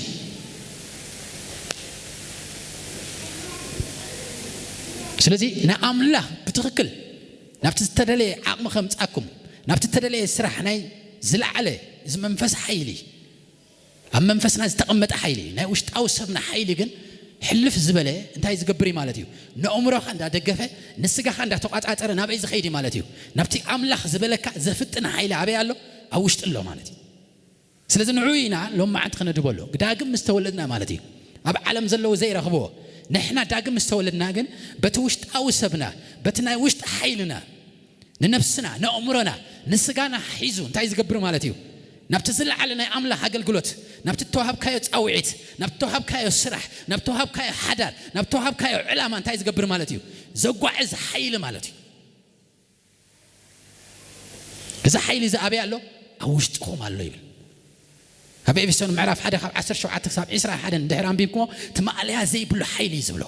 ስለዚ ንኣምላኽ ብትኽክል ናብቲ ዝተደለየ ዓቕሚ ከምጻኩም፣ ናብቲ ዝተደለየ ስራሕ ናይ ዝለዓለ እዚ መንፈስ ሓይሊ፣ ኣብ መንፈስና ዝተቐመጠ ሓይሊ፣ ናይ ውሽጣዊ ሰብና ሓይሊ ግን ሕልፍ ዝበለ እንታይ ዝገብር እዩ ማለት እዩ? ንኣእምሮኻ እንዳደገፈ ንስጋኻ እንዳተቋጻጸረ ናበይ ዝኸይድ እዩ ማለት እዩ? ናብቲ ኣምላኽ ዝበለካ ዘፍጥን ሓይሊ ኣበይ ኣሎ? ኣብ ውሽጢ ኣሎ ማለት እዩ። ስለዚ ንዑ ኢና ሎም መዓልቲ ክነድበሎ ዳግም ምስ ተወለድና ማለት እዩ። ኣብ ዓለም ዘለዉ ዘይረኽብዎ ንሕና ዳግም ምስ ተወለድና ግን በቲ ውሽጣዊ ሰብና በቲ ናይ ውሽጢ ሓይልና ንነፍስና ንኣእምሮና ንስጋና ሒዙ እንታይ ዝገብር ማለት እዩ? ናብቲ ዝለዓለ ናይ ኣምላኽ ኣገልግሎት፣ ናብቲ እተዋሃብካዮ ጻውዒት፣ ናብቲ እተዋሃብካዮ ስራሕ፣ ናብቲ እተዋሃብካዮ ሓዳር፣ ናብቲ እተዋሃብካዮ ዕላማ እንታይ ዝገብር ማለት እዩ? ዘጓዕዝ ሓይሊ ማለት እዩ። እዚ ሓይሊ እዚ ኣበይ ኣሎ? ኣብ ውሽጥኹም ኣሎ ይብል። ኣብ ኤፌሶን ምዕራፍ ሓደ ካብ ዓሰርተ ሸውዓተ ክሳብ ዕስራን ሓደን እንድሕር ኣንቢብኩሞ እቲ ማእለያ ዘይብሉ ሓይሊ እዩ ዝብሎ።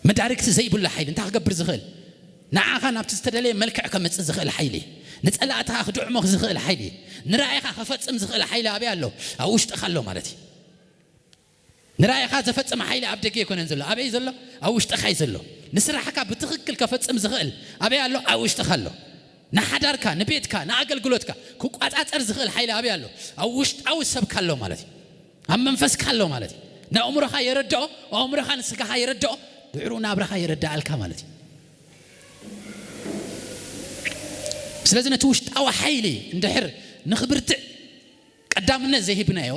መዳርግቲ ዘይብሉ ሓይሊ እንታይ ክገብር ዝኽእል? ንዓኻ ናብቲ ዝተደለየ መልክዕ ከምጽእ ዝኽእል ሓይሊ፣ ንጸላእትኻ ክድዕሞ ዝኽእል ሓይሊ፣ ንራእይኻ ከፈጽም ዝኽእል ሓይሊ ኣበይ ኣሎ? ኣብ ውሽጥኻ ኣሎ ማለት እዩ። ንራእይኻ ዘፈጽም ሓይሊ ኣብ ደገ ኣይኮነን ዘሎ፣ ኣበይ ዘሎ? ኣብ ውሽጥኻ እዩ ዘሎ። ንስራሕካ ብትኽክል ከፈጽም ዝኽእል ኣበይ ኣሎ? ኣብ ውሽጥኻ ኣሎ። ንሓዳርካ፣ ንቤትካ፣ ንኣገልግሎትካ ክቋጻጸር ዝኽእል ሓይሊ ኣበይ ኣሎ? ኣብ ውሽጣዊ ሰብካ ኣሎ ማለት እዩ። ኣብ መንፈስካ ኣሎ ማለት እዩ። ንኣእምሮኻ የረድኦ፣ ኣእምሮኻ ንስጋኻ የረድኦ፣ ድሕሩ ናብራኻ የረድኣልካ ማለት እዩ። ስለዚ ነቲ ውሽጣዊ ሓይሊ እንድሕር ንኽብርትዕ ቀዳምነት ዘይሂብናዮ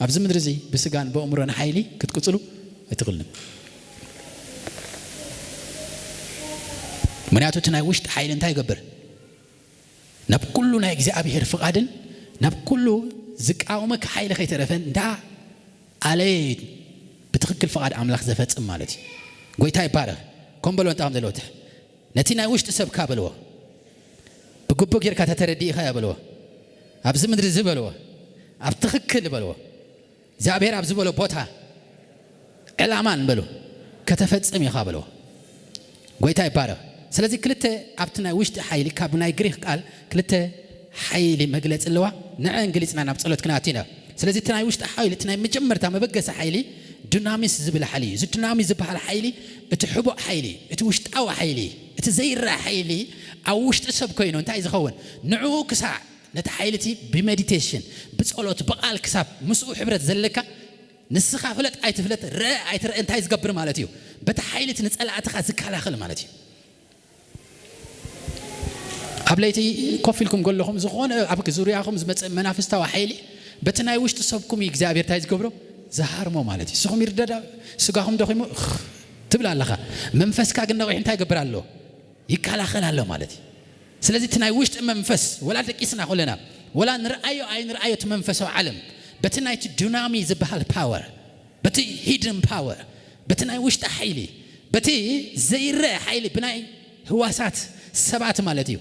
ኣብዚ ምድሪ እዚ ብስጋን ብኣእምሮን ሓይሊ ክትቅጽሉ ኣይትኽእሉን። ምክንያቱ እቲ ናይ ውሽጢ ሓይሊ እንታይ ይገብር? ናብ ኩሉ ናይ እግዚኣብሔር ፍቓድን ናብ ኩሉ ዝቃወመካ ሓይሊ ከይተረፈ እንዳ ኣለ ብትኽክል ፍቓድ ኣምላኽ ዘፈጽም ማለት እዩ። ጎይታ ይባረኽ። ከም በሎ እንጣም ዘለዎ ትሕ ነቲ ናይ ውሽጢ ሰብካ በልዎ። ብግቡእ ጌርካ ተተረዲእኻዮ በልዎ። ኣብዚ ምድሪ እዚ በልዎ። ኣብ ትኽክል በልዎ። እግዚኣብሔር ኣብ ዝበሎ ቦታ ዕላማን በሉ ከተፈጽም ኢኻ በልዎ። ጎይታ ይባረኽ። ስለዚ ክልተ ኣብቲ ናይ ውሽጢ ሓይሊ ካብ ናይ ግሪክ ቃል ክልተ ሓይሊ መግለጺ ኣለዋ። ንዐን ገሊጽና ናብ ጸሎት ክንኣቱ ኢና። ስለዚ እቲ ናይ ውሽጢ ሓይሊ እቲ ናይ መጀመርታ መበገሲ ሓይሊ ዱናሚስ ዝብል ሓይሊ እዩ። እዚ ዱናሚስ ዝበሃል ሓይሊ እቲ ሕቡእ ሓይሊ፣ እቲ ውሽጣዊ ሓይሊ፣ እቲ ዘይረአ ሓይሊ ኣብ ውሽጢ ሰብ ኮይኑ እንታይ ዝኸውን ንዕኡ ክሳዕ ነቲ ሓይሊ እቲ ብሜዲቴሽን ብጸሎት ብቓል ክሳብ ምስኡ ሕብረት ዘለካ ንስኻ ፍለጥ ኣይትፍለጥ ርአ ኣይትርአ እንታይ ዝገብር ማለት እዩ? በቲ ሓይሊ እቲ ንጸላእትኻ ዝከላኸል ማለት እዩ። ኣብ ለይቲ ኮፍ ኢልኩም ከለኹም ዝኾነ ኣብ ዙርያኹም ዝመጽእ መናፍስታዊ ሓይሊ በቲ ናይ ውሽጢ ሰብኩም እዩ እግዚኣብሔር እንታይ ዝገብሮ ዝሃርሞ ማለት እዩ። ንስኹም ይርደዳ ስጋኹም ደኺሙ እኽ ትብል ኣለኻ። መንፈስካ ግን ነቒሑ እንታይ ይገብር ኣሎ? ይከላኸል ኣሎ ማለት እዩ። ስለዚ እቲ ናይ ውሽጢ መንፈስ ወላ ደቂስና ኮለና ወላ ንርኣዮ ኣይንርኣዮ እቲ መንፈሳዊ ዓለም በቲ ናይቲ ዱናሚ ዝበሃል ፓወር በቲ ሂድን ፓወር በቲ ናይ ውሽጢ ሓይሊ በቲ ዘይረአ ሓይሊ ብናይ ህዋሳት ሰባት ማለት እዩ።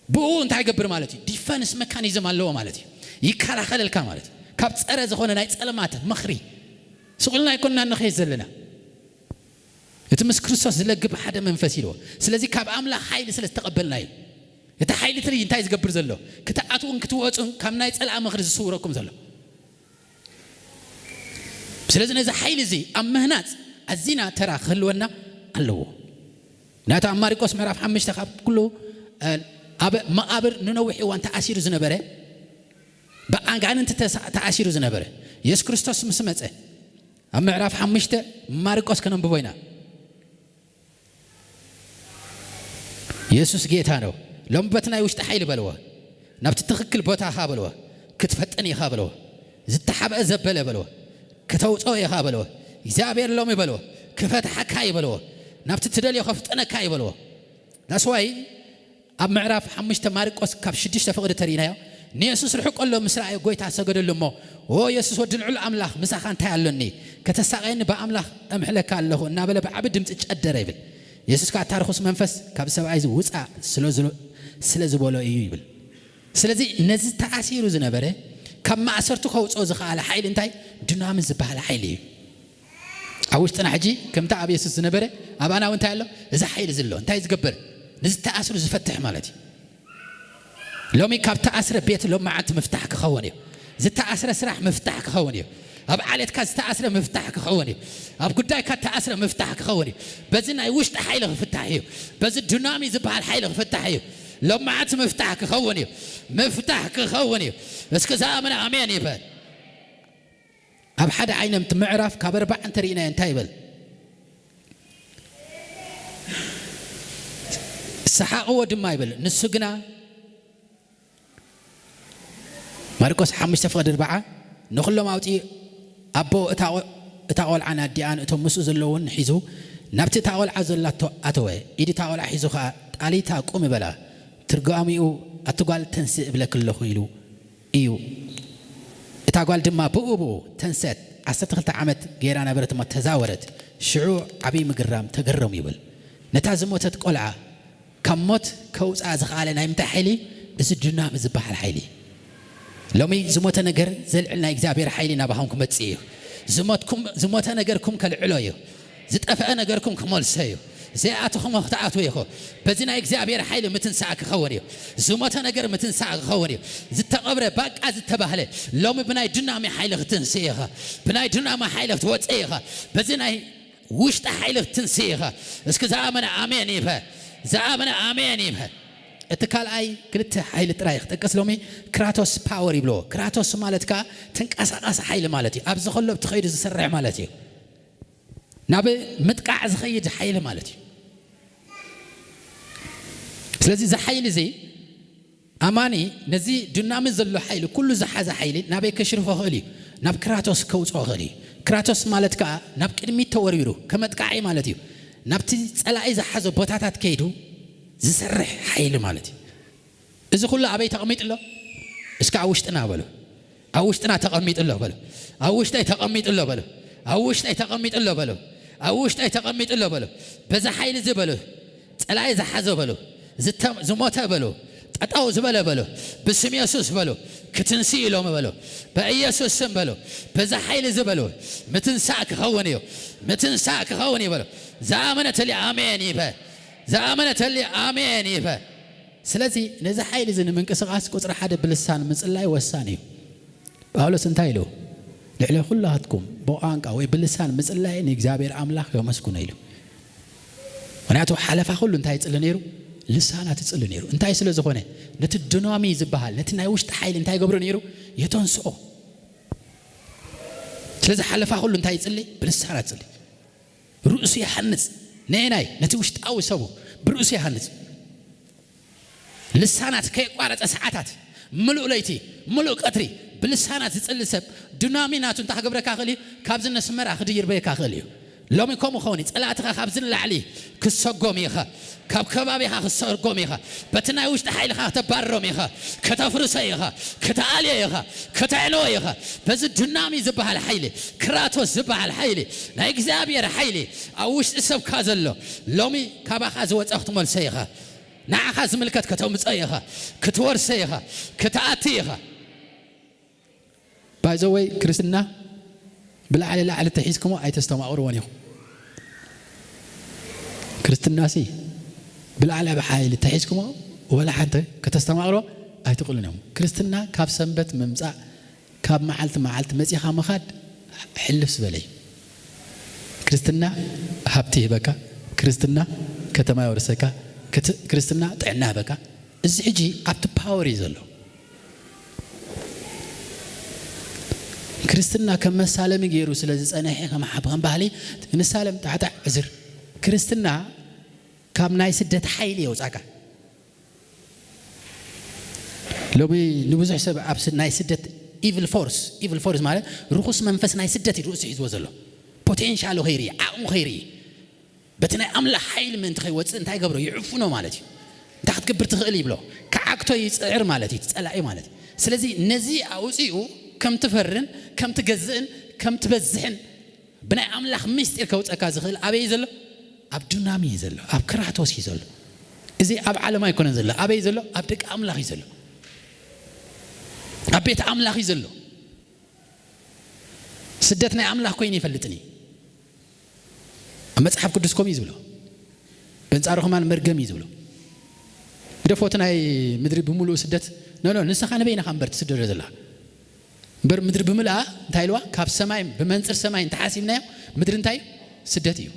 ብኡ እንታይ ይገብር ማለት እዩ? ዲፈንስ መካኒዝም ኣለዎ ማለት እዩ። ይከላኸለልካ ማለት እዩ። ካብ ጸረ ዝኾነ ናይ ጸለማት ምኽሪ ስቑልና ኣይኮንና ንኸይድ ዘለና እቲ ምስ ክርስቶስ ዝለግብ ሓደ መንፈስ ኢልዎ። ስለዚ ካብ ኣምላኽ ሓይሊ ስለ ዝተቐበልና እዩ። እቲ ሓይሊ ትርኢ እንታይ ዝገብር ዘሎ ክትኣትውን ክትወፁን ካብ ናይ ጸላእ ምኽሪ ዝስውረኩም ዘሎ። ስለዚ ነዚ ሓይሊ እዚ ኣብ ምህናፅ ኣዚና ተራ ክህልወና ኣለዎ። ናታ ኣብ ማርቆስ ምዕራፍ ሓሙሽተ ካብ ኩሉ ኣብ መቓብር ንነዊሕ እዋን ተኣሲሩ ዝነበረ ብኣጋንንቲ ተሳ- ተኣሲሩ ዝነበረ የሱስ ክርስቶስ ምስ መፀ ኣብ ምዕራፍ ሓሙሽተ ማርቆስ ከነንብቦ ኢና። የሱስ ጌታ ነው። ሎም በቲ ናይ ውሽጢ ሓይሊ በልዎ፣ ናብቲ ትኽክል ቦታኻ በልዎ። ክትፈጥን ኢኻ በልዎ። ዝተሓብአ ዘበለ በልዎ። ከተውፅኦ ኢኻ በልዎ። እግዚኣብሔር ሎሚ በልዎ። ክፈትሓካ እዩ በልዎ። ናብቲ ትደልዮ ከፍጥነካ እዩ በልዎ። ዳስዋይ ኣብ ምዕራፍ ሓሙሽተ ማርቆስ ካብ ሽዱሽተ ፍቕዲ ተሪእናዮ። ንየሱስ ርሑቕ ኣሎ ምስ ረኣዮ ጎይታ ሰገደሉ እሞ፣ "ኦ የሱስ ወዲ ልዑል ኣምላኽ፣ ምሳኻ እንታይ ኣሎኒ? ከተሳቐየኒ ብኣምላኽ እምሕለካ ኣለኹ" እናበለ ብዓቢ ድምፂ ጨደረ ይብል። የሱስ ከኣ፣ "እታ ርኹስ መንፈስ ካብ ሰብኣይ እዚ ውፃእ ስለ ዝሎ-፣ ስለ ዝበሎ እዩ" ይብል። ስለዚ ነዚ ተኣሲሩ ዝነበረ ካብ ማእሰርቱ ከውፅኦ ዝኸኣለ ሓይሊ እንታይ? ዱናሚ ዝበሃል ሓይሊ እዩ። ኣብ ውሽጥና ሕጂ ከምታ ኣብ የሱስ ዝነበረ ኣብ ኣና እውን እንታይ ኣሎ? እዚ ሓይሊ እዚ ኣሎ። እንታይ ዝገብር? ንዝተኣስሩ ዝፈትሕ ማለት እዩ። ሎሚ ካብ ተኣስረ ቤት ሎም መዓልቲ ምፍታሕ ክኸውን እዩ። ዝተኣስረ ስራሕ ምፍታሕ ክኸውን እዩ። ኣብ ዓሌትካ ዝተኣስረ ምፍታሕ ክኸውን እዩ። ኣብ ጉዳይካ ተኣስረ ምፍታሕ ክኸውን እዩ። በዚ ናይ ውሽጢ ሓይሊ ክፍታሕ እዩ። በዚ ዱናሚ ዝበሃል ሓይሊ ክፍታሕ እዩ። ሎም መዓልቲ ምፍታሕ ክኸውን እዩ። ምፍታሕ ክኸውን እዩ። እስኪ ዝኣመነ ኣሜን ይበል። ኣብ ሓደ ዓይነት ምዕራፍ ካብ ኣርባዓ እንተሪእናዮ እንታይ ይበል? ሰሓቕዎ ድማ ይብል። ንሱ ግና፣ ማርቆስ ሓሙሽተ ፍቕዲ ኣርባዓ፣ ንኹሎም ኣውጺኡ ኣቦ እታ ቆ-፣ እታ ቆልዓን ኣዲኣን እቶም ምስኡ ዘለዉን ሒዙ ናብቲ እታ ቆልዓ ዘላቶ ኣተወ። ኢድ እታ ቆልዓ ሒዙ ኸኣ፣ "ጣሊታ ቁሚ" በላ። ትርጓሚኡ፣ "ኣቲ ጓል ተንስእ እብለኪ ኣለኹ" ኢሉ እዩ። እታ ጓል ድማ ብኡ ብኡ ተንሰት፣ ዓሰርተ ክልተ ዓመት ገይራ ነበረት እሞ ተዛወረት። ሽዑ ዓብዪ ምግራም ተገረሙ ይብል። ነታ ዝሞተት ቆልዓ ካብ ሞት ከውፅኣ ዝኸኣለ ናይ ምንታይ ሓይሊ? እዚ ዱናሚ ዝበሃል ሓይሊ። ሎሚ ዝሞተ ነገር ዘልዕል ናይ እግዚኣብሔር ሓይሊ ናባኹም ክመጽእ እዩ። ዝሞትኩም፣ ዝሞተ ነገርኩም ከልዕሎ እዩ። ዝጠፍአ ነገርኩም ክመልሶ እዩ። ዘይኣተኹም ክትኣትዉ ኢኹ። በዚ ናይ እግዚኣብሔር ሓይሊ ምትንሳእ ክኸውን እዩ። ዝሞተ ነገር ምትንሳእ ክኸውን እዩ። ዝተቐብረ ባቃ ዝተባህለ ሎሚ ብናይ ዱናሚ ሓይሊ ክትንስእ ኢኻ። ብናይ ዱናሚ ሓይሊ ክትወፅእ ኢኻ። በዚ ናይ ውሽጢ ሓይሊ ክትንስእ ኢኻ። እስኪ ዝኣመነ ኣሜን ይበል። ዝኣመነ ኣሜን ይበል። እቲ ካልኣይ ክልተ ሓይሊ ጥራይ ክጠቅስ ሎሚ። ክራቶስ ፓወር ይብልዎ። ክራቶስ ማለት ከኣ ተንቀሳቓሲ ሓይሊ ማለት እዩ። ኣብዚ ከሎ ኣብቲ ከይዱ ዝሰርሕ ማለት እዩ። ናብ ምጥቃዕ ዝኸይድ ሓይሊ ማለት እዩ። ስለዚ እዚ ሓይሊ እዚ ኣማኒ ነዚ ዱናሚ ዘሎ ሓይሊ ኩሉ ዝሓዘ ሓይሊ ናበይ ከሽርፎ ይኽእል እዩ? ናብ ክራቶስ ከውፅኦ ይኽእል እዩ። ክራቶስ ማለት ከኣ ናብ ቅድሚት ተወርዊሩ ከመጥቃዒ ማለት እዩ። ናብቲ ጸላኢ ዝሓዞ ቦታታት ከይዱ ዝሰርሕ ሓይሊ ማለት እዩ። እዚ ኩሉ ኣበይ ተቐሚጡ ኣሎ? እስከ ኣብ ውሽጥና በሉ። ኣብ ውሽጥና ተቐሚጡ ኣሎ በሉ። ኣብ ውሽጠይ ተቐሚጡ ኣሎ በሉ። ኣብ ውሽጠይ ተቐሚጡ ኣሎ በሉ። ኣብ ውሽጠይ ተቐሚጡ ኣሎ በሉ። በዚ ሓይሊ እዚ በሉ። ጸላኢ ዝሓዞ በሉ። ዝተ-፣ ዝሞተ በሉ። ጠጠው ዝበለ በሉ። ብስም የሱስ በሉ። ክትንስእ ኢሎም በሉ። በኢየሱስ ስም በሉ። በዚ ሓይሊ እዚ በሉ። ምትንሳእ ክኸውን እዩ። ምትንሳእ ክኸውን እዩ በሉ። ዝኣመነ ተሊ ኣሜን ይበል። ዝኣመነ ተሊ ኣሜን ይበል። ስለዚ ነዚ ሓይሊ እዚ ንምንቅስቓስ ቁጽሪ ሓደ ብልሳን ምጽላይ ወሳኒ እዩ። ጳውሎስ እንታይ ኢሉ? ልዕሊ ኩላትኩም ብቋንቋ ወይ ብልሳን ምጽላይ ንእግዚኣብሔር ኣምላኽ የመስግኖ ኢሉ። ምኽንያቱ ሓለፋ ኩሉ እንታይ ይጽሊ ነይሩ? ልሳናት ይጽሊ ነይሩ። እንታይ ስለ ዝኾነ? ነቲ ዱናሚ ዝበሃል፣ ነቲ ናይ ውሽጢ ሓይሊ እንታይ ይገብሮ ነይሩ? የተንስኦ። ስለዚ ሓለፋ ኩሉ እንታይ ይጽሊ? ብልሳናት ይጽሊ። ርእሱ ይሃንጽ። ነየናይ? ነቲ ውሽጣዊ ሰቡ ብርእሱ ይሃንጽ። ልሳናት ከየቋረጸ ሰዓታት፣ ምሉእ ለይቲ፣ ምሉእ ቀትሪ ብልሳናት ዝጽሊ ሰብ ዱናሚ ናቱ እንታይ ክገብረካ ይኽእል እዩ? ካብዚ ነስመራ ክድይርበየካ ይኽእል እዩ። ሎሚ ከምኡ ክኸውን እዩ። ጸላእትኻ ካብዚ ንላዕሊ ክሰጎም ኢኻ። ካብ ከባቢኻ ክሰጎም ኢኻ። በቲ ናይ ውሽጢ ሓይልኻ ከተባርሮም ኢኻ። ከተፍርሶ ኢኻ። ከተኣልዮ ኢኻ። ከተዕንዎ ኢኻ። በዚ ዱናሚ ዝበሃል ሓይሊ፣ ክራቶስ ዝበሃል ሓይሊ፣ ናይ እግዚኣብሔር ሓይሊ ኣብ ውሽጢ ሰብካ ዘሎ ሎሚ ካባኻ ዝወጸ ክትመልሶ ኢኻ። ንዓኻ ዝምልከት ከተምጾ ኢኻ። ክትወርሶ ኢኻ። ክትኣቲ ኢኻ። ባይዘወይ ክርስትና ብላዕሊ ላዕሊ ተሒዝኩሞ ኣይተስተማቕርዎን ኢኹም። ክርስትናሲ ብላዕሊ ብሓይሊ ተሒዝኩሞ ወላ ሓንቲ ከተስተማቕርዎ ኣይትኽእሉን እዮም። ክርስትና ካብ ሰንበት ምምጻእ፣ ካብ መዓልቲ መዓልቲ መጺኻ ምኻድ ሕልፍ ዝበለ እዩ። ክርስትና ሃብቲ ይህበካ፣ ክርስትና ከተማ የወርሰካ፣ ክት-፣ ክርስትና ጥዕና ይህበካ። እዚ ሕጂ ኣብቲ ፓወር እዩ ዘሎ። ክርስትና ከም መሳለሚ ገይሩ ስለ ዝጸንሐ፣ ከም ሓብ-፣ ከም ባህሊ ንሳለም ጣዕጣዕ ዕዝር። ክርስትና ካብ ናይ ስደት ሓይሊ የውጻካ። ሎሚ ንብዙሕ ሰብ ኣብ ስ- ናይ ስደት evil force evil force ማለት ርኹስ መንፈስ ናይ ስደት እዩ ርእሱ ሒዝዎ ዘሎ። ፖቴንሻሉ ከይርኢ፣ ዓቕሙ ከይርኢ፣ በቲ ናይ ኣምላኽ ሓይሊ ምእንቲ ከይወፅእ እንታይ ይገብሮ? ይዕፍኖ ማለት እዩ። እንታይ ክትገብር ትኽእል ይብሎ? ክዓግቶ ይፅዕር ማለት እዩ፣ እቲ ፀላኢ ማለት እዩ። ስለዚ ነዚ ኣውፂኡ ከም ትፈርን ከም ትገዝእን ከም ትበዝሕን ብናይ ኣምላኽ ምስጢር ከውፀካ ዝኽእል ኣበይ እዩ ዘሎ? ኣብ ዱናሚ እዩ ዘሎ፣ ኣብ ክራቶስ እዩ ዘሎ። እዚ ኣብ ዓለም ኣይኮነን ዘሎ። ኣበይ እዩ ዘሎ? ኣብ ደቂ ኣምላኽ እዩ ዘሎ፣ ኣብ ቤት ኣምላኽ እዩ ዘሎ። ስደት ናይ ኣምላኽ ኮይኑ ይፈልጥን እዩ። ኣብ መጽሓፍ ቅዱስ ከምኡ እዩ ዝብሎ። በንጻሩ ከማን መርገም እዩ ዝብሎ። ግደፎ እቲ ናይ ምድሪ ብምሉኡ ስደት። ኖ ኖ፣ ንስኻ ንበይንኻ እምበር ትስደዶ ዘለኻ። እምበር ምድሪ ብምልኣ እንታይ ኢልዋ? ካብ ሰማይ፣ ብመንጽር ሰማይ እንተሓሲብናዮ፣ ምድሪ እንታይ እዩ? ስደት እዩ።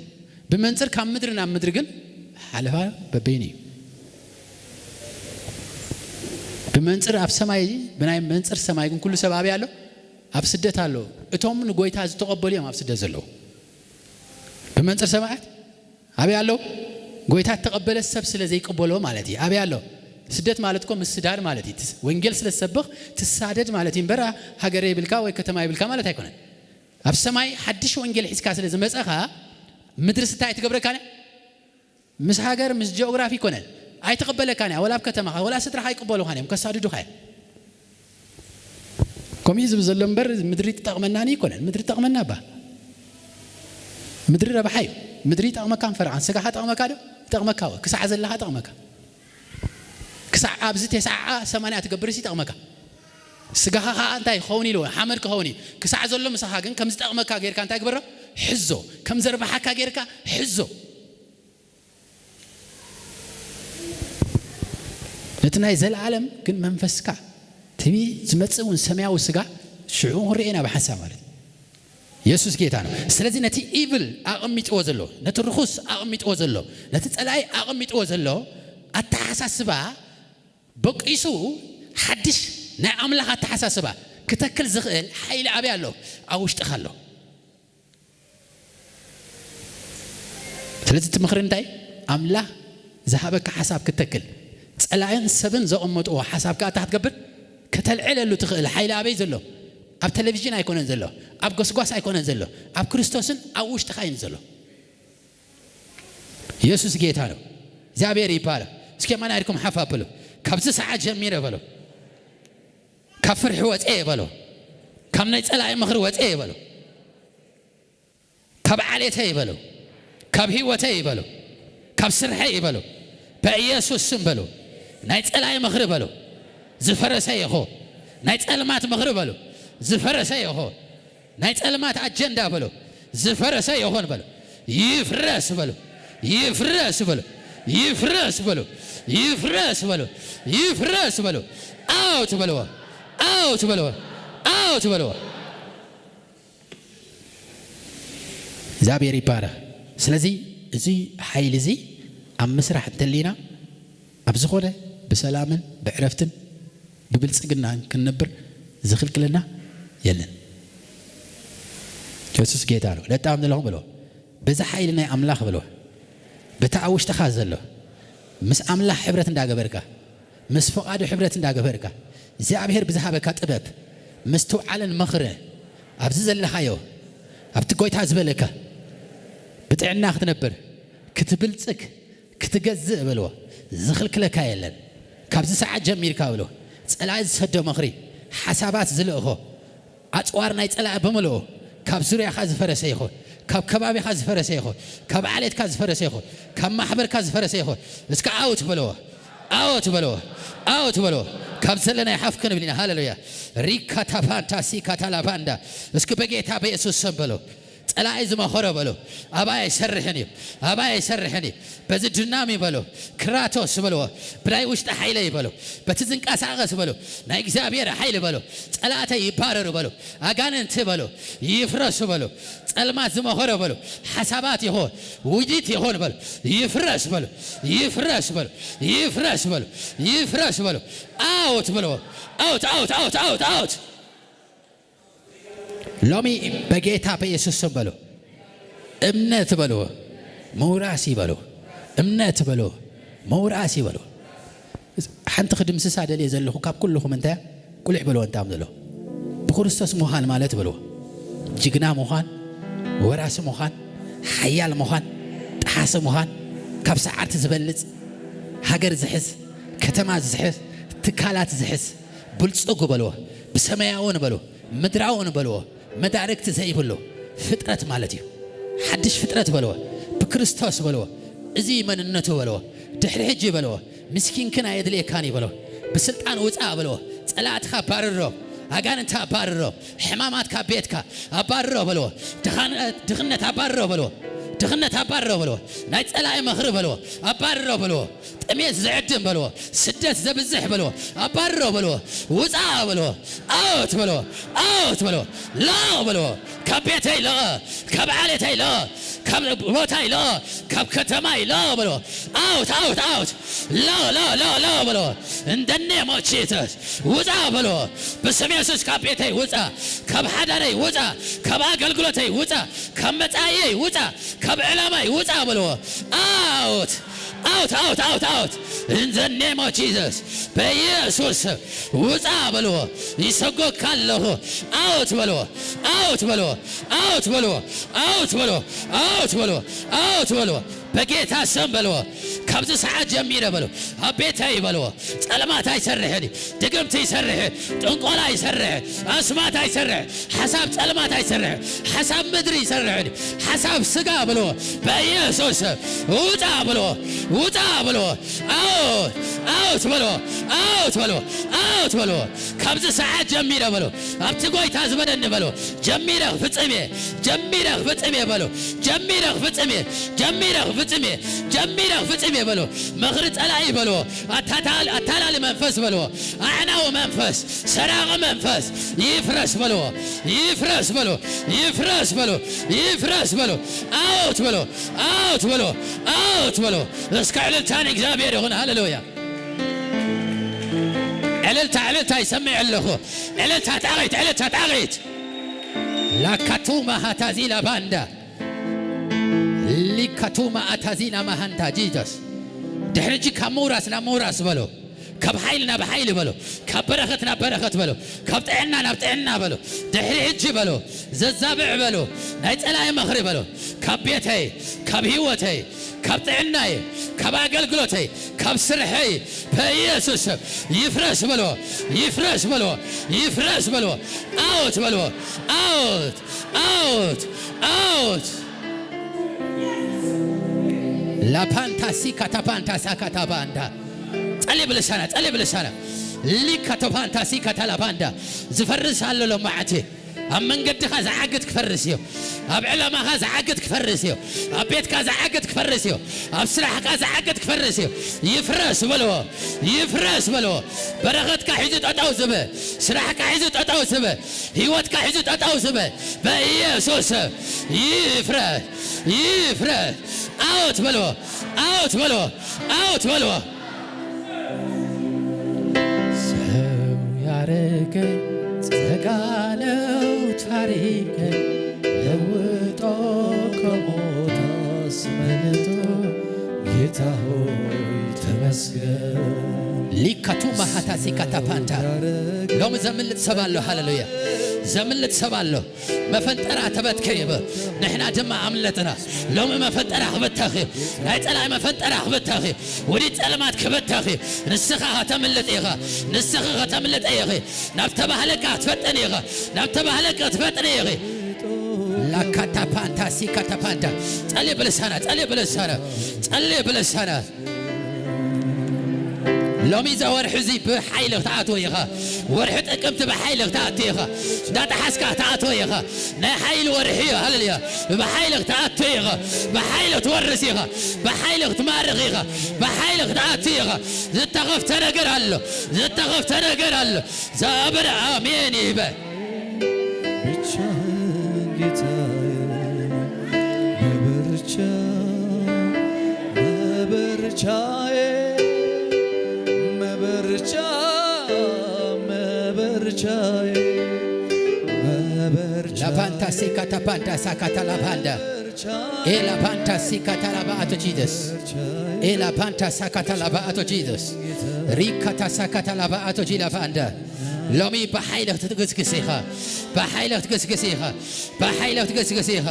ብመንጽር ካብ ምድሪ ናብ ምድሪ ግን ሓለፋ በበይኑ እዩ። ብመንጽር ኣብ ሰማይ፣ ብናይ መንጽር ሰማይ ግን ኩሉ ሰብ ኣበይ ኣሎ? ኣብ ስደት ኣሎ። እቶም ንጎይታ ዝተቐበሉ እዮም ኣብ ስደት ዘለዉ። ብመንጽር ሰማያት ኣበይ ኣለዉ? ጎይታ እተቐበለ ሰብ ስለ ዘይቅበሎ ማለት እዩ። ኣበይ ኣሎ? ስደት ማለት እኮ ምስዳድ ማለት እዩ። ትስ- ወንጌል ስለ ዝሰብኽ ትሳደድ ማለት እዩ እምበር፣ ሃገረ ይብልካ ወይ ከተማ ይብልካ ማለት ኣይኮነን። ኣብ ሰማይ ሓድሽ ወንጌል ሒዝካ ስለ ዝመጸኻ፣ ምድርስ እንታይ ኣይትገብረካን እያ? ምስ ሃገር ምስ ጂኦግራፊ ኣይኮነን። ኣይትቕበለካን እያ። ወላ ኣብ ከተማኻ ወላ ስድራኻ ኣይቅበሉኻን እዮም፣ ከሳድዱኻ እዮም። ከምኡ እዩ ዝብል ዘሎ እምበር፣ ምድሪ ትጠቕመናን ኣይኮነን። ምድሪ ትጠቕመና እባ፣ ምድሪ ረብሓ እዩ። ምድሪ ይጠቕመካን ፈረቓን። ስጋኻ ጠቕመካ ዶ? ይጠቕመካ። ወ ክሳዕ ዘለኻ ጠቕመካ። ክሳዕ ኣብዚ ተስዓ ሰማንያ ትገብርስ ይጠቕመካ። ስጋኻ ኸዓ እንታይ ክኸውን ኢሉ? ሓመድ ክኸውን እዩ። ክሳዕ ዘሎ ምሳኻ ግን ከም ዝጠቕመካ ጌርካ እንታይ ግበሮ? ሕዞ። ከም ዘርብሓካ ጌርካ ሕዞ። ነቲ ናይ ዘለኣለም ግን መንፈስካ፣ እቲ ዝመጽእ እውን ሰማያዊ ስጋ ሽዑ ክንርኢ ኢና ብሓንሳብ ማለት እዩ። የሱስ ጌታ ነው። ስለዚ ነቲ ኢቭል ኣቐሚጥዎ ዘሎ፣ ነቲ ርኹስ ኣቐሚጥዎ ዘሎ፣ ነቲ ጸላኢ ኣቐሚጥዎ ዘሎ ኣተሓሳስባ በቂሱ ሓድሽ ናይ ኣምላኽ ኣተሓሳስባ ክተክል ዝኽእል ሓይሊ ኣበይ ኣሎ? ኣብ ውሽጥኻ ኣሎ። ስለዚ እቲ ምኽሪ እንታይ? ኣምላኽ ዝሃበካ ሓሳብ ክተክል፣ ጸላእን ሰብን ዘቐመጥዎ ሓሳብ ከኣ እንታይ ክትገብር? ከተልዕለሉ ትኽእል ሓይሊ ኣበይ ዘሎ? ኣብ ቴሌቪዥን ኣይኮነን ዘሎ፣ ኣብ ጎስጓስ ኣይኮነን ዘሎ፣ ኣብ ክርስቶስን ኣብ ውሽጥኻ እዩ ዘሎ። የሱስ ጌታ ነው። እግዚኣብሔር ይባረክ። እስኪ ኣማን ኢልኩም ሓፍ ኣብሉ። ካብዚ ሰዓት ጀሚረ በሎ፣ ካብ ፍርሒ ወፀ በሎ፣ ካብ ናይ ፀላኢ ምኽሪ ወፀ በሎ፣ ካብ ዓሌተይ በሎ፣ ካብ ህይወተይ በሎ፣ ካብ ስርሐይ በሎ፣ በኢየሱስ ስም በሎ፣ ናይ ፀላኢ ምኽሪ በሎ ዝፈረሰ ይኹን። ናይ ፀልማት ምኽሪ በሎ ዝፈረሰ ይኹን። ናይ ጸልማት ኣጀንዳ በሎ ዝፈረሰ ይኹን በሎ። ይፍረስ በሎ። ይፍረስ በሎ። ይፍረስ በሎ። ይፍረስ በሎ። ይፍረስ በሎ። ኣውት በሎ። ኣውት በሎ። ኣውት በሎ። እግዚኣብሔር ይባረኽ። ስለዚ እዚ ሓይሊ እዚ ኣብ ምስራሕ እንተሊና ኣብ ዝኾነ ብሰላምን ብዕረፍትን ብብልጽግናን ክንነብር ዝኽልክለና የለን። የሱስ ጌታ ነው። ለጣም ዘለኹም ብሎ በዛ ሓይሊ ናይ ኣምላኽ ብሎ በታ ኣብ ውሽጥኻ ዘሎ ምስ ኣምላኽ ሕብረት እንዳገበርካ ምስ ፍቓዱ ሕብረት እንዳገበርካ እግዚኣብሔር ብዝሃበካ ጥበብ ምስትውዓልን ምኽሪ ኣብዚ ዘለኻዮ ኣብቲ ጎይታ ዝበለካ ብጥዕና ክትነብር ክትብልጽግ ክትገዝእ በልዎ። ዝኽልክለካ የለን። ካብዚ ሰዓት ጀሚርካ በልዎ። ጸላኢ ዝሰዶ ምኽሪ፣ ሓሳባት ዝልእኾ፣ ኣጽዋር ናይ ጸላኢ ብምልኦ፣ ካብ ዙርያኻ ዝፈረሰ ይኹን፣ ካብ ከባቢኻ ዝፈረሰ ይኹን፣ ካብ ዓሌትካ ዝፈረሰ ይኹን፣ ካብ ማሕበርካ ዝፈረሰ ይኹን፣ እስከ ኣውት በልዎ። ኣወት በልዎ። ኣወት በልዎ። ካብ ዘለናይ ሓፍ ክንብል ኢና። ሃሌሉያ። ሪካ ታፋንታ ሲካ ታላፋንዳ። እስኪ በጌታ በኢየሱስ ስም በሎ። ጸላኢ ዝመኸሮ በሎ። ኣባይ ኣይሰርሕን እዩ። ኣባይ ኣይሰርሕን እዩ። በዚ ድናሚ በሎ። ክራቶስ በልዎ። ብናይ ውሽጢ ሓይለይ በሎ። በቲ ዝንቀሳቐስ በሎ። ናይ እግዚኣብሔር ሓይሊ በሎ። ጸላእተይ ይባረሩ በሎ። ኣጋንንቲ በሎ። ይፍረሱ በሎ። ጸልማት ዝመኸሮ በሎ። ሓሳባት ይኹን ውዲት ይኹን በሎ። ይፍረስ በሎ። ይፍረስ በሎ። ይፍረስ በሎ። ይፍረስ በሎ። ኣውት በልዎ። ኣውት ኣውት ኣውት ኣውት ኣውት። ሎሚ በጌታ በኢየሱስ ስም በሎ። እምነት በሎ። መውራስ ይበሎ። እምነት በሎ። መውራስ ይበሎ። ሓንቲ ክድምስሳ ደልየ ዘለኹ ካብ ኩልኹም እንታይ እያ? ቁልዕ በልዎ እንታይ እዮም ዘለዎ? ብክርስቶስ ምዃን ማለት በልዎ። ጅግና ምዃን፣ ወራሲ ምዃን፣ ሓያል ምዃን፣ ጠሓሲ ምዃን፣ ካብ ሰዓርቲ ዝበልጽ፣ ሃገር ዝሕዝ፣ ከተማ ዝሕዝ፣ ትካላት ዝሕዝ፣ ብልጽጉ በልዎ። ብሰማያውን በልዎ፣ ምድራውን በልዎ፣ መዳርግቲ ዘይብሉ ፍጥረት ማለት እዩ። ሓድሽ ፍጥረት በልዎ፣ ብክርስቶስ በልዎ፣ እዚ መንነቱ በልዎ፣ ድሕሪ ሕጂ በልዎ፣ ምስኪንክን ኣየድልየካን እዩ በልዎ፣ ብስልጣን ውፃእ በልዎ፣ ጸላእትኻ ኣባርሮ፣ ኣጋንንት ኣባርሮ፣ ሕማማት ካብ ቤትካ ኣባርሮ በልዎ፣ ድኻን-፣ ድኽነት ኣባርሮ በልዎ፣ ድኽነት ኣባርሮ በልዎ፣ ናይ ጸላኢ ምኽሪ በልዎ፣ ኣባርሮ በልዎ፣ ጥሜት ዝዕድም በልዎ፣ ስደት ዘብዝሕ በልዎ፣ ኣባርሮ በልዎ፣ ውፃእ በልዎ፣ ኣውት በልዎ፣ ኣውት በልዎ፣ ላቕ በልዎ፣ ካብ ቤተይ ልቐ፣ ካብ ዓሌተይ ልቐ፣ ካብ ቦታይ ልቐ፣ ካብ ከተማይ ልቐ በልዎ፣ ኣውት፣ ኣውት፣ ኣውት፣ ላቕ፣ ላቕ፣ ላቕ፣ ላቕ በልዎ፣ in the name of Jesus፣ ውፃእ በልዎ፣ ብስም የሱስ ካብ ቤተይ ውፃእ፣ ካብ ሓዳረይ ውፃእ፣ ካብ ኣገልግሎተይ ውፃእ፣ ካብ መጻኢየይ ውፃእ፣ ካብ ዕላማይ ውፃእ በልዎ፣ ኣውት፣ ኣውት፣ ኣውት፣ ኣውት፣ ኣውት፣ in the name of Jesus፣ በኢየሱስ ውፃእ በልዎ፣ ይሰጎካ ኣለኹ፣ ኣውት በልዎ፣ ኣውት በልዎ፣ ኣውት በልዎ፣ ኣውት በልዎ፣ ኣውት በልዎ፣ ኣውት በልዎ፣ በጌታ ስም በልዎ፣ ካብዚ ሰዓት ጀሚረ በልዎ፣ ኣብ ቤተይ በልዎ፣ ጸልማት ኣይሰርሕን እዩ፣ ድግምቲ ይሰርሕ፣ ጥንቆላ ይሰርሕ፣ ኣስማት ኣይሰርሕ፣ ሓሳብ ጸልማት ኣይሰርሕ፣ ሓሳብ ምድሪ ይሰርሕ፣ ሓሳብ ስጋ በልዎ፣ በኢየሱስ ውፃ በልዎ፣ ውፃ በልዎ፣ ኣውት፣ ኣውት በልዎ፣ ኣውት በልዎ፣ ኣውት በልዎ። ካብዚ ሰዓት ጀሚረ በልዎ፣ ኣብቲ ጎይታ ዝበለኒ በልዎ፣ ጀሚረ ክፍጽም እየ፣ ጀሚረ ክፍጽም እየ በልዎ፣ ጀሚረ ክፍጽም እየ፣ ጀሚረ ክፍጽም እየ፣ ጀሚረ ክፍጽም እየ በልዎ። ምኽሪ ጸላኢ በልዎ፣ ኣታታል-፣ ኣታላሊ መንፈስ በልዎ፣ ኣዕናዊ መንፈስ፣ ሰራቒ መንፈስ ይፍረስ በልዎ፣ ይፍረስ በልዎ፣ ይፍረስ በልዎ፣ ይፍረስ በልዎ፣ ኣውት በልዎ፣ ኣውት በልዎ፣ ኣውት በልዎ። እስከ ዕልልታ ንእግዚኣብሔር ይኹን። ሃሌሉያ። ዕልልታ፣ ዕልልታ ይሰምዕ ኣለኹ። ዕልልታ ጣቒት፣ ዕልልታ ጣቒት። ላካቱማ ሃታዚላ ባንዳ። ሊካቱማ ኣታዚላ ማሃንታ ጂሰስ። ድሕሪ ሕጂ ካብ ምውራስ ናብ ምውራስ በሎ። ካብ ሓይሊ ናብ ሓይሊ በሎ። ካብ በረኸት ናብ በረኸት በሎ። ካብ ጥዕና ናብ ጥዕና በሎ። ድሕሪ ሕጂ በሎ። ዘዛብዕ በሎ። ናይ ጸላኢ ምኽሪ በሎ። ካብ ቤተይ፣ ካብ ህይወተይ፣ ካብ ጥዕናይ፣ ካብ ኣገልግሎተይ፣ ካብ ስርሐይ በኢየሱስ ስም ይፍረስ በሎ። ይፍረስ በሎ። ይፍረስ በሎ። ኣውት በሎ። ኣውት፣ ኣውት፣ ኣውት። ላፓንታ ሲካታ ፓንታ ሳካታ ባንዳ። ጸሊ ብልሳና፣ ጸሊ ብልሳና። ሊካቶ ፓንታ ሲካታ ላባንዳ። ዝፈርስ ኣሎ ሎማዓቲ። ኣብ መንገድኻ ዝዓግት ክፈርስ እዩ። ኣብ ዕላማኻ ዝዓግት ክፈርስ እዩ። ኣብ ቤትካ ዝዓግት ክፈርስ እዩ። ኣብ ስራሕካ ዝዓግት ክፈርስ እዩ። ይፍረስ በልዎ። ይፍረስ በልዎ። በረኸትካ ሒዙ ጠጠው ዝብል፣ ስራሕካ ሒዙ ጠጠው ዝብል፣ ህይወትካ ሒዙ ጠጠው ዝብል በኢየሱስ ስም ይፍረስ። ይፍረስ። ኣውት በልዎ። ኣውት በልዎ። ኣውት በልዎ። ሰው ያረገኝ ጸጋ ነው ታሪክን ለውጦ ከሞት አስመልጦ ጌታ ሆይ ተመስገን። ሊካቱ ማሃታ ሲካታ ፓንታ። ሎሚ ዘምልጥ ሰብ ኣሎ። ሃሌሉያ። ዘምልጥ ሰብ ኣሎ። መፈንጠራ ተበትከ ይብል፣ ንሕና ድማ ኣምለጥና። ሎሚ መፈንጠራ ክብተኽ እዩ። ናይ ጸላኢ መፈንጠራ ክብተኽ እዩ። ውዲት ጸልማት ክብተኽ እዩ። ንስኻ ከተምልጥ ኢኻ። ንስኺ ከተምልጠ ኢኺ። ናብ ተባህለካ ክትፈጥን ኢኻ። ናብ ተባህለካ ክትፈጥን ኢኺ። ላካታ ፓንታ ሲካታ ፓንታ። ጸልይ ብልሳና፣ ጸልይ ብልሳና፣ ጸልይ ብልሳና። ሎሚ እዛ ወርሒ እዚ ብሓይሊ ክትኣትዎ ኢኻ። ወርሒ ጥቅምቲ ብሓይሊ ክትኣትዎ ኢኻ። እንዳጠሓስካ ክትኣትዎ ኢኻ። ናይ ሓይሊ ወርሒ እዩ። ሃሌሉያ። ብሓይሊ ክትኣትዎ ኢኻ። ብሓይሊ ክትወርስ ኢኻ። ብሓይሊ ክትማርኽ ኢኻ። ብሓይሊ ክትኣትዎ ኢኻ። ዝተኸፍተ ነገር ኣሎ። ዝተኸፍተ ነገር ኣሎ። ዛብር ኣሜን ይበል። ብቻህን ጌታዬ መበርቻ፣ መበርቻዬ፣ መበርቻ፣ መበርቻዬ፣ መበርቻ። ላፓንታ ሲካታ ፓንዳ ሳካታ ላፓንዳ። መበርቻ፣ ኤ ላፓንታ ሲካታ ላባ አቶ ጂሰስ። መበርቻዬ። ኤላ ፓንታ ሳካታ ላባ ኣቶ ጂዘስ ሪካታ ሳካታ ላባ ኣቶ ጂ ላባ ኣንዳ ሎሚ ብሓይሊ ክትግስግስ ኢኻ። ብሓይሊ ክትግስግስ ኢኻ። ብሓይሊ ክትግስግስ ኢኻ።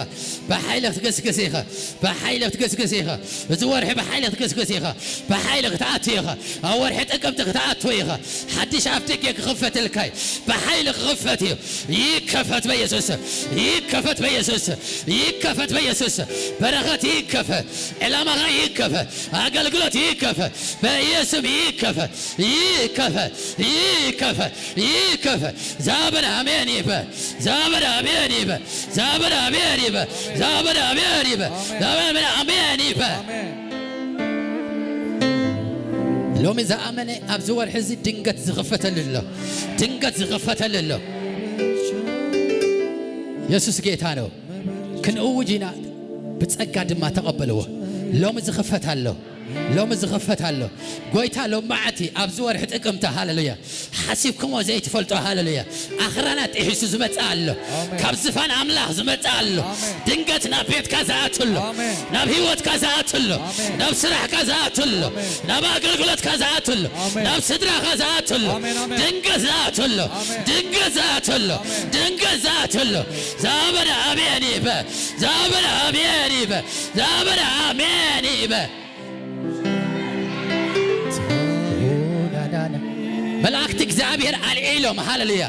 ብሓይሊ ክትግስግስ ኢኻ። ብሓይሊ ክትግስግስ ኢኻ። እዚ ወርሒ ብሓይሊ ክትግስግስ ኢኻ። ብሓይሊ ክትኣቱ ኢኻ። ኣብ ወርሒ ጥቅምቲ ክትኣቱ ኢኻ። ሓድሽ ኣፍ ደገ ክኽፈትልካ እዩ። ብሓይሊ ክኽፈት እዩ። ይከፈት በኢየሱስ ስም። ይከፈት በኢየሱስ ስም። ይከፈት በኢየሱስ ስም። በረኸት ይከፈት። ዕላማኻ ይከፈት። ኣገልግሎት ይከፈት። በኢየሱስ ስም ይከፈት። ይከፈት። ይከፈት። ይከፈት። ዛብር ኣሜን ይበል። ዛብር ኣሜን ይበል። ዛብር ኣሜን ይበል። ዛብር ኣሜን ይበል። ዛብር ኣሜን ይበል። ሎሚ ዝኣመነ ኣብዚ ወርሒ እዚ ድንገት ዝኽፈተሉ ኣሎ። ድንገት ዝኽፈተሉ ኣሎ። የሱስ ጌታ ነው። ክንእውጅ ኢና፣ ብጸጋ ድማ ተቐበልዎ። ሎሚ ዝኽፈት ኣሎ። ሎሚ ዝኽፈት ኣሎ። ጎይታ ሎማዓቲ ኣብዚ ወርሒ ጥቅምቲ፣ ሃሌሉያ፣ ሓሲብኩሞ ዘይትፈልጦ፣ ሃሌሉያ፣ ኣኽራናት ጥሒሱ ዝመጽእ ኣሎ። ኣሜን። ካብ ዝፋን ኣምላኽ ዝመጽእ ኣሎ። ኣሜን። ድንገት ናብ ቤትካ ዝኣትሎ፣ ኣሜን። ናብ ህይወትካ ዝኣትሎ፣ ኣሜን። ናብ ስራሕካ ዝኣትሎ፣ ኣሜን። ናብ ኣገልግሎትካ ዝኣትሎ፣ ኣሜን። ናብ ስድራኻ ዝኣትሎ፣ ኣሜን፣ ኣሜን። ድንገት ዝኣትሎ፣ ኣሜን። ድንገት ዝኣትሎ፣ ኣሜን። ድንገት ዝኣትሎ። ዛበረ ኣሜን ይበ፣ ዛበረ ኣሜን ይበ፣ ዛበረ ኣሜን ይበ። መላእክቲ እግዚኣብሔር ኣልዒሎም፣ ሃሌሉያ፣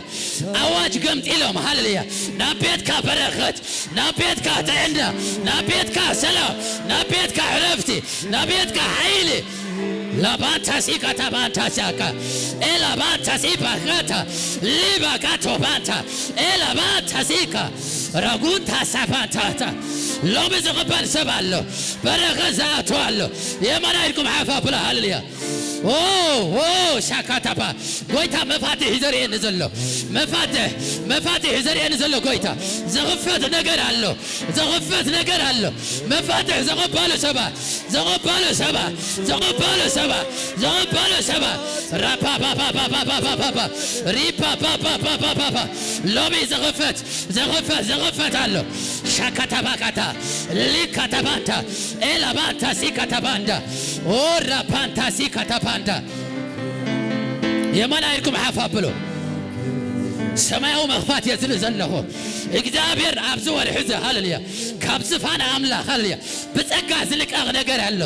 ኣዋጅ ገምጢሎም፣ ሃሌሉያ፣ ናብ ቤትካ በረኸት፣ ናብ ቤትካ ጥዕና፣ ናብ ቤትካ ሰላም፣ ናብ ቤትካ ዕረፍቲ፣ ናብ ቤትካ ሓይሊ። ላባንታ ሲካ ታባንታ ሲያካ ኤላባንታ ሲባካታ ሊባካቶ ባንታ ኤላባንታ ሲካ ረጉንታ ሳባንታታ። ሎሚ ዝቕበል ሰብ ኣሎ። በረኸት ዝኣቱ ኣሎ። የማና ኢድኩም ሓፍ ኣብሉ። ሃሌሉያ። ኦ፣ ኦ፣ ሻካታባ። ጎይታ መፋትሕ እዩ ዘርእየኒ ዘሎ። መፋትሕ፣ መፋትሕ እዩ ዘርእየኒ ዘሎ ጎይታ። ዝኽፈት ነገር ኣሎ። ዝኽፈት ነገር ኣሎ። መፋትሕ ዘቐባሉ ሰባ፣ ዘቐባሉ ሰባ፣ ዘቐባሉ ሰባ፣ ዘቐባሉ ሰባ። ራፓፓፓፓፓፓፓ። ሪፓፓፓፓፓፓ። ሎሚ ዝኽፈት፣ ዝኽፈት፣ ዝኽፈት ኣሎ። ሻካታባካታ፣ ሊካታባንታ፣ ኤላባንታ፣ ሲካታባንዳ፣ ኦራፓንታ፣ ሲካታባንዳ። የማን ኢድኩም ሓፍ ኣብሉ። ሰማያዊ መኽፋት እየ ዝርኢ ዘለኹ። እግዚኣብሔር ኣብዚ ወርሒ እዚ፣ ሃሌሉያ፣ ካብ ዝፋን ኣምላኽ፣ ሃሌሉያ፣ ብጸጋ ዝልቀቕ ነገር ኣሎ።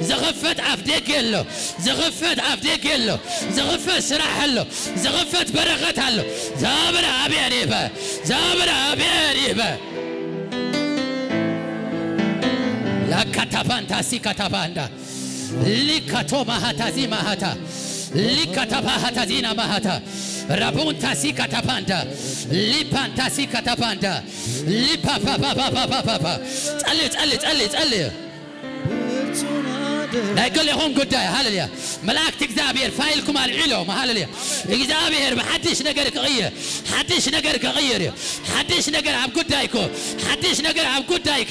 ዝኽፈት ኣፍ ደገ ኣሎ። ዝኽፈት ኣፍ ደገ ኣሎ። ዝኽፈት ስራሕ ኣሎ። ዝኽፈት በረኸት ኣሎ። ዛብር ኣሜን ይበ። ዛብር ኣሜን ይበ። ላካታባንታ ሲካታባንዳ ሊካቶ ማሃታ ዚ ማሃታ ሊካታ ማሃታ ዚና ማሃታ ራቡንታ ሲካታ ፓንዳ ሊፓንታ ሲካታ ፓንዳ ሊፓፓፓፓፓፓፓ። ጸልዩ፣ ጸልዩ፣ ጸልዩ፣ ጸልዩ። ናይ ገሌኹም ጉዳይ፣ ሃሌሉያ፣ መላእክቲ እግዚኣብሔር ፋይልኩም ኣልዒሎም፣ ሃሌሉያ። እግዚኣብሔር ብሓድሽ ነገር ክቕይር፣ ሓድሽ ነገር ክቕይር እዩ። ሓድሽ ነገር ኣብ ጉዳይኩ፣ ሓድሽ ነገር ኣብ ጉዳይኪ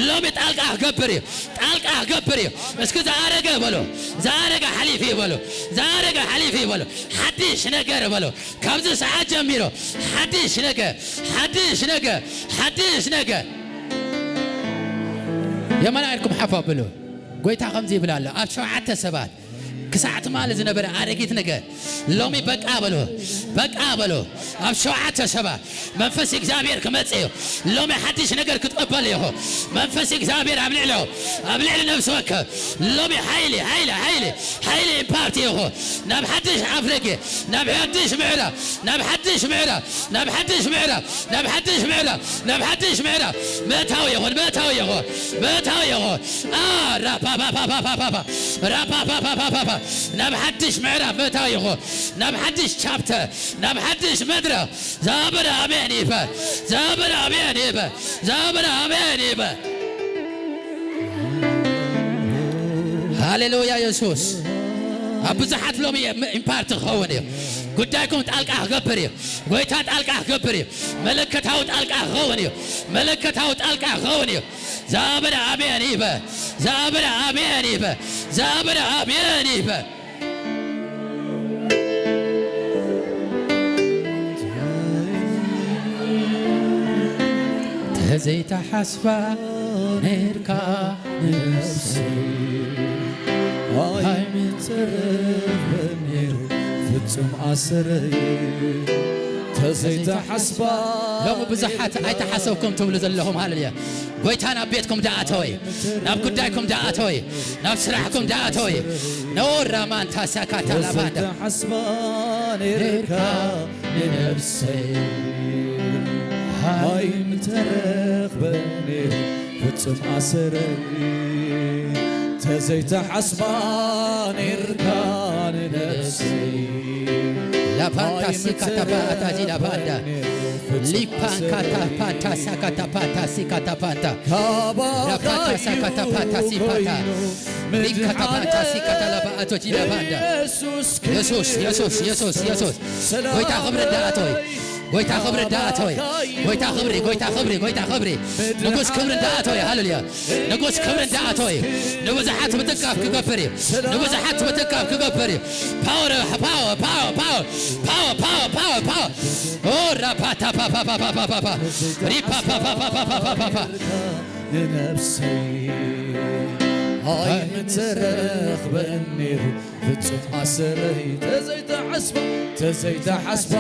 ሎሚ ጣልቃ ክገብር እዩ። ጣልቃ ክገብር እዩ። እስኪ ዝኣረገ በሎ፣ ዝኣረገ ሓሊፉ እዩ በሎ፣ ዝኣረገ ሓሊፉ እዩ በሎ። ሓድሽ ነገር በሎ። ካብዚ ሰዓት ጀሚሮ ሓድሽ ነገር፣ ሓድሽ ነገር፣ ሓድሽ ነገር። የማን ኢድኩም ሓፍ ኣብሉ። ጎይታ ከምዚ ይብል ኣሎ፣ ኣብ ሸውዓተ ሰባት ክሳዕ ትማሊ ዝነበረ ኣረጊት ነገር ሎሚ በቃ በሎ፣ በቃ በሎ። ኣብ ሸውዓተ ሰባት መንፈስ እግዚኣብሔር ክመጽእ እዩ። ሎሚ ሓድሽ ነገር ክትቕበል ኢኹ። መንፈስ እግዚኣብሔር ኣብ ልዕሊ፣ ኣብ ልዕሊ ነፍሲ ወከፍ ሎሚ ሓይሊ፣ ሓይሊ፣ ሓይሊ፣ ሓይሊ ኢምፓርት ኢኹ። ናብ ሓድሽ ኣፍረጌ፣ ናብ ሓድሽ ምዕራፍ፣ ናብ ሓድሽ ምዕራፍ፣ ናብ ሓድሽ ምዕራፍ፣ ናብ ሓድሽ ምዕራፍ፣ ናብ ሓድሽ ምዕራፍ ምእታው ይኹን፣ ምእታው ይኹን፣ ምእታው ይኹን። አ፣ ራፓፓፓፓፓፓ፣ ራፓፓፓፓፓ፣ ናብ ሓድሽ ምዕራፍ ምእታው ይኹን፣ ናብ ሓድሽ ቻፕተር፣ ናብ ሓድሽ መድረኽ። ዛብር ኣሜን ይበል፣ ዛብር ኣሜን ይበል፣ ዛብር ኣሜን ይበል። ሃሌሉያ የሱስ። ኣብ ብዙሓት ሎሚ ኢምፓርት ክኸውን እዩ። ጉዳይኩም ጣልቃ ክገብር እዩ። ጎይታ ጣልቃ ክገብር እዩ። መለከታዊ ጣልቃ ክኸውን እዩ። መለከታዊ ጣልቃ ክኸውን እዩ። ዛብር ኣሜን ይበል፣ ዛብር ኣሜን ይበል፣ ዛብር ኣሜን ይበል። ተዘይተሓስባ ነርካ ንነፍሰይ። ኣይምተረኽበን ነይሩ ፍጹም ኣሰረይ ተዘይተሓስባ። ሎሚ ብዙሓት ኣይተሓሰብኩም ትብሉ ዘለኹም፣ ሃሌሉያ። ጎይታ ናብ ቤትኩም ደኣተወ፣ ናብ ጉዳይኩም ደኣተወ፣ ናብ ስራሕኩም ደኣተወ። ነውራ ማንታ ሳካታ ላባዳ ተዘይተሓስባ ነይርካ ንነፍሰይ ኣይምተረኽበን ነይሩ ፍጹም ኣሰረይ ተዘይተሓስባ ነይርካ ንነፍሰይ ላፓንታ ሲካታ ፓታ ዚ ላፓንዳ ሊፓንካታ ፓታ ሳካታ ፓታ ሲካታ ፓንታ ላፓንታ ሳካታ ፓታ ሲፓታ ሊካታ ፓታ ሲካታ ላፓ ኣቶ ጂ ላፓንዳ ኢየሱስ ኢየሱስ ኢየሱስ ኢየሱስ ጎይታ ክብሪ እንዳኣተወ ጎይታ ክብሪ እንዳኣተወ ጎይታ ክብሪ ጎይታ ክብሪ ጎይታ ክብሪ ንጉስ ክብሪ እንዳኣተወ ሃሌሉያ ንጉስ ክብሪ እንዳኣተወ እዩ። ንብዙሓት ምትንካፍ ክገብር እዩ። ንብዙሓት ምትንካፍ ክገብር እዩ። ፓወር ፓወር ፓወር ፓወር ፓወር ፓወር ፓወር ፓወር ፓወር ኦ ራፓታ ፓፓ ፓፓ ፓፓ ሪፓ ፓፓ ፓፓ ፓፓ ፓፓ ንነፍሰይ ኣይምተረኽበን ነይሩ ፍጹም ኣሰረይ ተዘይተሓስባ ተዘይተሓስባ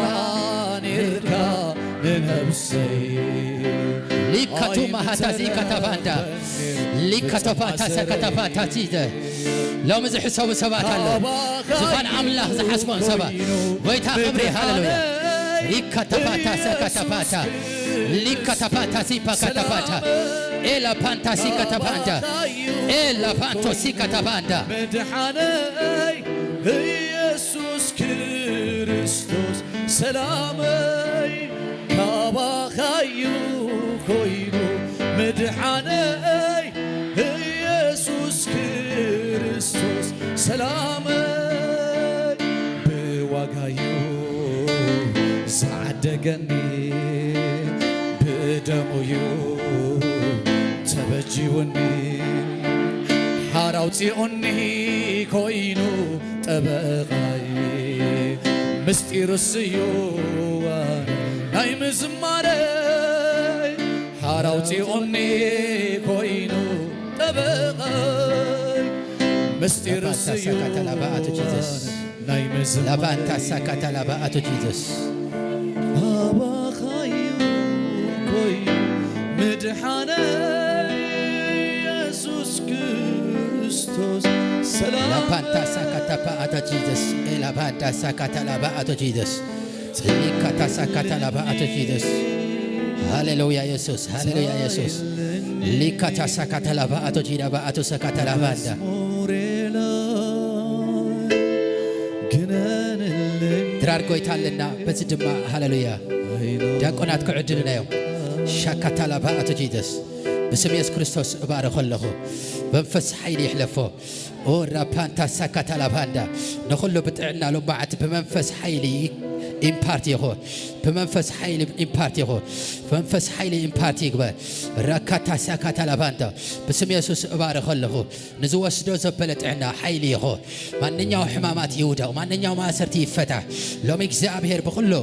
ነይርካ ንነፍሰይ ሊካቱ ማሃታዚ ካታፋንዳ ሊካቶፋታ ሰካታፋታ ቲዘ ሎሚ ዝሕሰቡ ሰባት ኣለዉ። ዝፋን ኣምላኽ ዝሓስቦም ሰባት ጎይታ ክብሪ ሃሌሉያ ሊካታፋታ ሰካታፋታ ሊካታፋታ ሲፓካታፋታ ኤላ ፓንታ ሲካታፋንዳ ኤላ ፓንቶ ሲካታፋንዳ መድሓነይ ኢየሱስ ክርስቶስ ሰላመይ ካባኻዩ ኮይኑ መድሓነይ ኢየሱስ ክርስቶስ ሰላመይ ብዋጋዩ ዝዓደገኒ ብደሙዩ ተበጂውኒ ሓር ኣውፂኡኒ ኮይኑ ጠበቓይ ምስጢሩ ስዩ ናይ ምዝማረይ ሓር ኣውፂኡኒ ኮይኑ ጠበቓይ ምስጢሩ ስዩ ናይ ምዝማረይ ላባንታ ሳካታ ላባ ኣቶ ጂዘስ ኣባኻዩ ኮይኑ ምድሓነ ኢየሱስ ክርስቶስ ሰላም ላፓንታ ሳካታ ፓ ኣቶ ጂዘስ ኤ ላፓንታ ሳካታ ላባ ኣቶ ጂዘስ ሊካታ ሳካታ ላባ ኣቶ ጂዘስ ሃሌሉያ ኢየሱስ ሃሌሉያ ኢየሱስ ሊካታ ሳካታ ላባ ኣቶ ጂዳ ባ ኣቶ ሳካታ ላባ ኣዳ ድራር ጎይታ ኣለና። በዚ ድማ ሃሌሉያ ዲያቆናት ክዕድሉና እዮም። ሻካታ ላባ ኣቶ ጂዘስ ብስም የሱስ ክርስቶስ እባርኾ ኣለኹ። መንፈስ ሓይሊ ይሕለፎ። ኦ ራፓንታ ሳካታ ላባንዳ ንኹሉ ብጥዕና ሎማዓት ብመንፈስ ሓይሊ ኢምፓርት ይኹን። ብመንፈስ ሓይሊ ኢምፓርት ይኹን። መንፈስ ሓይሊ ኢምፓርት ይግበር። ራካታ ሳካታ ላባንዳ ብስም የሱስ እባርኽ ኣለኹ። ንዝወስዶ ዘበለ ጥዕና ሓይሊ ይኹን። ማንኛው ሕማማት ይውደቕ። ማንኛው ማእሰርቲ ይፈታ። ሎሚ እግዚኣብሔር ብኹሉ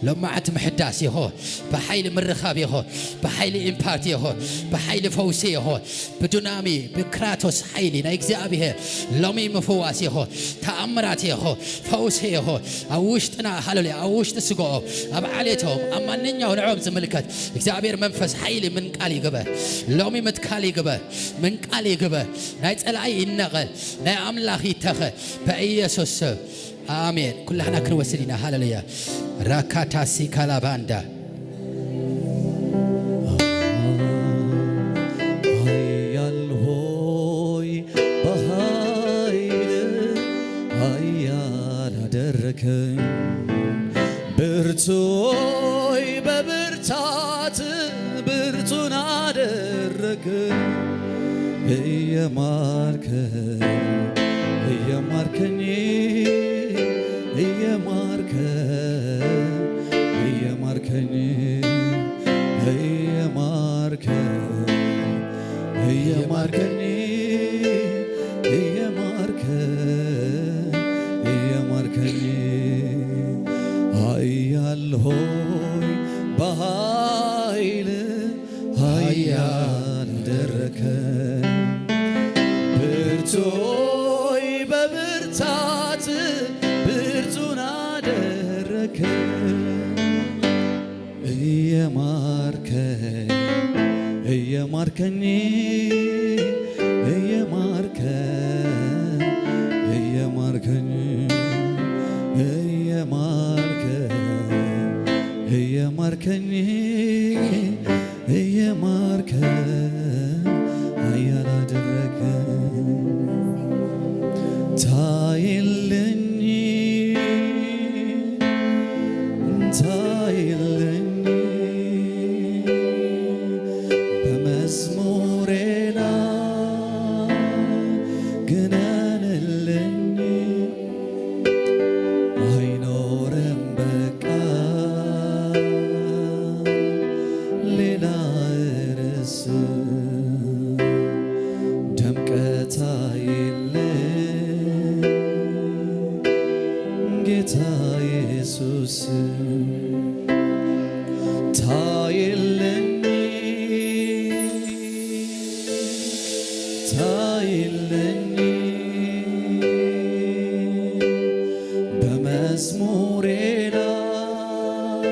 ሎማዓት ምሕዳስ ይኹን። ብሓይሊ ምርኻብ ይኹን። ብሓይሊ ኢምፓርት ይኹን። ብሓይሊ ፈውሲ ይኹን። ብዱናሚ ብክራቶስ ሓይሊ ናይ እግዚኣብሔር ሎሚ ምፍዋስ ይኹን። ተኣምራት ይኹን። ፈውሲ ይኹን። ኣብ ውሽጥና ሃሌሉያ ኣብ ውሽጢ ስግኦም ኣብ ዓሌቶም ኣብ ማንኛው ንዕኦም ዝምልከት እግዚኣብሔር መንፈስ ሓይሊ ምንቃል ይግበር። ሎሚ ምትካል ይግበር። ምንቃል ይግበር። ናይ ጸላኢ ይነቐል። ናይ ኣምላኽ ይተኸ ብኢየሱስ ስም ኣሜን። ኩላህና ክንወስድ ኢና። ሃሌሉያ ራካታሲ ካላባንዳ ኃያል ሆይ በኃይል ኃያል አደረከኝ። ብርቱ ሆይ በብርታት ብርቱን አደረከኝ። እየማርከ እየማርከኝ እየማርከ እየማርከኝ እየማርከ እየማርከኝ እየማርከ እየማርከኝ ኃያል ሆይ በኃይል ኃያል አደረከኝ። ብርቱ ሆይ እየማርከኝ እየማርከኝ እየማርከኝ እየማርከኝ እየማርከኝ እየማርከኝ እየማርከኝ ኃያል አደረከኝ። ታየለኝ ታየለኝ በመዝሙሬ ላይ ግነንልኝ። አይኖርም በቃ ሌላ ርዕስ ደምቀት አይለኝ ጌታ ኢየሱስ ታየለኝ ታየለኝ በመዝሙሬ ላይ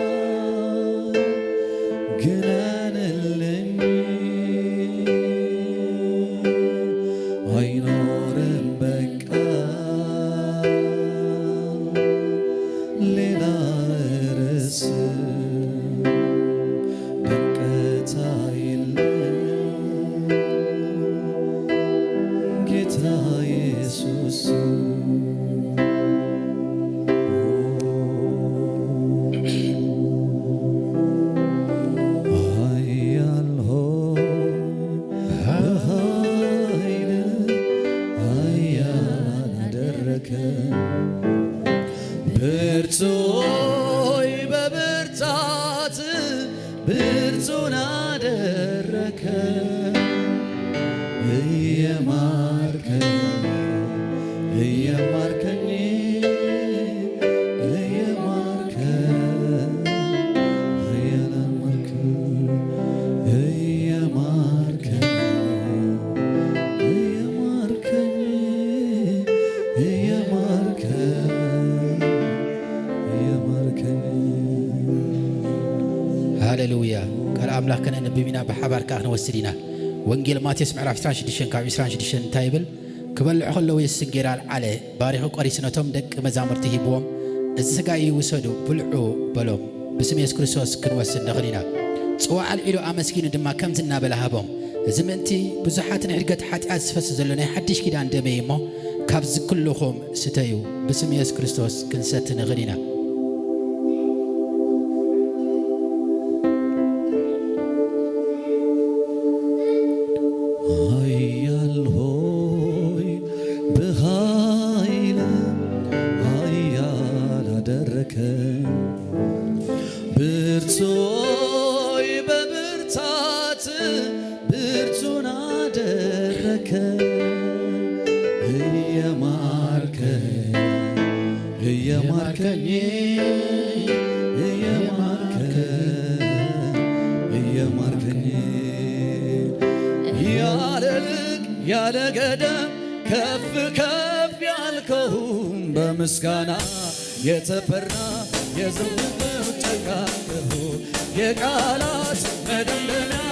ግነንልኝ አይኖርም በቃ ሌላ ርዕስ ደምቀት አይለኝ ጌታ ኢየሱስ። ኃያል ሆይ በኃይል ኃያል አደረከን። ብርቱ ሆይ በብርታት ብርቱን አደረከን። እየማርከኝ እየማርከኝ እየማርከኝ እየማርከኝ እየማርከኝ እየማርከኝ እየማርከኝ እየማርከኝ። ሃሌሉያ። ቃል ኣምላኽ ከነንብብ ኢና፣ ብሓባር ከኣ ክንወስድ ኢና። ወንጌል ማቴዎስ ምዕራፍ ዕስራን ሽዱሽተን ካብ ዕስራን ሽዱሽተን እንታይ ይብል? ክበልዑ ከለዉ የሱስ እንጌራ ኣልዓለ፣ ባሪኹ ቆሪሱ ነቶም ደቂ መዛሙርቲ ሂብዎም፣ "እዚ ሥጋይ እዩ፣ ውሰዱ፣ ብልዑ" በሎም። ብስም የሱስ ክርስቶስ ክንወስድ ንኽእል ኢና። ጽዋእ ኣልዒሉ ኣመስጊኑ ድማ ከምዚ እናበለ ሃቦም፣ "እዚ ምእንቲ ብዙሓት ንዕድገት ሓጢኣት ዝፈስስ ዘሎ ናይ ሓድሽ ኪዳን ደመይ እሞ፣ ካብዚ ኩልኹም ስተዩ፣ ብስም የሱስ ክርስቶስ ክንሰቲ ንኽእል ኢና። ኃያል ሆይ በኃይል ኃያል አደረከን። ብርቱ ሆይ በብርታት ብርቱን አደረከን። እየማርከኝ እየማርከኝ እየማርከኝ እየማርከኝ ያለ ልክ ያለ ገደብ ከፍ ከፍ ያልከው በምስጋና የተፈራ የዘወትር ጨካከሁ የቃላት መደምደሚያ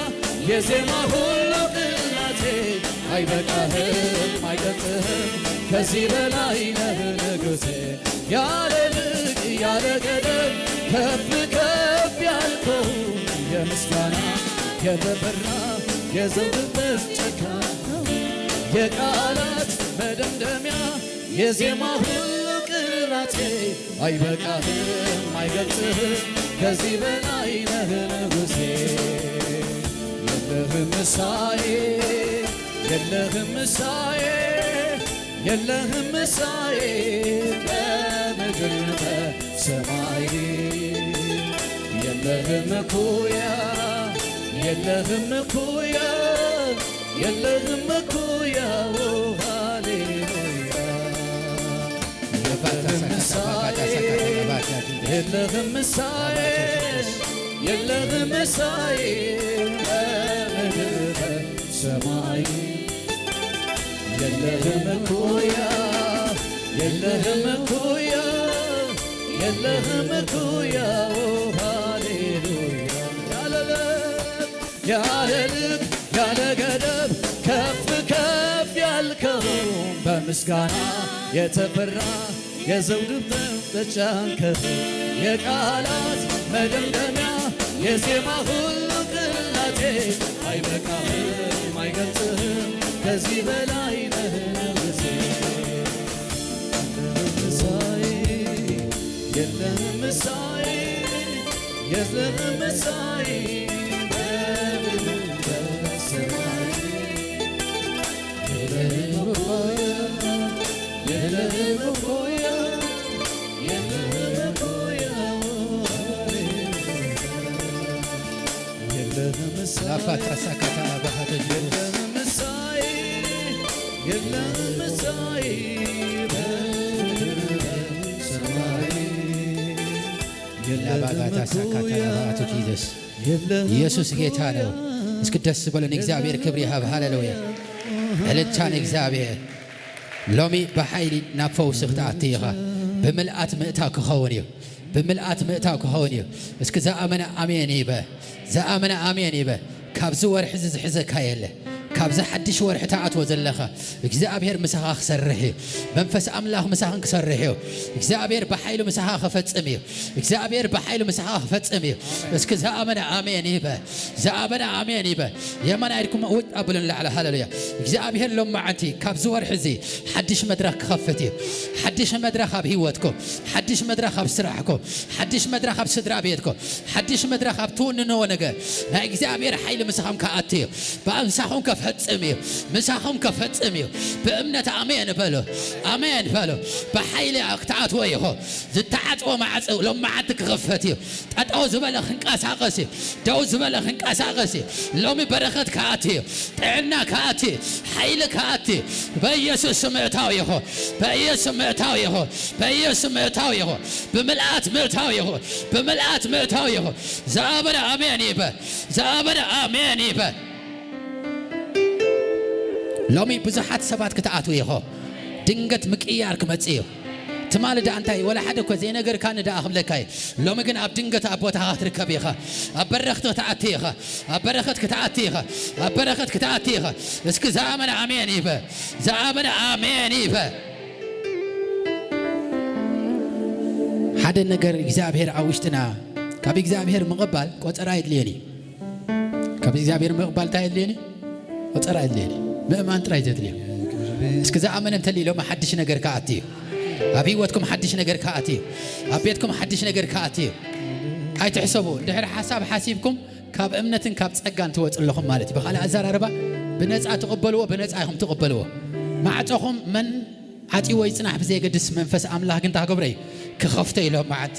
የዜማ ሁሉ ቅላቴ አይበቃህም አይገልጽህም ከዚህ በላይ ነህ ንጉሴ ያለ ልክ ያለ ገደብ ከፍ ከፍ ያልከው የምስጋና የተፈራ የዘውትር ጨካከሁ የቃላት መደምደሚያ የዜማ ሁሉ ቅላቴ አይበቃህም አይገልጽህም ከዚህ በላይ ነህ ንጉሴ የለህም ምሳዬ የለህም ምሳዬ የለህም ምሳዬ በምድር በሰማይ የለህም እኩያ የለህም እኩያ የለህም እኩያ ሃሌሉያ የለህም ምሳዬ የለህም ምሳዬ የለህም ምሳዬ በምድር በሰማይ የለህም እኩያ የለህም እኩያ የለህም እኩያው። ሃሌሉያ። ያለ ልክ ያለ ልክ ያለ ገደብ ከፍ ከፍ ያልከው፣ በምስጋና የተፈራ የዘውድ ጥም ተጫንከው። የቃላት መደምደሚያ የዜማ ሁሉ ቅላጤ፣ አይበቃህም አይገልጽህም ከዚህ በላይ ነህ ንጉሴ። የለህም ምሳሌ፣ የለህም ምሳሌ፣ የለህም ምሳሌ በምድር በሰማይ። የለህም እኩያ፣ የለህም እኩያ፣ የለህም እኩያ። የለህም ምሳሌ፣ ላፋታ ሳካታ ላባሃተ ዲዮስ። የለህም ምሳሌ፣ የለህም ምሳሌ በምድር በሰማይ። የለህም ላባጋታ ሳካታ እኩያ፣ ላባሃተ ዲዮስ። የለህም ኢየሱስ ጌታ ነው። እኩያ። እስኪ ደስ በሉን፣ እግዚአብሔር ክብር ይሃብ። ሃሌሉያ። እልልታ ንእግዚኣብሔር። ሎሚ ብሓይሊ ናብ ፈውሲ ክትኣቱ ኢኻ። ብምልኣት ምእታው ክኸውን እዩ። ብምልኣት ምእታው ክኸውን እዩ። እስኪ ዝኣመነ ኣሜን ይበ። ዝኣመነ ኣሜን ይበ። ካብዚ ወርሒ እዚ ዝሕዘካ የለ። ካብዚ ሓድሽ ወርሒ ትኣትዎ ዘለኻ እግዚኣብሔር ምሳኻ ክሰርሕ እዩ። መንፈስ ኣምላኽ ምሳኽን ክሰርሕ እዩ። እግዚኣብሔር ብሓይሉ ምሳኻ ክፈጽም እዩ። እግዚኣብሔር ብሓይሉ ምሳኻ ክፈጽም እዩ። እስኪ ዝኣመነ ኣሜን ይበ። ዝኣመነ ኣሜን ይበ። የማን ኢድኩም ውጥ ኣብሉን ላዕሊ። ሃሌሉያ። እግዚኣብሔር ሎማዓንቲ ካብዚ ወርሒ እዚ ሓድሽ መድረኽ ክኸፍት እዩ። ሓድሽ መድረኽ ኣብ ህይወትኩም፣ ሓድሽ መድረኽ ኣብ ስራሕኩም፣ ሓድሽ መድረኽ ኣብ ስድራ ቤትኩም፣ ሓድሽ መድረኽ ኣብ ትውንንዎ ነገር ናይ እግዚኣብሔር ሓይሊ ምሳኹም ክኣቱ እዩ። ምሳኹም ከፈጽም እዩ። ምሳኹም ከፈጽም እዩ። ብእምነት ኣሜን በሉ። ኣሜን በሉ። ብሓይሊ ክትኣትዎ ኢኹም። ዝተዓጽወ ማዕጾ ሎማዓንቲ ክኽፈት እዩ። ጠጠው ዝበለ ክንቀሳቐስ እዩ። ደው ዝበለ ክንቀሳቐስ እዩ። ሎሚ በረኸት ክኣቱ እዩ። ጥዕና ክኣቱ እዩ። ሓይሊ ክኣቱ እዩ። በኢየሱስ ስም ምእታው ይኹን። በኢየሱስ ስም ምእታው ይኹን። በኢየሱስ ስም ምእታው ይኹን። ብምልኣት ምእታው ይኹን። ብምልኣት ምእታው ይኹን። ዝኣመነ ኣሜን ይበል። ዝኣመነ ኣሜን ይበል። ሎሚ ብዙሓት ሰባት ክትኣትዉ ኢኹም። ድንገት ምቅያር ክመጽእ እዩ። ትማሊ ደኣ እንታይ ወላ ሓደ እኮ ዘይነገርካኒ ደኣ ክብለካ እየ። ሎሚ ግን ኣብ ድንገት ኣብ ቦታኻ ክትርከብ ኢኻ። ኣብ በረኽቲ ክትኣቲ ኢኻ። ኣብ በረኸት ክትኣቲ ኢኻ። ኣብ በረኸት ክትኣቲ ኢኻ። እስኪ ዝኣመነ ኣሜን ይበል። ዝኣመነ ኣሜን ይበል። ሓደ ነገር እግዚኣብሔር ኣብ ውሽጥና፣ ካብ እግዚኣብሔር ምቕባል ቆጸራ የድልዮን እዩ። ካብ እግዚኣብሔር ምቕባል እንታይ የድልየኒ? ቆጸራ የድልየኒ። ምእማን ጥራይ ዘድልዮ። እስኪ ዝኣመነ እንተልዩ ሎሚ ሓድሽ ነገር ክኣቲ እዩ። ኣብ ህይወትኩም ሓድሽ ነገር ክኣቲ እዩ። ኣብ ቤትኩም ሓድሽ ነገር ክኣቲ እዩ። ኣይትሕሰቡ። ድሕሪ ሓሳብ ሓሲብኩም ካብ እምነትን ካብ ጸጋን ትወጹ ኣለኹም ማለት እዩ። ብኻልእ ኣዘራርባ ብነጻ ትቕበልዎ፣ ብነጻ ኢኹም ትቕበልዎ። ማዕጾኹም መን ዓጽይዎ ይጽናሕ ብዘየገድስ መንፈስ ኣምላኽ ግን እንታይ ክገብሮ እዩ? ክኸፍቶ እዩ ሎም መዓልቲ።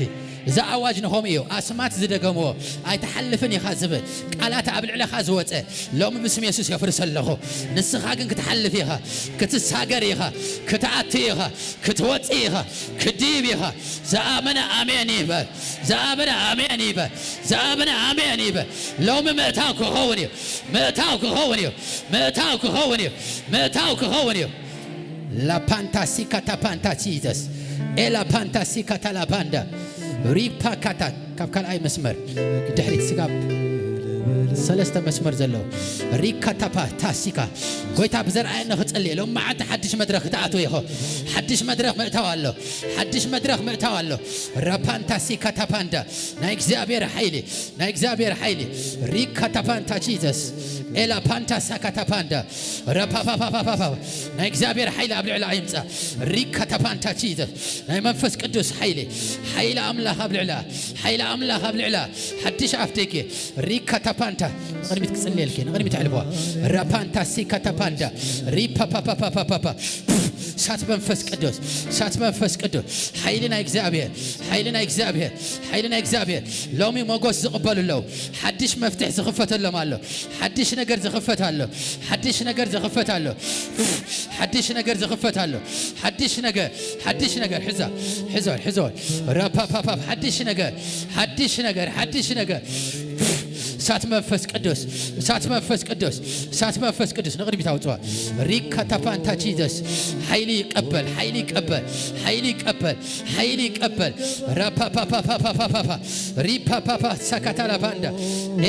እዚ ኣዋጅ ንኸምኡ እዩ። ኣስማት ዝደገምዎ ኣይትሓልፍን ኢኻ ዝብል ቃላት ኣብ ልዕለኻ ዝወጸ ሎሚ ብስም የሱስ የፍርሰ ኣለኹ። ንስኻ ግን ክትሓልፍ ኢኻ፣ ክትሳገር ኢኻ፣ ክትኣቲ ኢኻ፣ ክትወጽእ ኢኻ፣ ክድይብ ኢኻ። ዝኣመነ ኣሜን ይበል። ዝኣመነ ኣሜን ይበል። ዝኣመነ ኣሜን ይበል። ሎሚ ምእታው ክኸውን እዩ። ምእታው ክኸውን እዩ። ምእታው ክኸውን እዩ። ምእታው ክኸውን እዩ። ላፓንታ ሲካታ ፓንታ ቺዘስ ኤላ ፓንታ ሲካታ ላፓንዳ ሪፓ ካታ ካብ ካልኣይ መስመር ድሕሪት ስጋብ ሰለስተ መስመር ዘለዎ ሪካታፓ ታሲካ ጎይታ ብዘርኣየኒ ክጽልይ ሎም መዓልቲ ሓድሽ መድረኽ ክትኣትው ኢኹ። ሓድሽ መድረኽ ምእታው ኣሎ። ሓድሽ መድረኽ ምእታው ኣሎ። ራፓንታ ሲካታፓንዳ ናይ እግዚኣብሔር ሓይሊ ናይ እግዚኣብሔር ሓይሊ ሪካታፓንታ ቺዘስ ኤላ ፓንታ ሳካታፓንዳ ረፓፓፓፓፓ ናይ እግዚኣብሔር ሓይሊ ኣብ ልዕሊ ኣይምጻ ሪካታፓንታ ቺዘስ ናይ መንፈስ ቅዱስ ሓይሊ ሓይሊ ኣምላኽ ኣብ ልዕላ ሓይሊ ኣምላኽ ኣብ ልዕላ ሓድሽ ኣፍደገ ሪካታፓንታ ንቕድሚት ክጽልየልኪ ንቕድሚት ኣሕልፎ ራፓንታ ሲካታፓንዳ ሪፓፓፓፓፓፓ እሳት መንፈስ ቅዱስ እሳት መንፈስ ቅዱስ ሓይሊ ናይ እግዚኣብሔር ሓይሊ ናይ እግዚኣብሔር ሓይሊ ናይ እግዚኣብሔር ሎሚ ሞጎስ ዝቕበሉ ኣለዉ። ሓድሽ መፍትሕ ዝኽፈተሎም ኣሎ። ሓድሽ ነገር ዝኽፈት ኣሎ። ሓድሽ ነገር ዝኽፈት ኣሎ። ሓድሽ ነገር ዝኽፈት ኣሎ። ሓድሽ ነገር ሓድሽ ነገር ሕዛ ሕዞን ሕዞን ራፓፓፓ ሓድሽ ነገር ሓድሽ ነገር ሓድሽ ነገር እሳ እሳት መንፈስ ቅዱስ፣ እሳት መንፈስ ቅዱስ፣ እሳት መንፈስ ቅዱስ ንቕድሚት ኣውጽዋ። ሪካ ታፓንታ ጂዘስ ሓይሊ ይቀበል፣ ሓይሊ ይቀበል፣ ሓይሊ ይቀበል፣ ሓይሊ ይቀበል። ራፓፓፓፓፓፓፓ ሪፓፓፓ ሳካታላባንዳ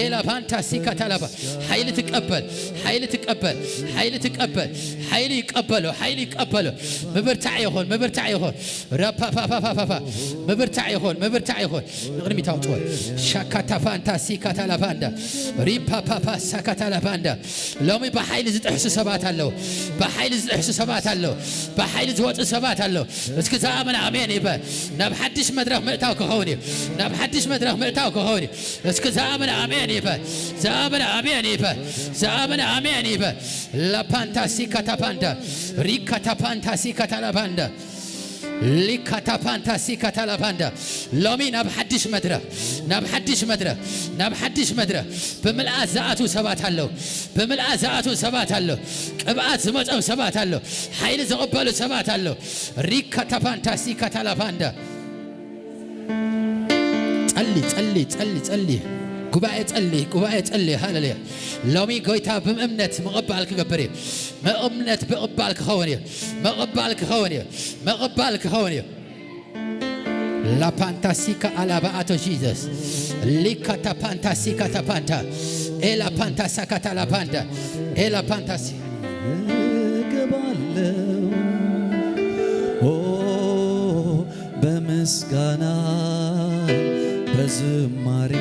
ኤላባንታ ሲካታላባ ሓይሊ ትቀበል፣ ሓይሊ ትቀበል፣ ሓይሊ ትቀበል። ሓይሊ ይቀበሎ፣ ሓይሊ ይቀበሎ። ምብርታዕ ይኹን፣ ምብርታዕ ይኹን። ራፓፓፓፓፓ ምብርታዕ ይኹን፣ ምብርታዕ ይኹን። ንቕድሚት ኣውጽወ። ሻካታፋንታ ሲካታላባንዳ ሪፓፓፓ ሳካታላባንዳ። ሎሚ ብሓይሊ ዝጥሕሱ ሰባት ኣለዉ። ብሓይሊ ዝጥሕሱ ሰባት ኣለዉ። ብሓይሊ ዝወጡ ሰባት ኣለዉ። እስኪ ዝኣምን ኣሜን ይበል። ናብ ሓድሽ መድረኽ ምእታው ክኸውን እዩ። ናብ ሓድሽ መድረኽ ምእታው ክኸውን እዩ። እስኪ ዝኣምን ኣሜን ይበል። ዝኣምን ኣሜን ይበል። ዝኣምን ኣሜን ይበል። ላፓንታ ሲካታፓንዳ ሪካታፓንታ ሲካታላባንዳ ሊካታፓንታ ሲካታላባንዳ። ሎሚ ናብ ሓድሽ መድረኽ፣ ናብ ሓድሽ መድረኽ፣ ናብ ሓድሽ መድረኽ ብምልኣት ዝኣትዉ ሰባት ኣለዉ። ብምልኣት ዝኣትዉ ሰባት ኣለዉ። ቅብኣት ዝመጾም ሰባት ኣለዉ። ሓይሊ ዝቕበሉ ሰባት ኣለዉ። ሪካታፓንታ ሲካታላባንዳ። ጸሊ፣ ጸሊ፣ ጸሊ፣ ጸሊ። ጉባኤ ጸሊ፣ ጉባኤ ጸሊ። ሃሌሉያ። ሎሚ ጎይታ ብእምነት ምቕባል ክገብር እዩ። ምእምነት ምቕባል ክኸውን እዩ። ምቕባል ክኸውን እዩ። ምቕባል ክኸውን እዩ። ላፓንታሲካ ኣላባኣቶ ጂዘስ። ሊካታፓንታሲካ ታፓንታ። ኤላፓንታሳካታላፓንዳ። ኤላፓንታሲ እገባለሁ። ኦ፣ በምስጋና በዝማሬ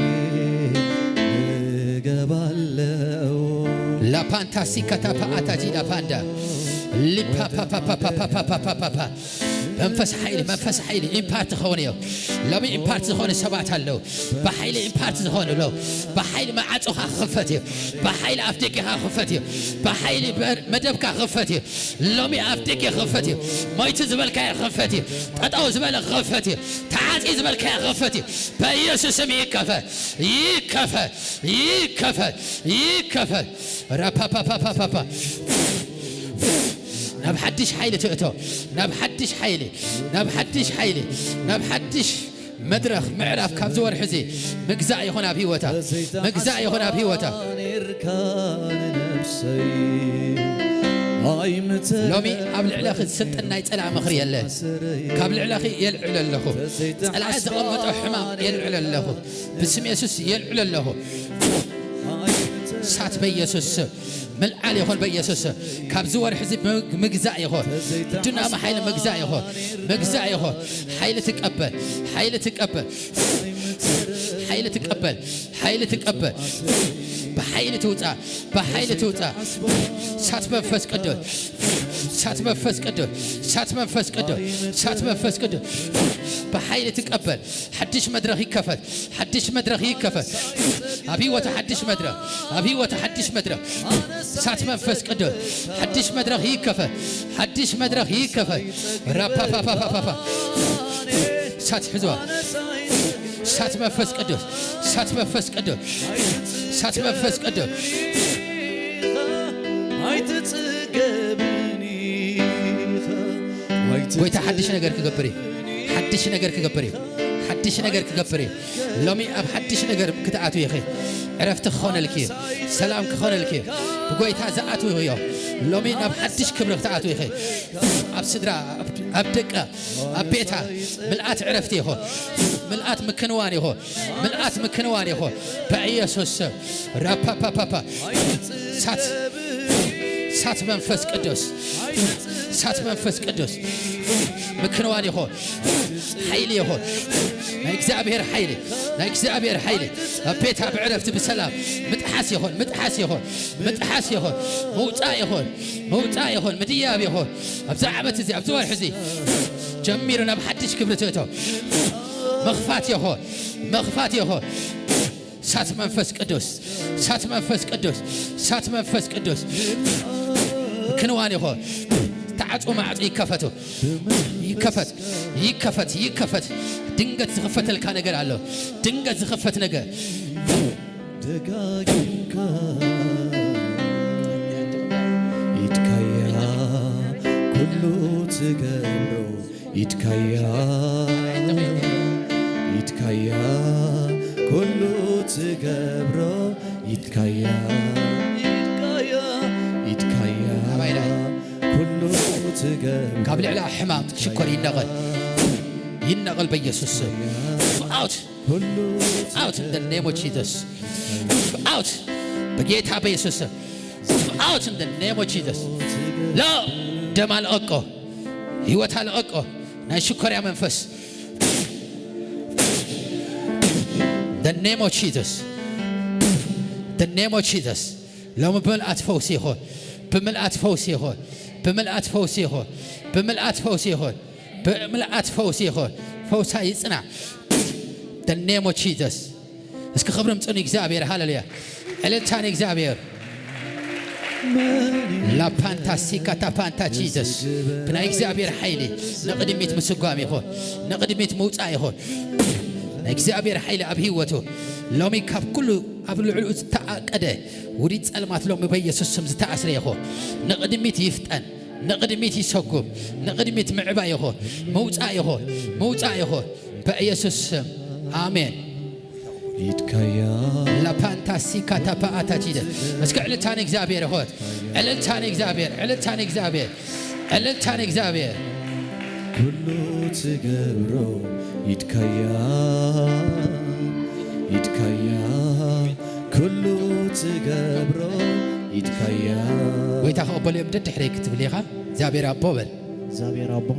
እገባለሁ። ላፓንታሲካ ታፓ አታጂ ላፓንዳ። ሊፓፓፓፓፓፓፓፓፓ። መንፈስ ሓይሊ፣ መንፈስ ሓይሊ ኢምፓርት ክኸውን እዩ። ሎሚ ኢምፓርት ዝኾኑ ሰባት ኣለዉ። ብሓይሊ ኢምፓርት ዝኾኑ ኣለዉ። ብሓይሊ መዓጾኻ ክኽፈት እዩ። ብሓይሊ ኣፍ ደገኻ ክኽፈት እዩ። ብሓይሊ በር-፣ መደብካ ክኽፈት እዩ። ሎሚ ኣፍ ደገ ክኽፈት እዩ። ሞይቱ ዝበልካዮ ክኽፈት እዩ። ጠጠው ዝበለ ክኽፈት እዩ። ተዓጽዩ ዝበልካዮ ክኽፈት እዩ። በኢየሱስ ስም ይከፈት፣ ይከፈት፣ ይከፈት፣ ይከፈት። ራፓፓፓፓፓፓ። ናብ ሓድሽ ሓይሊ ትእቶ። ናብ ሓድሽ ሓይሊ፣ ናብ ሓድሽ ሓይሊ፣ ናብ ሓድሽ መድረኽ ምዕራፍ ካብዚ ወርሒ እዚ ምግዛእ ይኹን ኣብ ህይወታ። ምግዛእ ይኹን ኣብ ህይወታ። ሎሚ ኣብ ልዕለኺ ዝስልጥን ናይ ጸላእ ምኽሪ የለ። ካብ ልዕለኺ የልዕል ኣለኹ። ጸላእ ዘቐመጦ ሕማም የልዕል ኣለኹ። ብስም የሱስ የልዕል ኣለኹ። እሳት በኢየሱስ ስም። ምልዓል ይኹን በኢየሱስ ስም። ካብዚ ወርሒ እዚ ምግ-፣ ምግዛእ ይኹን። ብዱናማ ሓይሊ ምግዛእ ይኹን። ምግዛእ ይኹን። ሓይሊ ትቀበል። ሓይሊ ትቀበል። ሓይሊ ትቀበል። ሓይሊ ትቀበል። ብሓይሊ ትውጻእ። ብሓይሊ ትውጻእ። እሳት መንፈስ ቅዱስ። እሳት መንፈስ ቅዱስ። እሳት መንፈስ ቅዱስ። እሳት መንፈስ ቅዱስ። ብሓይሊ ትቀበል። ሓድሽ መድረኽ ይከፈት። ሓድሽ መድረኽ ይከፈት። ኣብ ህይወት ሓድሽ መድረኽ። ኣብ ህይወት ሓድሽ መድረኽ። እሳት መንፈስ ቅዱስ። ሓድሽ መድረኽ ይከፈት። ሓድሽ መድረኽ ይከፈት። ራፓፓፓፓፓ። እሳት ሕዝዋ። እሳት መንፈስ ቅዱስ። እሳት መንፈስ ቅዱስ። እሳት መንፈስ ቅዱስ። ኣይትጽገብን ኢኻ። ጎይታ ሓድሽ ነገር ክገብር እዩ። ሓድሽ ነገር ክገብር እዩ። ሓድሽ ነገር ክገብር እዩ። ሎሚ ኣብ ሓድሽ ነገር ክትኣትዊ ኢኺ። ዕረፍቲ ክኾነልኪ እዩ። ሰላም ክኾነልኪ እዩ። ብጎይታ ዝኣትዉ እዮም። ሎሚ ናብ ሓድሽ ክብሪ ክትኣትዊ ኢኺ። ኣብ ስድራ፣ ኣብ፣ ኣብ ደቃ፣ ኣብ ቤታ ምልኣት ዕረፍቲ ይኹን። ምልኣት ምክንዋን ይኹን። ምልኣት ምክንዋን ይኹን። ብኢየሱስ ስም። ራፓፓፓፓ። እሳት፣ እሳት መንፈስ ቅዱስ። እሳት መንፈስ ቅዱስ። ምክንዋን ይኹን። ሓይሊ ይኹን። ናይ እግዚኣብሔር ሓይሊ። ናይ እግዚኣብሔር ሓይሊ። ኣብ ቤታ ብዕረፍቲ ብሰላም። ምጥሓስ ይኹን። ምጥሓስ ይኹን። ምጥሓስ ይኹን። ምውጻእ ይኹን። ምውጻእ ይኹን። ምድያብ ይኹን። ኣብዚ ዓመት እዚ፣ ኣብዚ ወርሒ እዚ ጀሚሩ ናብ ሓድሽ ክብሪ ትእቶ። ምኽፋት ይኹን። ምኽፋት ይኹን። እሳት መንፈስ ቅዱስ፣ እሳት መንፈስ ቅዱስ፣ እሳት መንፈስ ቅዱስ። ክንዋን ይኹን። ተዓጹ ማዕጹ ይከፈቱ። ይከፈት፣ ይከፈት፣ ይከፈት። ድንገት ዝኽፈተልካ ነገር ኣሎ። ድንገት ዝኽፈት ነገር። ደጋግምካ ኢድካያ ኩሉ ትገብሮ፣ ኢድካያ፣ ኢድካያ ኩሉ ትገብሮ። ሽኮር ይነቐል፣ ይነቐል በኢየሱስ ስም። Out, out in the name of Jesus. Out በጌታ በኢየሱስ ስም። Out in the name of Jesus. ሎ ደም ኣልቐቆ፣ ህይወት ኣልቐቆ። ናይ ሽኮርያ መንፈስ the name of Jesus. The name of Jesus. ሎሚ ብምልኣት ፈውሲ ይኹን፣ ብምልኣት ፈውሲ ይኹን፣ ብምልኣት ፈውሲ ይኹን፣ ብምልኣት ፈውሲ ይኹን፣ ብምልኣት ፈውሲ ይኹን። ፈውሳ ይጽናዕ። The name of Jesus. እስኪ ክብሪ ምጹ ንእግዚኣብሔር። ሃሌሉያ። ዕልልታ ንእግዚኣብሔር። ላፓንታ ሲካታ ፓንታ ጂዘስ። ብናይ እግዚኣብሔር ሓይሊ ንቕድሚት ምስጓም ይኹን፣ ንቕድሚት ምውፃእ ይኹን። ናይ እግዚኣብሔር ሓይሊ ኣብ ህይወቱ ሎሚ ካብ ኩሉ ኣብ ልዕሊኡ ዝተኣቀደ ውዲት ጸልማት ሎሚ በኢየሱስ ስም ዝተኣስረ ይኹን። ንቕድሚት ይፍጠን፣ ንቕድሚት ይሰጉም፣ ንቕድሚት ምዕባይ ይኹን፣ ምውፃእ ይኹን፣ ምውፃእ ይኹን በኢየሱስ ስም ኣሜን። ኢድካያ ላፓንታ ሲካታ ፓኣታ ጂደ። እስከ ዕልልታ ንእግዚኣብሔር ይኹን። ዕልልታ ንእግዚኣብሔር፣ ዕልልታ ንእግዚኣብሔር፣ ዕልልታ ንእግዚኣብሔር። ኩሉ ትገብሮ ኢድካያ፣ ኢድካያ፣ ኩሉ ትገብሮ ኢድካያ። ጎይታ ክቕበሎ እዮም ደድሕረይ ክትብል ኢኻ። እግዚኣብሔር ኣቦ በል። እግዚኣብሔር ኣቦ።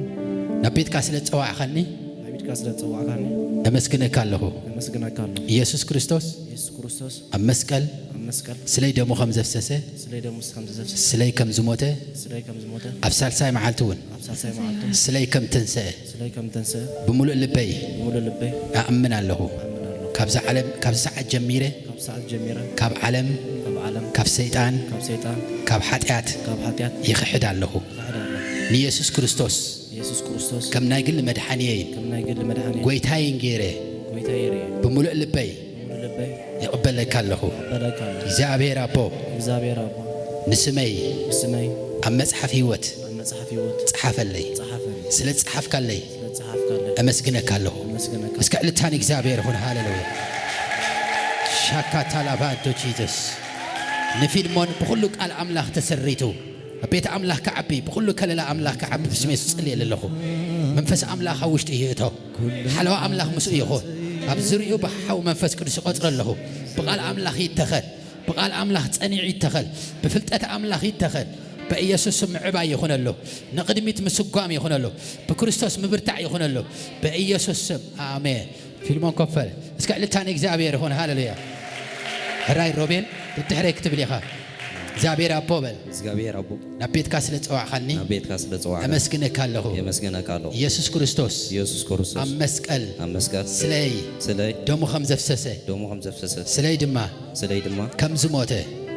ናብ ቤትካ ስለ ዝጸዋዕኻኒ ናብ ቤትካ ስለ ዝጸዋዕካኒ ኣመስግነካ ኣለኹ። ኣመስግነካ ኣለኹ። ኢየሱስ ክርስቶስ ኢየሱስ ክርስቶስ ኣብ መስቀል ኣብ መስቀል ስለይ ደሙ ከም ዘፍሰሰ፣ ስለይ ደሙ ከም ዘፍሰሰ፣ ስለይ ከም ዝሞተ፣ ስለይ ከም ዝሞተ፣ ኣብ ሳልሳይ መዓልቲ እውን ኣብ ሳልሳይ መዓልቲ ስለይ ከም ተንሰአ ስለይ ከም ተንሰአ ብምሉእ ልበይ ብምሉእ ልበይ ኣኣምን ኣለኹ። ኣኣምን ኣለኹ። ካብዚ ዓለም፣ ካብዚ ሰዓት ጀሚረ ካብ ሰዓት ጀሚረ ካብ ዓለም፣ ካብ ዓለም፣ ካብ ሰይጣን፣ ካብ ሰይጣን፣ ካብ ሓጢኣት ካብ ሓጢኣት ይኽሕድ ኣለኹ። ይኽሕድ ኣለኹ። ንኢየሱስ ክርስቶስ ኢየሱስ ክርስቶስ ከም ናይ ግሊ መድሓንየይን ከም ናይ ግሊ መድሓንየይን ጎይታይን ገይረ ጎይታየይ ገይረ ብምሉእ ልበይ ብምሉእ ልበይ ይቕበለካ ኣለኹ። ይቕበለካ ኣለኹ። እግዚኣብሔር ኣቦ እግዚኣብሔር ኣቦ ንስመይ ንስመይ ኣብ መጽሓፍ ህይወት ኣብ መጽሓፍ ህይወት ጸሓፈለይ። ጸሓፈለይ። ስለ ዝጸሓፍካለይ ስለ ዝጸሓፍካለይ ኣመስግነካ ኣለኹ። ኣመስግነካ እስከ ዕልልታ ንእግዚኣብሔር ይኹን። ሃሌሉያ። ሻካታ ላባንቶ ጂዘስ። ንፊልሞን ብኹሉ ቃል ኣምላኽ ተሰሪቱ ኣብ ቤት ኣምላኽ ክዓቢ፣ ብኹሉ ከለላ ኣምላኽ ክዓቢ ብስም የሱስ ጽልየሉ ኣለኹ። መንፈስ ኣምላኽ ኣብ ውሽጡ ይእቶ። ሓለዋ ኣምላኽ ምስኡ ይኹን። ኣብ ዝርኡ ብሓው መንፈስ ቅዱስ ይቖጽሮ ኣለኹ። ብቓል ኣምላኽ ይተኸል። ብቓል ኣምላኽ ጸኒዑ ይተኸል። ብፍልጠት ኣምላኽ ይተኸል። በኢየሱስ ስም ምዕባይ ይኹነሉ። ንቕድሚት ምስጓም ይኹነሉ። ብክርስቶስ ምብርታዕ ይኹነሉ። በኢየሱስ ስም ኣሜን። ፊልሞን ኮፈል እስከ ዕልልታ ንእግዚኣብሔር ይኹን። ሃሌሉያ። ሕራይ ሮቤል ብድሕረይ ክትብል ኢኻ። እግዚኣብሔር ኣቦ በል። እግዚኣብሔር ኣቦ ናብ ቤትካ ስለ ዝጸዋዕኻኒ ናብ ቤትካ ስለ ዝጸዋዕካ ኣመስግነካ ኣለኹ። የመስግነካ ኣለኹ። ኢየሱስ ክርስቶስ ኢየሱስ ክርስቶስ ኣብ መስቀል ኣብ መስቀል ስለይ ስለይ ደሙ ከም ዘፍሰሰ ደሙ ከም ዘፍሰሰ ስለይ ድማ ስለይ ድማ ከም ዝሞተ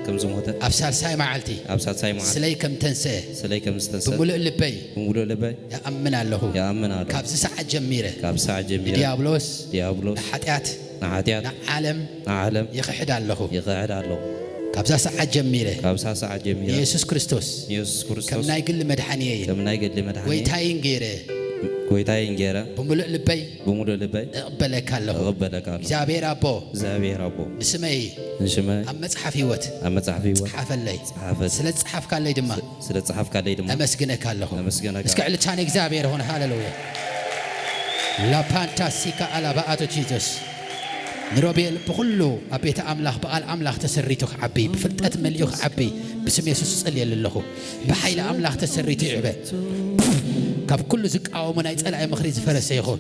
ከም ዝሞተ ኣብ ሳልሳይ መዓልቲ ኣብ ሳልሳይ መዓልቲ ስለይ ከም ተንስአ ስለይ ከም ዝተንስአ ብምሉእ ልበይ ብምሉእ ልበይ ይኣምን ኣለኹ። ይኣምን ኣለኹ። ካብዚ ሰዓት ጀሚረ ካብ ሰዓት ጀሚረ ንዲያብሎስ ዲያብሎስ ንሓጢኣት ንሓጢኣት ንዓለም ንዓለም ይኽሕድ ኣለኹ። ይኽሕድ ኣለኹ። ካብዛ ሰዓት ጀሚረ ካብዛ ሰዓት ጀሚረ ንየሱስ ክርስቶስ ንየሱስ ክርስቶስ ከም ናይ ግሊ መድሓንየይን ከም ናይ ግሊ መድሓንየይን ጎይታይን ገይረ ጎይታይን ገይረ ብምሉእ ልበይ ብምሉእ ልበይ እቕበለካ ኣለኹ። እቕበለካ ኣለኹ። እግዚኣብሔር ኣቦ እግዚኣብሔር ኣቦ ንስመይ ንሽመይ ኣብ መጽሓፍ ህይወት ኣብ መጽሓፍ ህይወት ጸሓፈለይ። ጸሓፈለይ። ስለ ዝጸሓፍካለይ ድማ ስለ ዝጸሓፍካለይ ድማ ኣመስግነካ ኣለኹ። ኣመስግነካ እስከ ዕልልታ ንእግዚኣብሔር ይኹን። ሃሌሉያ። ላፓንታ ሲካ ኣላባኣቶ ጂዘስ። ንሮቤል ብኹሉ ኣብ ቤተ ኣምላኽ ብቓል ኣምላኽ ተሰሪቱ ክዓቢ፣ ብፍልጠት መሊኡ ክዓቢ ብስም የሱስ እጸልየሉ ኣለኹ። ብሓይሊ ኣምላኽ ተሰሪቱ ይዕበ። ካብ ኩሉ ዝቃወሞ ናይ ጸላኢ ምኽሪ ዝፈረሰ ይኹን።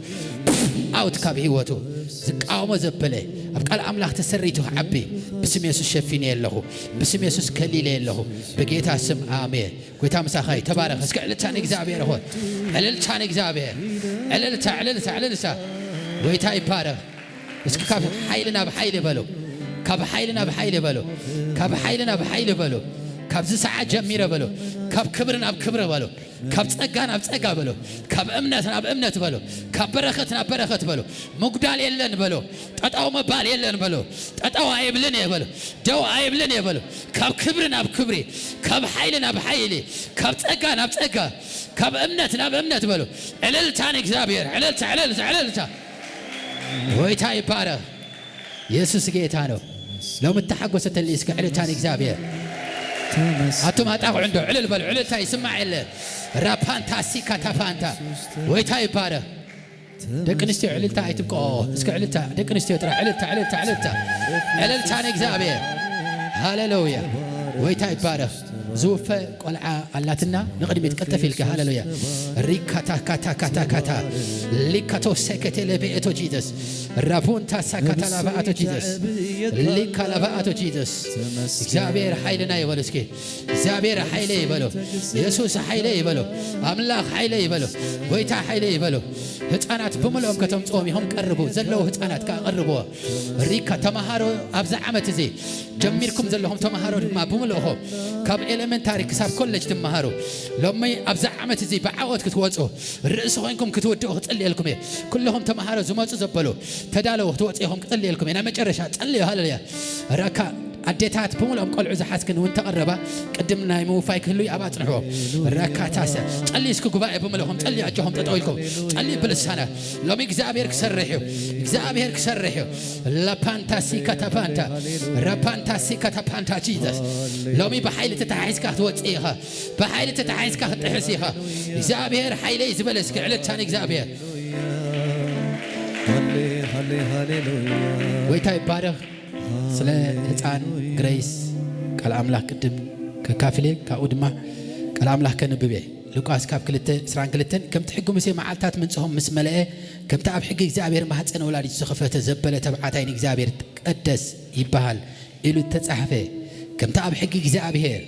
ኣውት ካብ ህይወቱ ዝቃወሞ ዘበለ ኣብ ቃል ኣምላኽ ተሰሪቱ ክዓቢ ብስም የሱስ ሸፊነ ኣለኹ። ብስም የሱስ ከሊለ ኣለኹ። ብጌታ ስም ኣሜን። ጎይታ ምሳኻ እዩ። ተባረኽ። እስከ ዕልልታ ንእግዚኣብሔር ይኹን። ዕልልታ ንእግዚኣብሔር። ዕልልታ፣ ዕልልታ፣ ዕልልታ። ጎይታ ይባረኽ። እስኪ ካብ ሓይሊ ናብ ሓይሊ በሉ። ካብ ሓይሊ ናብ ሓይሊ በሉ። ካብ ሓይሊ ናብ ሓይሊ በሉ። ካብዚ ሰዓት ጀሚረ በሉ። ካብ ክብሪ ናብ ክብሪ በሉ። ካብ ጸጋ ናብ ጸጋ በሉ። ካብ እምነት ናብ እምነት በሉ። ካብ በረኸት ናብ በረኸት በሉ። ምጉዳል የለን በሉ። ጠጠው ምባል የለን በሉ። ጠጠው ኣይብልን እየ በሉ። ደው ኣይብልን እየ በሉ። ካብ ክብሪ ናብ ክብሪ፣ ካብ ሓይሊ ናብ ሓይሊ፣ ካብ ጸጋ ናብ ጸጋ፣ ካብ እምነት ናብ እምነት በሉ። ዕልልታ ንእግዚኣብሔር፣ ዕልልታ፣ ዕልልታ፣ ዕልልታ። ጎይታ ይባረኽ። የሱስ ጌታ ነው። ሎሚ እተሓጎሰ ተሊ እስከ ዕልልታ ንእግዚኣብሔር። ኣቱም ኣጣቕዑ እንዶ ዕልል በሉ። ዕልልታ ይስማዕ የለ። ራፓንታ ሲካታ ፓንታ። ጎይታ ይባረኽ። ደቂ ኣንስትዮ ዕልልታ ኣይትብቀኦ። እስከ ዕልልታ፣ ደቂ ኣንስትዮ ጥራሕ ዕልልታ፣ ዕልልታ፣ ዕልልታ። ዕልልታ ንእግዚኣብሔር። ሃሌሉያ። ጎይታ ይባረኽ። ዝውፈ ቆልዓ ኣላትና ንቕድሚት ቀልጠፍ ኢልካ። ሃሌሉያ። ሪካታ ካታ ካታ ካታ። ሊካቶ ሰከቴ ለቤኤቶ ጂዘስ። ራቡንታ ሳካታ ላባኣቶ ጂዘስ። ሊካ ላባኣቶ ጂዘስ። እግዚኣብሔር ሓይልና ይበሉ እስኪ። እግዚኣብሔር ሓይለ ይበሎ። የሱስ ሓይለ ይበሎ። ኣምላኽ ሓይለ ይበሎ። ጎይታ ሓይለ ይበሎ። ህፃናት ብምልኦም ከተምፅኦም ኢኹም። ቀርቡ። ዘለዉ ህፃናት ከዓ ቀርብዎ። ሪካ ተምሃሮ ኣብዚ ዓመት እዚ ጀሚርኩም ዘለኹም ተምሃሮ ድማ ብምልእኹም ካብ ኤሌመንታሪ ክሳብ ኮሌጅ ትምሃሩ። ሎሚ ኣብዚ ዓመት እዚ ብዓወት ክትወፁ ርእሲ ኮይንኩም ክትውድኡ ክፅልየልኩም እየ። ኩለኹም ተምሃሮ ዝመፁ ዘበሉ ተዳለዉ ክትወፁ ኢኹም ክፅልየልኩም እየ። ናይ መጨረሻ ፀልዩ። ሃለሉያ። ረካ ኣዴታት ብምልኦም ቆልዑ ዝሓዝክን እውን ተቐረባ። ቅድም ናይ ምውፋይ ክህሉ እዩ፣ ኣብ ኣጽንሕዎም። ረካታሰ ጸሊ እስኪ ጉባኤ ብምልኹም ጸሊ ኣጆኹም ጠጠው ኢልኩም ጸሊ ብልሳናት። ሎሚ እግዚኣብሔር ክሰርሕ እዩ። እግዚኣብሔር ክሰርሕ እዩ። ላፓንታሲ ካታፓንታ ራፓንታሲ ካታፓንታ ጂዘስ። ሎሚ ብሓይሊ ተታሒዝካ ክትወጽእ ኢኻ። ብሓይሊ ተታሒዝካ ክትጥሕስ ኢኻ። እግዚኣብሔር ሓይለይ ዝበለ እስኪ ዕልልታ ንእግዚኣብሔር። ሃሌ፣ ሃሌ፣ ሃሌሉያ። ጎይታ ይባረኽ። ስለ ህፃን ግሬስ ቃል ኣምላኽ ቅድም ከካፍል እየ፣ ካብኡ ድማ ቃል ኣምላኽ ከንብብ እየ። ሉቃስ ካብ ክልተ ዕስራን ክልተን፣ ከምቲ ሕጊ ሙሴ መዓልታት ምንጽሆም ምስ መለአ፣ ከምቲ ኣብ ሕጊ እግዚኣብሔር ማህፀን ወላዲት ዝተኸፈተ ዘበለ ተባዕታይ ንእግዚኣብሔር ይትቀደስ ይበሃል ኢሉ እተጻሕፈ፣ ከምቲ ኣብ ሕጊ እግዚኣብሔር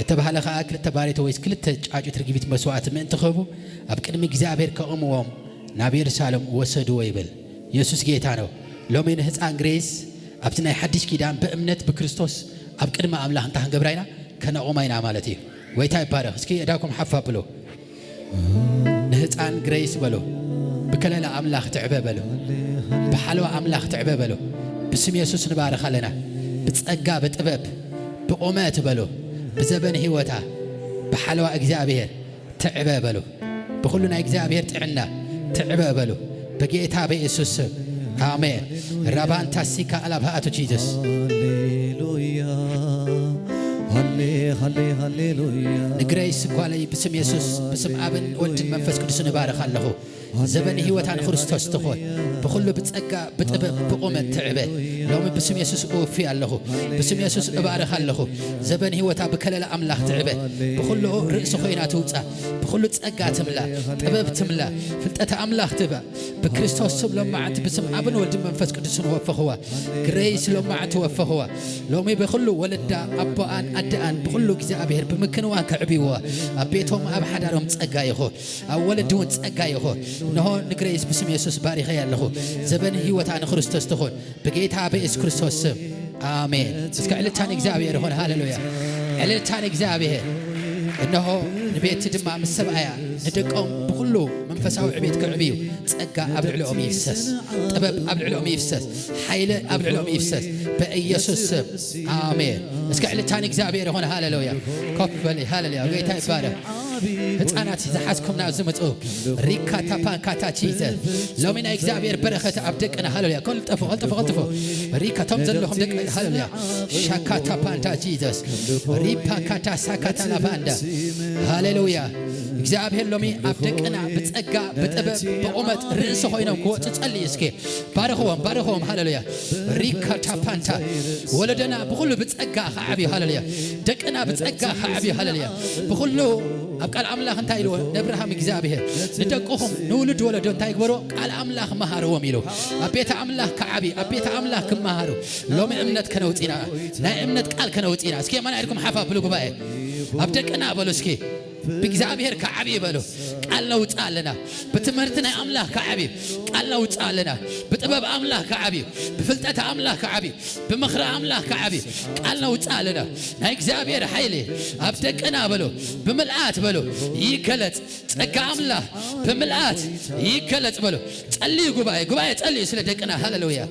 እተባህለ ኸኣ፣ ክልተ ባሬቶ ወይስ ክልተ ጫጩት ርግቢት መስዋእቲ ምእንቲ ክህቡ ኣብ ቅድሚ እግዚኣብሔር ከቕምዎም ናብ የሩሳሌም ወሰድዎ ይብል። የሱስ ጌታ ነው። ሎሚ ንህፃን ግሬስ ኣብቲ ናይ ሓድሽ ኪዳን ብእምነት ብክርስቶስ ኣብ ቅድሚ ኣምላኽ እንታይ ክንገብራ ኢና? ከነቑማ ኢና ማለት እዩ። ጎይታ ይባረኽ። እስኪ እዳኩም ሓፍ ኣብሉ። ንህፃን ግሬስ በሎ፣ ብከለላ ኣምላኽ ትዕበ በሎ፣ ብሓለዋ ኣምላኽ ትዕበ በሎ። ብስም የሱስ ንባርኽ ኣለና። ብጸጋ፣ ብጥበብ፣ ብቑመት በሎ፣ ብዘበን ህይወታ፣ ብሓለዋ እግዚኣብሔር ትዕበ በሎ። ብኹሉ ናይ እግዚኣብሔር ጥዕና ትዕበ በሎ። ብጌታ ብየሱስ ስም። ኣሜን። ራባንታ ሲካ ኣላብሃ ኣቶ ጂዘስ። ሃሌሉያ፣ ሃሌ፣ ሃሌ፣ ሃሌሉያ። ንግሬስ ጓለይ ብስም የሱስ፣ ብስም ኣብን ወልድን መንፈስ ቅዱስን እባርኽ ኣለኹ። ዘበን ህይወታ ንክርስቶስ ትኹን። ብኹሉ ብጸጋ፣ ብጥበብ፣ ብቑመት ትዕበ። ሎሚ ብስም የሱስ እውፊ ኣለኹ። ብስም የሱስ እባርኽ ኣለኹ። ዘበን ህይወታ ብከለላ ኣምላኽ ትዕበ። ብኹሉ ርእሲ ኮይና ትውጻ። ብኹሉ ጸጋ ትምላ፣ ጥበብ ትምላ፣ ፍልጠት ኣምላኽ ትባ። ብክርስቶስ ስም ሎማዓንቲ ብስም ኣብን ወልድን መንፈስ ቅዱስን ወፈኽዋ። ግሬስ ሎማዓንቲ ወፈኽዋ። ሎሚ ብኹሉ ወለዳ ኣቦኣን ኣደኣን ብኹሉ እግዚኣብሔር ብምክንዋን ከዕብይዋ። ኣብ ቤቶም ኣብ ሓዳሮም ጸጋ ይኹን። ኣብ ወለዲ እውን ጸጋ ይኹን። እንሆ ንግሬስ ብስም የሱስ ባሪኸያ ኣለኹ። ዘበን ህይወታ ንክርስቶስ ትኹን። ብጌታ ብየሱስ ክርስቶስ ስም። ኣሜን። እስከ ዕልልታ ንእግዚኣብሔር ይኹን። ሃሌሉያ። ዕልልታ ንእግዚኣብሔር። እነሆ ንቤቲ ድማ ምስ ሰብኣያ ንደቆም ብኹሉ መንፈሳዊ ዕቤት ክዕብዩ ጸጋ ኣብ ልዕሊኦም ይፍሰስ። ጥበብ ኣብ ልዕሊኦም ይፍሰስ። ሓይለ ኣብ ልዕሊኦም ይፍሰስ። በኢየሱስ ስም። ኣሜን። እስከ ዕልልታ ንእግዚኣብሔር ይኹን። ሃሌሉያ። ኮፍ በሊ። ሃሌሉያ። ጌታ ይባረክ። ህፃናት ዝሓዝኩም ናብ ዝመፁ ሪካ ታፓ ካታ ቺዘ። ሎሚ ናይ እግዚኣብሔር በረኸት ኣብ ደቅና። ሃሌሉያ። ቀልጥፉ፣ ቀልጥፉ፣ ቀልጥፉ። ሪካ ቶም ዘለኹም ደቂ፣ ሃሌሉያ። ሻካ ታፓንታ ጂዘስ። ሪፓ ካታ ሳካታ ላባንዳ። ሃሌሉያ። እግዚኣብሔር ሎሚ ኣብ ደቅና ብጸጋ፣ ብጥበብ፣ ብቑመት ርእሲ ኮይኖም ክወፁ ጸልዩ እስኪ። ባርኽዎም፣ ባርኽዎም። ሃሌሉያ። ሪካ ታፓንታ። ወለደና ብኹሉ ብጸጋ ክዓብዩ። ሃሌሉያ። ደቅና ብጸጋ ክዓብዩ። ሃሌሉያ። ብኹሉ ኣብ ቃል ኣምላኽ እንታይ ኢልዎ? ነብርሃም እግዚኣብሔር ንደቅኹም ንውሉድ ወለዶ እንታይ ግበሮ? ቃል ኣምላኽ መሃርዎም ኢሉ። ኣብ ቤተ ኣምላኽ ክዓብዩ፣ ኣብ ቤተ ኣምላኽ ክመሃሩ። ሎሚ እምነት ከነውጽእ ኢና። ናይ እምነት ቃል ከነውጽእ ኢና። እስኪ የማና ኢድኩም ሓፍ ኣብሉ ጉባኤ። ኣብ ደቅና በሉ እስኪ። ብእግዚኣብሔር ክዓብዩ በሉ። ቃል ነውጽእ ኣለና። ብትምህርቲ ናይ ኣምላኽ ክዓብዩ ቃል ነውጽእ ኣለና። ብጥበብ ኣምላኽ ክዓብዩ፣ ብፍልጠት ኣምላኽ ክዓብዩ፣ ብምኽሪ ኣምላኽ ክዓብዩ ቃል ነውጽእ ኣለና። ናይ እግዚኣብሔር ሓይሊ ኣብ ደቅና በሉ፣ ብምልኣት በሉ ይገለጽ። ጸጋ ኣምላኽ ብምልኣት ይገለጽ በሉ። ጸልዩ ጉባኤ፣ ጉባኤ ጸልዩ ስለ ደቅና። ሃሌሉያ።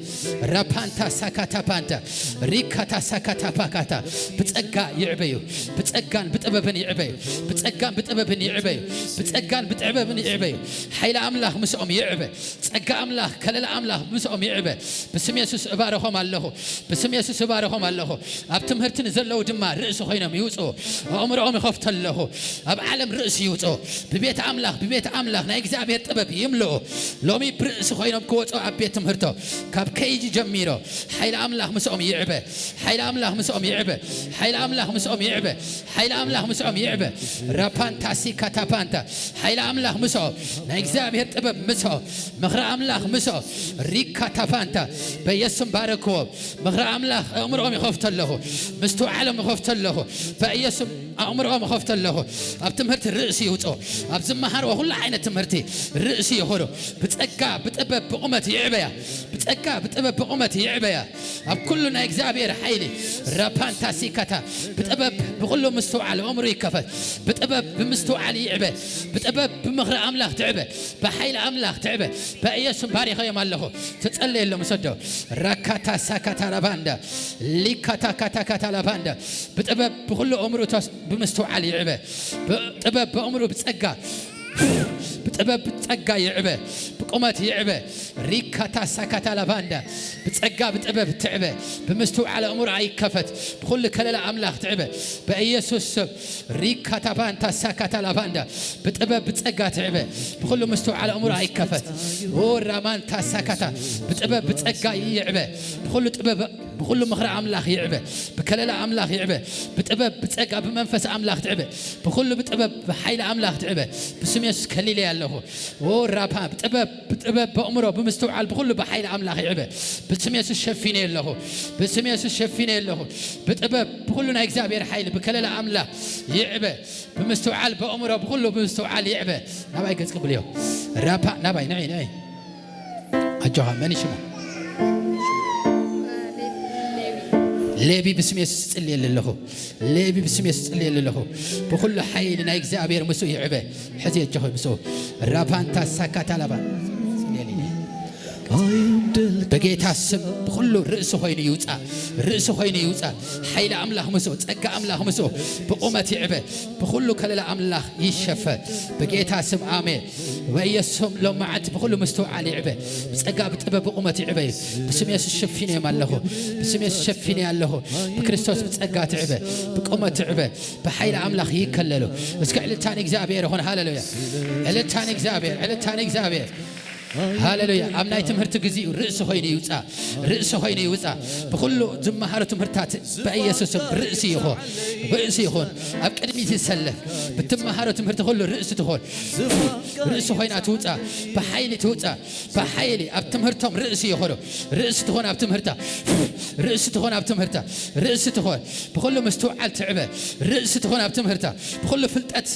ራፓንታ ሳካታ ፓንታ ሪካታ ሳካታ ፓካታ። ብጸጋ ይዕበዩ። ብጸጋን ብጥበብን ይዕበዩ። ብጸጋን ብጥበብን ይዕበዩ። ብጸጋን ጥበብን ይዕበዩ። ሓይሊ ኣምላኽ ምስኦም ይዕበ። ጸጋ ኣምላኽ፣ ከለላ ኣምላኽ ምስኦም ይዕበ። ብስም የሱስ እባርኾም ኣለኹ። ብስም የሱስ እባርኾም ኣለኹ። ኣብ ትምህርቲ ንዘለዉ ድማ ርእሲ ኮይኖም ይውጽኡ። ኣእምሮኦም ይኸፍቶ ኣለኹ። ኣብ ዓለም ርእሲ ይውጽኡ። ብቤት ኣምላኽ፣ ብቤት ኣምላኽ ናይ እግዚኣብሔር ጥበብ ይምልኡ። ሎሚ ብርእሲ ኮይኖም ክወጽኡ ኣብ ቤት ትምህርቶ ካብ ከይጂ ጀሚሮ ሓይሊ ኣምላኽ ምስኦም ይዕበ። ሓይሊ ኣምላኽ ምስኦም ይዕበ። ሓይሊ ኣምላኽ ምስኦም ይዕበ። ሓይሊ ኣምላኽ ምስኦም ይዕበ። ራፓንታ ሲካታፓንታ። ሓይሊ ኣምላኽ ምስኦም። ናይ እግዚኣብሔር ጥበብ ምስኦም። ምኽሪ ኣምላኽ ምስኦም። ሪካታፓንታ። በየሱም ባረክዎም። ምኽሪ ኣምላኽ ኣእምሮኦም ይኸፍቶ ኣለኹ። ምስትውዓሎም ይኸፍቶ ኣለኹ። በየሱም ኣእምሮኦም ይኸፍቶ ኣለኹ። ኣብ ትምህርቲ ርእሲ ይውፅኦ። ኣብ ዝመሃርዎ ኩሉ ዓይነት ትምህርቲ ርእሲ ይኹኑ። ብጸጋ፣ ብጥበብ፣ ብቑመት ይዕበያ። ብጸጋ፣ ብጥበብ፣ ብቑመት ይዕበያ። ኣብ ኩሉ ናይ እግዚኣብሔር ሓይሊ ራፓንታ ሲካታ። ብጥበብ፣ ብኹሉ ምስትውዓል ኣእምሮ ይከፈት። ብጥበብ፣ ብምስትውዓል ይዕበ። ብጥበብ፣ ብምኽሪ ኣምላኽ ትዕበ። ብሓይሊ ኣምላኽ ትዕበ። በኢየሱስ ባሪኸዮም ኣለኹ። ትጸለየሎም ሰዶ። ራካታ ሳካታ ላባንዳ። ሊካታ ካታ ካታ ላባንዳ። ብጥበብ፣ ብኹሉ ኣእምሮ ተስ-፣ ብምስትውዓል ይዕበ። ብጥበብ፣ ብኣእምሮ፣ ብጸጋ። ብጥበብ፣ ብጸጋ ይዕበ። ብቁመት ይዕበ። ሪካታ ሳካታ ላባንዳ። ብጸጋ፣ ብጥበብ ትዕበ። ብምስትውዓል ኣእምሮ ኣይከፈት። ብኹሉ ከለላ ኣምላኽ ትዕበ። በኢየሱስ ስም። ሪካታ ባንታ ሳካታ ላባንዳ። ብጥበብ፣ ብጸጋ ትዕበ። ብኹሉ ምስትውዓል ኣእምሮ ኣይከፈት። ኦ ራማንታ ሳካታ። ብጥበብ፣ ብጸጋ ይዕበ። ብኹሉ ጥበብ፣ ብኹሉ ምኽሪ ኣምላኽ ይዕበ። ብከለላ ኣምላኽ ይዕበ። ብጥበብ፣ ብጸጋ፣ ብመንፈስ ኣምላኽ ትዕበ። ብኹሉ ብጥበብ፣ ብሓይሊ ኣምላኽ ትዕበ። ብስም የሱስ ከሊለ ኣለኹ። ኦ ራፓ፣ ብጥበብ፣ ብጥበብ፣ ብኣእምሮ፣ ብምስትውዓል፣ ብኹሉ ብሓይሊ ኣምላኽ ይዕበ። ብስም የሱስ ሸፊነ ኣለኹ። ብስም የሱስ ሸፊነ ኣለኹ። ብጥበብ፣ ብኹሉ ናይ እግዚኣብሔር ሓይሊ፣ ብከለላ ኣምላኽ ይዕበ። ብምስትውዓል፣ ብኣእምሮ፣ ብኹሉ ብምስትውዓል ይዕበ። ናባይ ገጽ ቅብልዮ። ራፓ፣ ናባይ፣ ንዒ፣ ንዒ። ኣጆኻ፣ መን እዩ ሽሙ? ሌቪ፣ ብስም የሱስ እጽልየሉ ኣለኹ። ሌቪ፣ ብስም የሱስ እጽልየሉ ኣለኹ። ብኹሉ ሓይሊ ናይ እግዚኣብሔር ምስኡ ይዕበ። ሕዚ ኣጆኻ ምስኡ። ራፓንታ ሳካታ ላባ። በጌታ ስም ብኹሉ ርእሲ ኮይኑ ይውጻእ። ርእሲ ኮይኑ ይውጻእ። ሓይሊ ኣምላኽ ምስኡ፣ ጸጋ ኣምላኽ ምስኡ። ብቁመት ይዕበ። ብኹሉ ከለላ ኣምላኽ ይሸፈ። ብጌታ ስም ኣሜን። በኢየሱስ ስም ሎም መዓልቲ ብኹሉ ምስትውዓል ይዕበ። ብጸጋ ብጥበብ ብቁመት ይዕበ። ብስም የሱስ ሸፊነ ኣለኹ። ብስም የሱስ ሸፊነ ኣለኹ። ብክርስቶስ ብጸጋ ትዕበ። ብቁመት ትዕበ። ብሓይሊ ኣምላኽ ይከለሉ። እስከ ዕልልታ ንእግዚኣብሔር ይኹን። ሃሌሉያ። ዕልልታ ንእግዚኣብሔር። ዕልልታ ንእግዚኣብሔር። ሃሌሉያ። ኣብ ናይ ትምህርቲ ግዜኡ ርእሲ ኮይኑ ይውጻእ። ርእሲ ኮይኑ ይውጻእ። ብኹሉ ዝመሃሮ ትምህርትታት በኢየሱስ ስም ርእሲ ይኹን። ርእሲ ይኹን። ኣብ ቅድሚት ይሰለፍ። ብትመሃሮ ትምህርቲ ኩሉ ርእሲ ትኾን። ርእሲ ኮይና ትውጻእ። ብሓይሊ ትውጻእ። ብሓይሊ ኣብ ትምህርቶም ርእሲ ይኾኑ። ርእሲ ትኾን ኣብ ትምህርታ። ርእሲ ትኾን ኣብ ትምህርታ። ርእሲ ትኾን። ብኹሉ ምስትውዓል ትዕበ። ርእሲ ትኾን ኣብ ትምህርታ። ብኹሉ ፍልጠት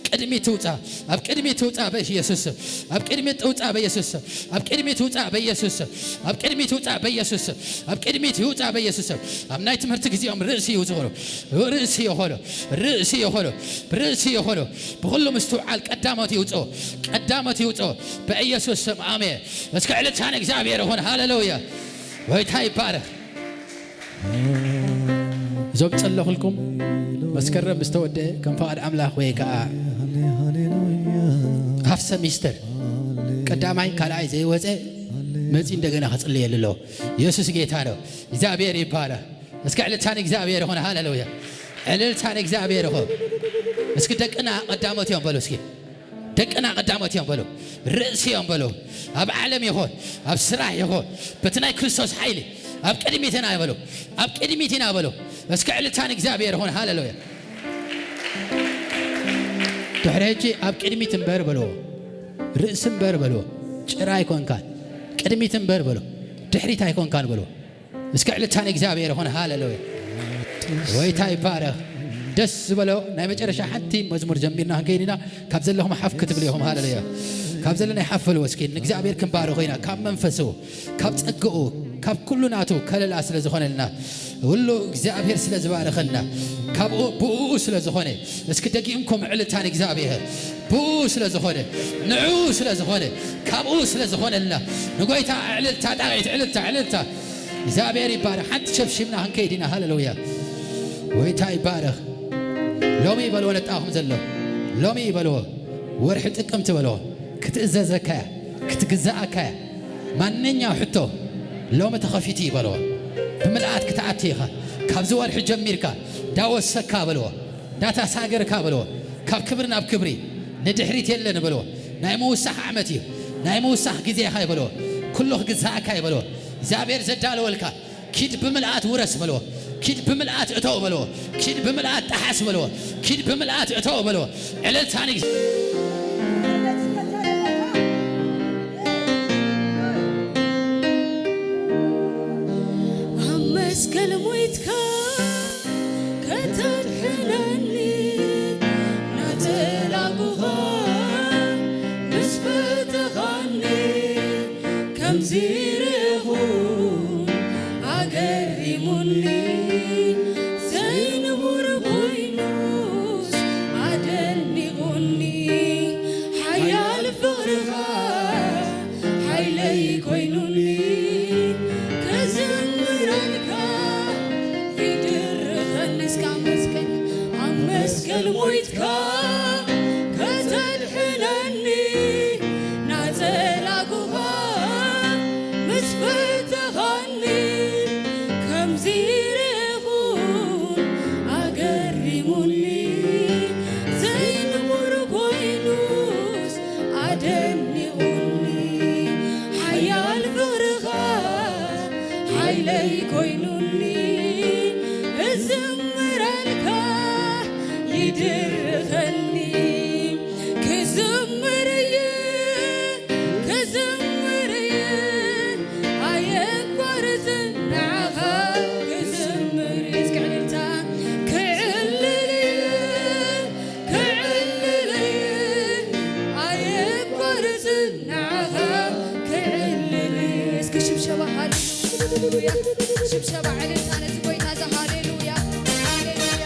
ቅድሚ ትውጻ። ኣብ ቅድሚ ትውጻ በኢየሱስ ስም። ኣብ ቅድሚ ትውጻ በኢየሱስ ስም። ኣብ ቅድሚ ትውጻ በኢየሱስ ስም። ኣብ ቅድሚ ትውጻ በኢየሱስ ስም። ኣብ ቅድሚ ትውጻ በኢየሱስ ስም። ኣብ ናይ ትምህርቲ ግዜኦም ርእሲ ይውጽኡ። ርእሲ ይኾኑ። ርእሲ ይኾኑ። ርእሲ ይኾኑ። ብኹሉ ምስትውዓል ቀዳሞት ይውጽኡ። ቀዳሞት ይውጽኡ። በኢየሱስ ስም ኣሜን። እስከ ዕልልታ ንእግዚኣብሔር ይኹን። ሃሌሉያ። ጎይታ ይባረክ። እዞም ጸለኹልኩም መስከረም ምስ ተወደአ ከም ፍቓድ ኣምላኽ ወይ ከኣ ሃፍ ሰሚስተር ቀዳማይ ካልኣይ ዘይወጸ መጺ እንደገና ክጽልየሉ ኣለዎ። የሱስ ጌታ ነው። እግዚኣብሔር ይባረክ። እስከ ዕልልታ ንእግዚኣብሔር ይኹን። ሃሌሉያ። ዕልልታ ንእግዚኣብሔር ይኹን። እስኪ ደቅና ቀዳሞት እዮም በሉ እስኪ። ደቅና ቀዳሞት እዮም በሉ። ርእሲ እዮም በሉ። ኣብ ዓለም ይኹን፣ ኣብ ስራሕ ይኹን፣ በቲ ናይ ክርስቶስ ሓይሊ ኣብ ቅድሚት ኢና በሉ። ኣብ ቅድሚት ኢና በሉ። እስከ ዕልልታ ንእግዚኣብሔር ይኹን። ሃሌሉያ። ድሕሪ ሕጂ ኣብ ቅድሚት እምበር በልዎ። ርእሲ እምበር በልዎ። ጭራ ኣይኮንካን። ቅድሚት እምበር በሉ። ድሕሪት ኣይኮንካን በልዎ። እስከ ዕልልታ ንእግዚኣብሔር ይኹን። ሃሌሉያ። ጎይታ ይባረኽ። ደስ ዝበሎ ናይ መጨረሻ ሓንቲ መዝሙር ጀሚርና ክንከይድ ኢና። ካብ ዘለኹም ሓፍ ክትብሉ ኢኹም። ሃሌሉያ። ካብ ዘለናይ ሓፍ በልዎ እስኪ። ንእግዚኣብሔር ክንባርኾ ኢና። ካብ መንፈሱ፣ ካብ ጸግኡ፣ ካብ ኩሉ ናቱ ከለላ ስለ ዝኾነልና፣ ሁሉ እግዚኣብሔር ስለ ዝባረኸልና፣ ካብኡ ብኡ ስለ ዝኾነ፣ እስኪ ደጊምኩም ዕልልታ ንእግዚኣብሔር። ብኡ ስለ ዝኾነ፣ ንዕኡ ስለ ዝኾነ፣ ካብኡ ስለ ዝኾነልና፣ ንጎይታ ዕልልታ፣ ጣቕዒት ዕልልታ፣ ዕልልታ። እግዚኣብሔር ይባረኽ። ሓንቲ ሸብሺብና ክንከይድ ኢና። ሃሌሉያ። ጎይታ ይባረኽ። ሎሚ ይበልዎ ነጣኹም ዘሎ። ሎሚ ይበልዎ። ወርሒ ጥቅምቲ በልዎ፣ ክትእዘዘካ እያ፣ ክትግዛኣካ እያ። ማንኛው ሕቶ ሎሚ ተኸፊቱ እዩ በልዎ። ብምልኣት ክትኣቲ ኢኻ። ካብዚ ወርሒ ጀሚርካ ዳወሰካ በልዎ፣ ዳተሳገርካ በልዎ። ካብ ክብሪ ናብ ክብሪ ንድሕሪት የለን በልዎ። ናይ ምውሳኽ ዓመት እዩ፣ ናይ ምውሳኽ ግዜ ኢኻ በልዎ። ኩሉ ክግዛኣካ እዩ በልዎ። እግዚኣብሔር ዘዳለወልካ ኪድ ብምልኣት ውረስ በልዎ። ኪድ ብምልኣት እተው በልዎ። ኪድ ብምልኣት ጠሓስ በልዎ። ኪድ ብምልኣት እተው በልዎ። ዕልልታ ንግ- ኣብ መስቀል ሞይትካ ከተድሕነኒ፣ ናተላኩኻ ምስ ፈተኻኒ፣ ከምዚ ርኢኹ ኣገሪሙኒ፣ ዘይንቡር ኮይኑስ ኣደኒቑኒ። ሓያል ፍቕርኻ ሓይለይ ኮይኑኒ፣ ክዝምረልካ ይድርኸኒ። እስከ ኣብ መስቀል፣ ኣብ መስቀል ሞይትካ ከተድሕነኒ፣ ናጸላኩኻ ምስ ፈተኻኒ፣ ከምዚ ርኢኹ ኣገሪሙኒ፣ ዘይንቡር ኮይኑስ ኣደኒቑኒ። ሓያል ፍቕርኻ ሓይለይ ኮይኑኒ፣ እዝምረልካ ይድርኸኒ። ክዝምር እየ፣ ክዝምር እየ፣ ኣየቋርጽን ንዓኻ ክዝምር እየ። እስኪ ዕልልታ። ክዕልል እየ፣ ክዕልል እየ፣ ኣየቋርጽን ንዓኻ ክዕልል እየ። እስኪ ሽብሸባ ሃሌሉያ፣ ሽብሸባ ዕልልታ ነዚ ጎይታ እዚ ሃሌሉያ፣ ሃሌሉያ።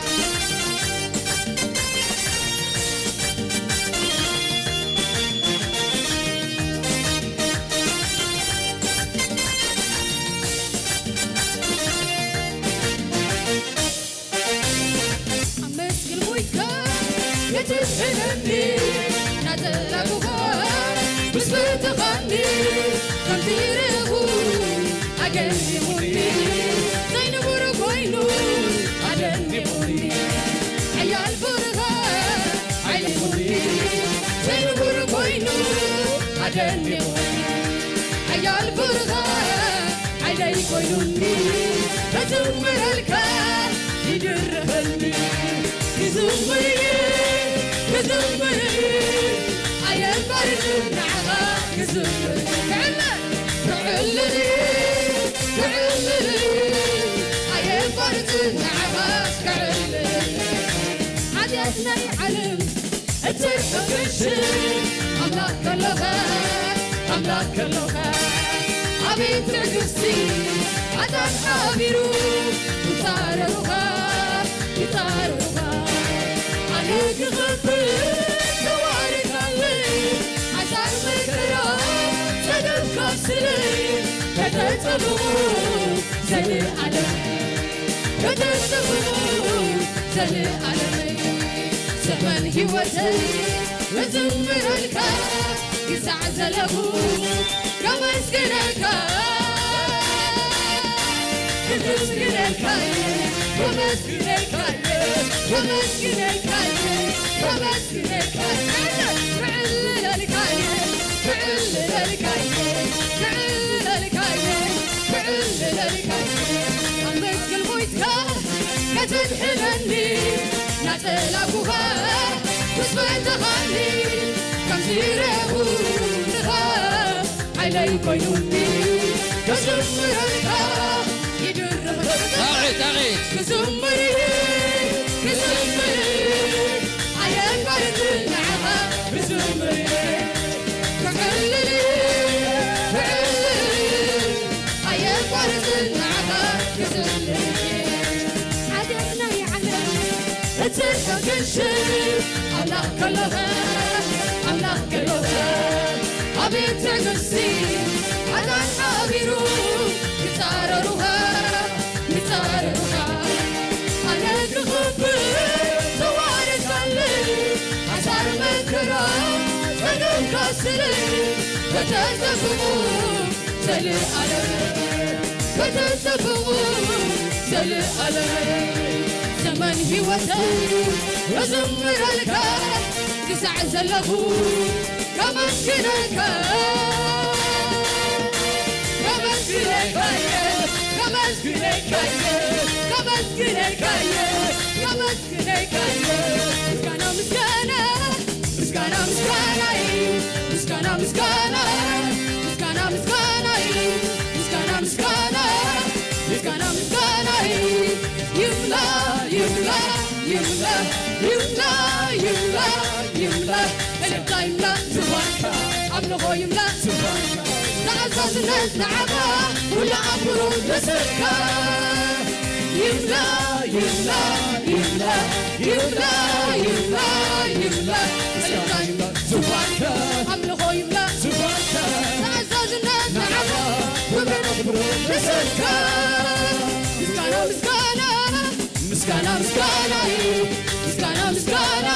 ኣብ መስቀል ሞይትካ ከተድሕነኒ፣ ናጸላኩኻ ምስ ፈተኻኒ፣ ከምቲ ርኢኹ ኣገሪሙኒ፣ ዘይንቡር ኮይኑ ኣደኒቑኒ። ሓያል ፍቕርኻ ሓይሊ ይኹኒ፣ ዘይንቡር ኮይኑ ኣደኒቑኒ። ሓያል ፍቕርኻ ሓይለይ ኮይኑኒ፣ ከዝምረልካ ይድርኸኒ። ክዝምር እየ፣ ክዝምር እየ፣ ኣየቋርጽን ንዓኻ ክዝምር። ክዕልል፣ ክዕልል እየ፣ ክዕልል እየ፣ ኣየቋርጽን ንዓኻ ክዕልል። ሓጢኣት ናይ ዓለም እትርፍ ክሽን ኣምላኽ ከሎኻ፣ ኣምላኽ ከሎኻ፣ ኣቤት ትዕግስቲ፣ ኣጣን ሓቢሩ ይጻረሩኻ፣ ይጻረሩኻ። ኣነ ክኸፍል ተዋሪዳለይ፣ ሓሳር መከራ ጸገምካ ስለይ፣ ከተጸብቑ ዘለኣለም፣ ከተጸብቑ ዘለኣለመይ። ዘመን ህይወተይ ክዝምረልካ፣ ክሳዕ ዘለኹ ከመስግነልካ፣ ከመስግነልካ፣ ከመስግነልካ፣ ከመስግነልካ፣ ከመስግነልካ። ክዕልለልካ፣ ክዕልለልካ፣ ክዕልለልካ፣ ክዕልለልካ። ኣብ መስቀል ሞይትካ ከተድሕነኒ፣ ናጸላኩኻ ምስ ፈተኻኒ፣ ከምዚ ረቡንኻ ሓይለይ ኮይኑኒ፣ ክዝምረልካ ይድርኽ። ዳዊት፣ ዳዊት። ክዝምር እየ፣ ክዝምር እየ፣ ኣየቋርጽን ንዓኻ ክዝምር እየ። ክዕልል እየ፣ ክዕልል እየ፣ ኣየቋርጽን ንዓኻ ክዝምር እየ። ሓጢኣትና ይዓለም፣ እትርፍ ክንሽር ኣምላኽ ከሎኸ፣ ኣምላኽ ከሎኸ፣ ኣቤት ትዕግስቲ፣ ሓጣን ሓቢሩ ይጻረሩኻ፣ ይጻረሩኻ። ኣነ ክኽብር ተዋረድካለይ፣ ሓሳር መከራ ተሰብኡ ዘልኣለም፣ ከተሰብኡ ዘልኣለም። ዘመን ህይወተይ እዝምረልካ፣ ክሳዕ ዘለኹ ከመስግነካ፣ ከመስግነካ እየ፣ ከመስግነካ እየ፣ ከመስግነካ እየ፣ ከመስ- ምስጋና፣ ምስጋና፣ ምስጋና፣ ምስጋና እዩ። ምስጋና፣ ምስጋና፣ ምስጋና፣ ምስጋና እዩ። ምስጋና፣ ምስጋና፣ ምስጋና፣ ምስጋና እዩ። ይምላ፣ ይምላ፣ ይምላ፣ ይምላ፣ ይምላ፣ ይምላ። እልልታ ይምላ ዙፋንካ፣ ኣምልኾ ይምላ ዙፋንካ። ተኣዛዝነት ንዓኻ፣ ኩሉ ኣኽብሮት ንስኻ። ይምላ፣ ይምላ፣ ይምላ፣ ይምላ፣ ይምላ፣ ይምላ። እልልታ ይምላ ዙፋንካ፣ ኣምልኾ ይምላ ዙፋንካ። ተኣዛዝነት ንዓኻ፣ ክብርን ኣኽብሮት ንስኻ። ምስጋና፣ ምስጋና፣ ምስጋና፣ ምስጋና እዩ። ምስጋና፣ ምስጋና፣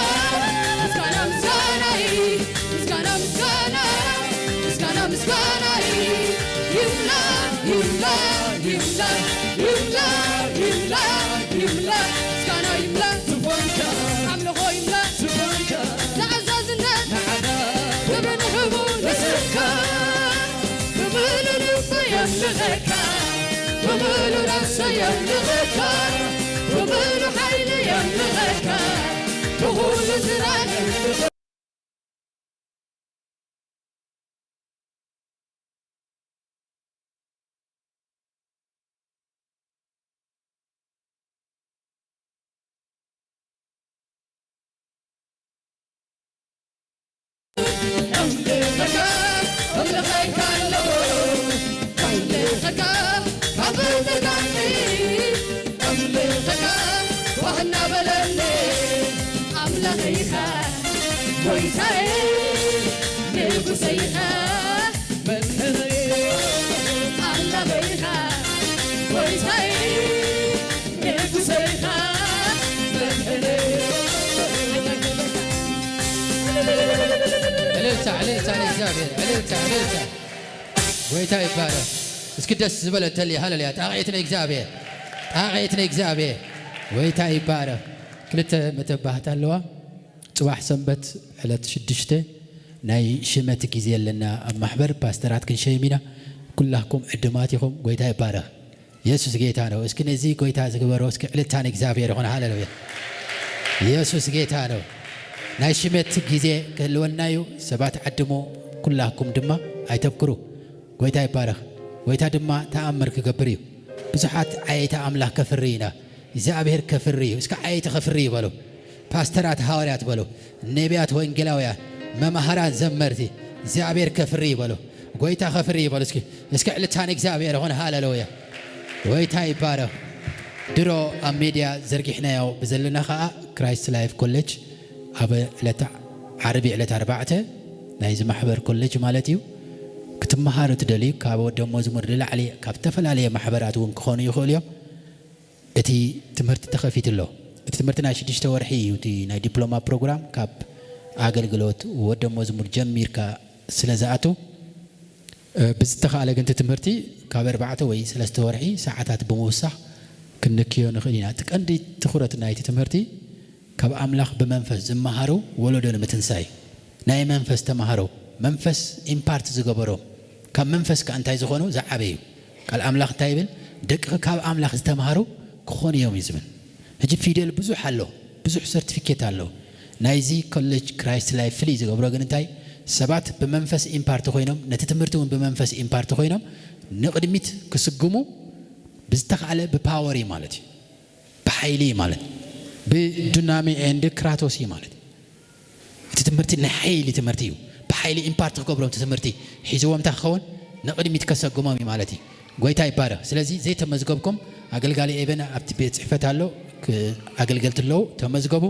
ምስጋና፣ ምስጋና እዩ። ምስጋና፣ ምስጋና፣ ምስጋና፣ ምስጋና እዩ። ይምላ፣ ይምላ፣ ይምላ፣ ይምላ፣ ይምላ፣ ይምላ። ምስጋና ይምላ ዙፋንካ፣ ኣምልኾ ይምላ ዙፋንካ። ተኣዛዝነት ንዓኻ፣ ክብሪ ንህቡ ንስኻ። ብምሉእ ልበይ የምልኸካ፣ ብምሉእ ነፍሰይ የምልኸካ፣ ብምሉእ ሓይሊ የምልኸካ፣ ብኹሉ ስራሕ የምልኸካ። ኣምልኸካ፣ ኣምልኸካ ኣለኹ፣ ኣምልኸካ ካብ ተጋኒ፣ ኣምልኸካ ዋህ እናበለኒ፣ ኣምላኸይ ኢኻ ጎይታየ፣ ንጉሰይ ኢኻ መድሕነይ፣ ኣምላኸይ ኢኻ ጎይታየ፣ ንጉሰይ ኢኻ መድሕነይ። እልልታ፣ እልልታ ንእግዚኣብሔር፣ እልልታ፣ እልልታ። ጎይታ ይባረኽ። እስኪ ደስ ዝበለ እንተልየ፣ ሃሌሉያ። ጣቕዒት ንእግዚኣብሔር፣ ጣቕዒት ንእግዚኣብሔር። ጎይታ ይባረኽ። ክልተ መተባህታ ኣለዋ። ጽባሕ ሰንበት ዕለት ሽዱሽተ ናይ ሽመት ግዜ ኣለና ኣብ ማሕበር። ፓስተራት ክንሸይም ኢና። ኩላኩም ዕድማት ኢኹም። ጎይታ ይባረኽ። የሱስ ጌታ ነው። እስኪ ነዚ ጎይታ ዝግበሮ እስኪ ዕልልታ ንእግዚኣብሔር ይኹን። ሃሌሉያ። የሱስ ጌታ ነው። ናይ ሽመት ግዜ ክህልወና እዩ። ሰባት ዓድሙ፣ ኩላኩም ድማ ኣይተብክሩ። ጎይታ ይባረኽ። ጎይታ ድማ ተኣምር ክገብር እዩ። ብዙሓት ዓየይቲ ኣምላኽ ከፍሪ ኢና። እግዚኣብሔር ከፍሪ እዩ። እስከ ዓየይቲ ከፍሪ እዩ በሉ። ፓስተራት ሃዋርያት በሉ። ነቢያት ወንጌላውያን፣ መማህራን ዘመርቲ፣ እግዚኣብሔር ከፍሪ እዩ በሉ። ጎይታ ከፍሪ እዩ በሉ። እስኪ፣ እስከ ዕልልታ ንእግዚኣብሔር ይኹን። ሃሌሉያ። ጎይታ ይባረኽ። ድሮ ኣብ ሜድያ ዘርጊሕናዮ ብዘለና ኸኣ ክራይስት ላይፍ ኮሌጅ ኣብ ዕለተ ዓርቢ ዕለት ኣርባዕተ ናይዚ ማሕበር ኮሌጅ ማለት እዩ። ክትመሃሩ ትደልዩ ካብ ወደ መዝሙር ንላዕሊ ካብ ዝተፈላለየ ማሕበራት እውን ክኾኑ ይኽእሉ እዮም። እቲ ትምህርቲ ተኸፊቱ ኣሎ። እቲ ትምህርቲ ናይ ሽዱሽተ ወርሒ እዩ። እቲ ናይ ዲፕሎማ ፕሮግራም ካብ ኣገልግሎት ወደ መዝሙር ጀሚርካ ስለ ዝኣቱ፣ እ፣ ብዝተኻእለ ግን እቲ ትምህርቲ ካብ ኣርባዕተ ወይ ሰለስተ ወርሒ ሰዓታት ብምውሳኽ ክንክዮ ንኽእል ኢና። እቲ ቀንዲ ትኹረት ናይቲ ትምህርቲ ካብ ኣምላኽ ብመንፈስ ዝመሃሩ ወለዶ ንምትንሳይ ናይ መንፈስ ተማሃሮ፣ መንፈስ ኢምፓርት ዝገበሮም፣ ካብ መንፈስ ከኣ እንታይ ዝኾኑ ዝዓበዩ። ቃል ኣምላኽ እንታይ ይብል? ደቅኺ ካብ ኣምላኽ ዝተማሃሩ ክኾኑ እዮም እዩ ዝብል። ሕጂ ፊደል ብዙሕ ኣሎ፣ ብዙሕ ሰርቲፊኬት ኣሎ። ናይዚ ኮሌጅ ክራይስት ላይፍ ፍልይ ዝገብሮ ግን እንታይ? ሰባት ብመንፈስ ኢምፓርት ኮይኖም፣ ነቲ ትምህርቲ እውን ብመንፈስ ኢምፓርት ኮይኖም ንቕድሚት ክስጉሙ ብዝተኻእለ ብፓወር እዩ ማለት እዩ። ብሓይሊ እዩ ማለት፣ ብዱናሚ ኤንድ ክራቶስ እዩ ማለት። እቲ ትምህርቲ ናይ ሓይሊ ትምህርቲ እዩ። ብሓይሊ ኢምፓርት ክገብሮም እቲ ትምህርቲ ሒዝዎም እንታይ ክኸውን ንቕድሚት ከሰግሞም እዩ ማለት እዩ። ጎይታ ይባረኽ። ስለዚ ዘይተመዝገብኩም ኣገልጋሊ ኤቨን ኣብቲ ቤት ጽሕፈት ኣሎ፣ ክ-፣ ኣገልገልቲ ኣለዉ፣ ተመዝገቡ።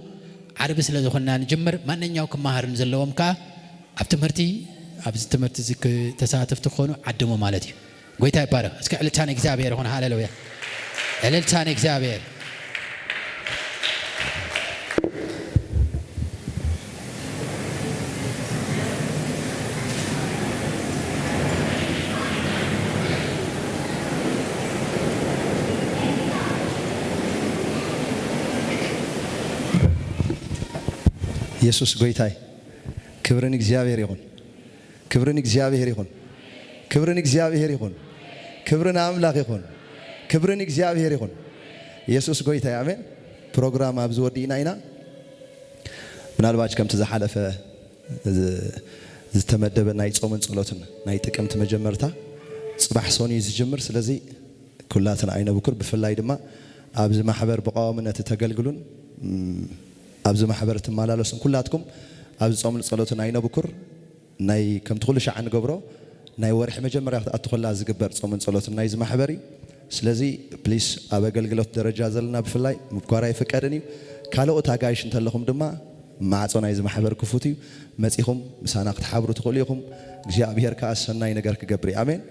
ዓርቢ ስለ ዝኾንና ንጅምር። ማንኛው ክመሃር ዘለዎም ከኣ ኣብ ትምህርቲ፣ ኣብዚ ትምህርቲ እዚ ክ-፣ ተሳተፍቲ ክኾኑ ዓድሙ ማለት እዩ። ጎይታ ይባረኽ። እስኪ ዕልልታ ንእግዚኣብሔር ይኹን። ሃሌሉያ። ዕልልታ ንእግዚኣብሔር። ኢየሱስ ጎይታይ። ክብርን እግዚኣብሔር ይኹን። ክብርን እግዚኣብሔር ይኹን። ክብርን እግዚኣብሔር ይኹን። ክብርን ኣምላኽ ይኹን። ክብርን እግዚኣብሔር ይኹን። ኢየሱስ ጎይታይ። ኣሜን። ፕሮግራም ኣብዚ ወዲእና ኢና። ምናልባች ከምቲ ዝሓለፈ ዝ-፣ ዝተመደበ ናይ ጾምን ጸሎትን ናይ ጥቅምቲ መጀመርታ ጽባሕ ሰኑይ ዝጅምር። ስለዚ ኩላትን ኣይነብኩር፣ ብፍላይ ድማ ኣብዚ ማሕበር ብቐዋምነት እተገልግሉን፣ እም፣ ኣብዚ ማሕበር እትመላለሱን ኩላትኩም ኣብዚ ጾምን ጸሎትን ኣይነብኩር። ናይ ከምቲ ኩሉ ሻዕ ንገብሮ ናይ ወርሒ መጀመርያ ክትኣቱ ከላ ዝግበር ጾምን ጸሎትን ናይዚ ማሕበር እዩ። ስለዚ ፕሊስ ኣብ ኣገልግሎት ደረጃ ዘለና ብፍላይ ምብኳር ኣይፍቀድን እዩ። ካልኦት ኣጋይሽ እንተለኹም ድማ ማዕጾ ናይዚ ማሕበር ክፉት እዩ። መጺኹም ምሳና ክትሓብሩ ትኽእሉ ኢኹም። እግዚኣብሔር ከኣ ሰናይ ነገር ክገብር እዩ። ኣሜን።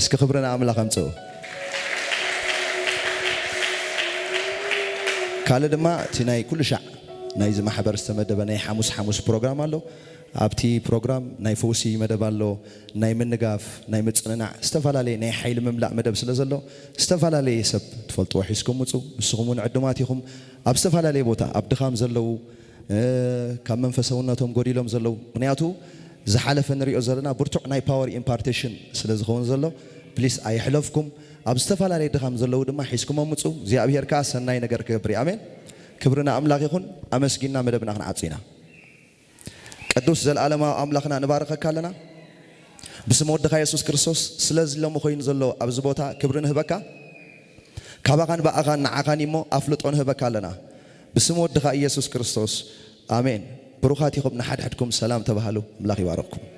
እስኪ ክብሪ ንኣምላኽ ኣምጽኡ። ካልእ ድማ እቲ ናይ ኩሉ ሻዕ ናይዚ ማሕበር ዝተመደበ ናይ ሓሙስ ሓሙስ ፕሮግራም ኣሎ። ኣብቲ ፕሮግራም ናይ ፈውሲ መደብ ኣሎ፣ ናይ ምንጋፍ፣ ናይ ምጽንናዕ፣ ዝተፈላለየ ናይ ሓይሊ ምምላእ መደብ ስለ ዘሎ ዝተፈላለየ ሰብ ትፈልጥዎ ሒዝኩም ምጹ። ንስኹም እውን ዕዱማት ኢኹም። ኣብ ዝተፈላለየ ቦታ ኣብ ድኻም ዘለዉ፣ እ፣ ካብ መንፈሳውነቶም ጎዲሎም ዘለዉ፣ ምኽንያቱ ዝሓለፈ ንሪኦ ዘለና ብርቱዕ ናይ ፓወር ኢምፓርቴሽን ስለ ዝኸውን ዘሎ፣ ፕሊስ ኣይሕለፍኩም። ኣብ ዝተፈላለየ ድኻም ዘለዉ ድማ ሒዝኩሞም ምጹ። እግዚኣብሔር ከኣ ሰናይ ነገር ክገብር እዩ። ኣሜን። ክብሪ ንኣምላኽ ይኹን። ኣመስጊና መደብና ክንዓጹ ኢና። ቅዱስ ዘለኣለማዊ ኣምላኽና ንባርኸካ ኣለና። ብስም ወድኻ የሱስ ክርስቶስ ስለዚ ሎሚ ኮይኑ ዘሎ ኣብዚ ቦታ ክብሪ ንህበካ። ካባኻን ብኣኻን ንዓኻን እሞ ኣፍልጦ ንህበካ ኣለና። ብስም ወድኻ ኢየሱስ ክርስቶስ ኣሜን። ብሩኻት ኢኹም፣ ንሓድሕድኩም ሰላም ተባሃሉ። ኣምላኽ ይባርኽኩም።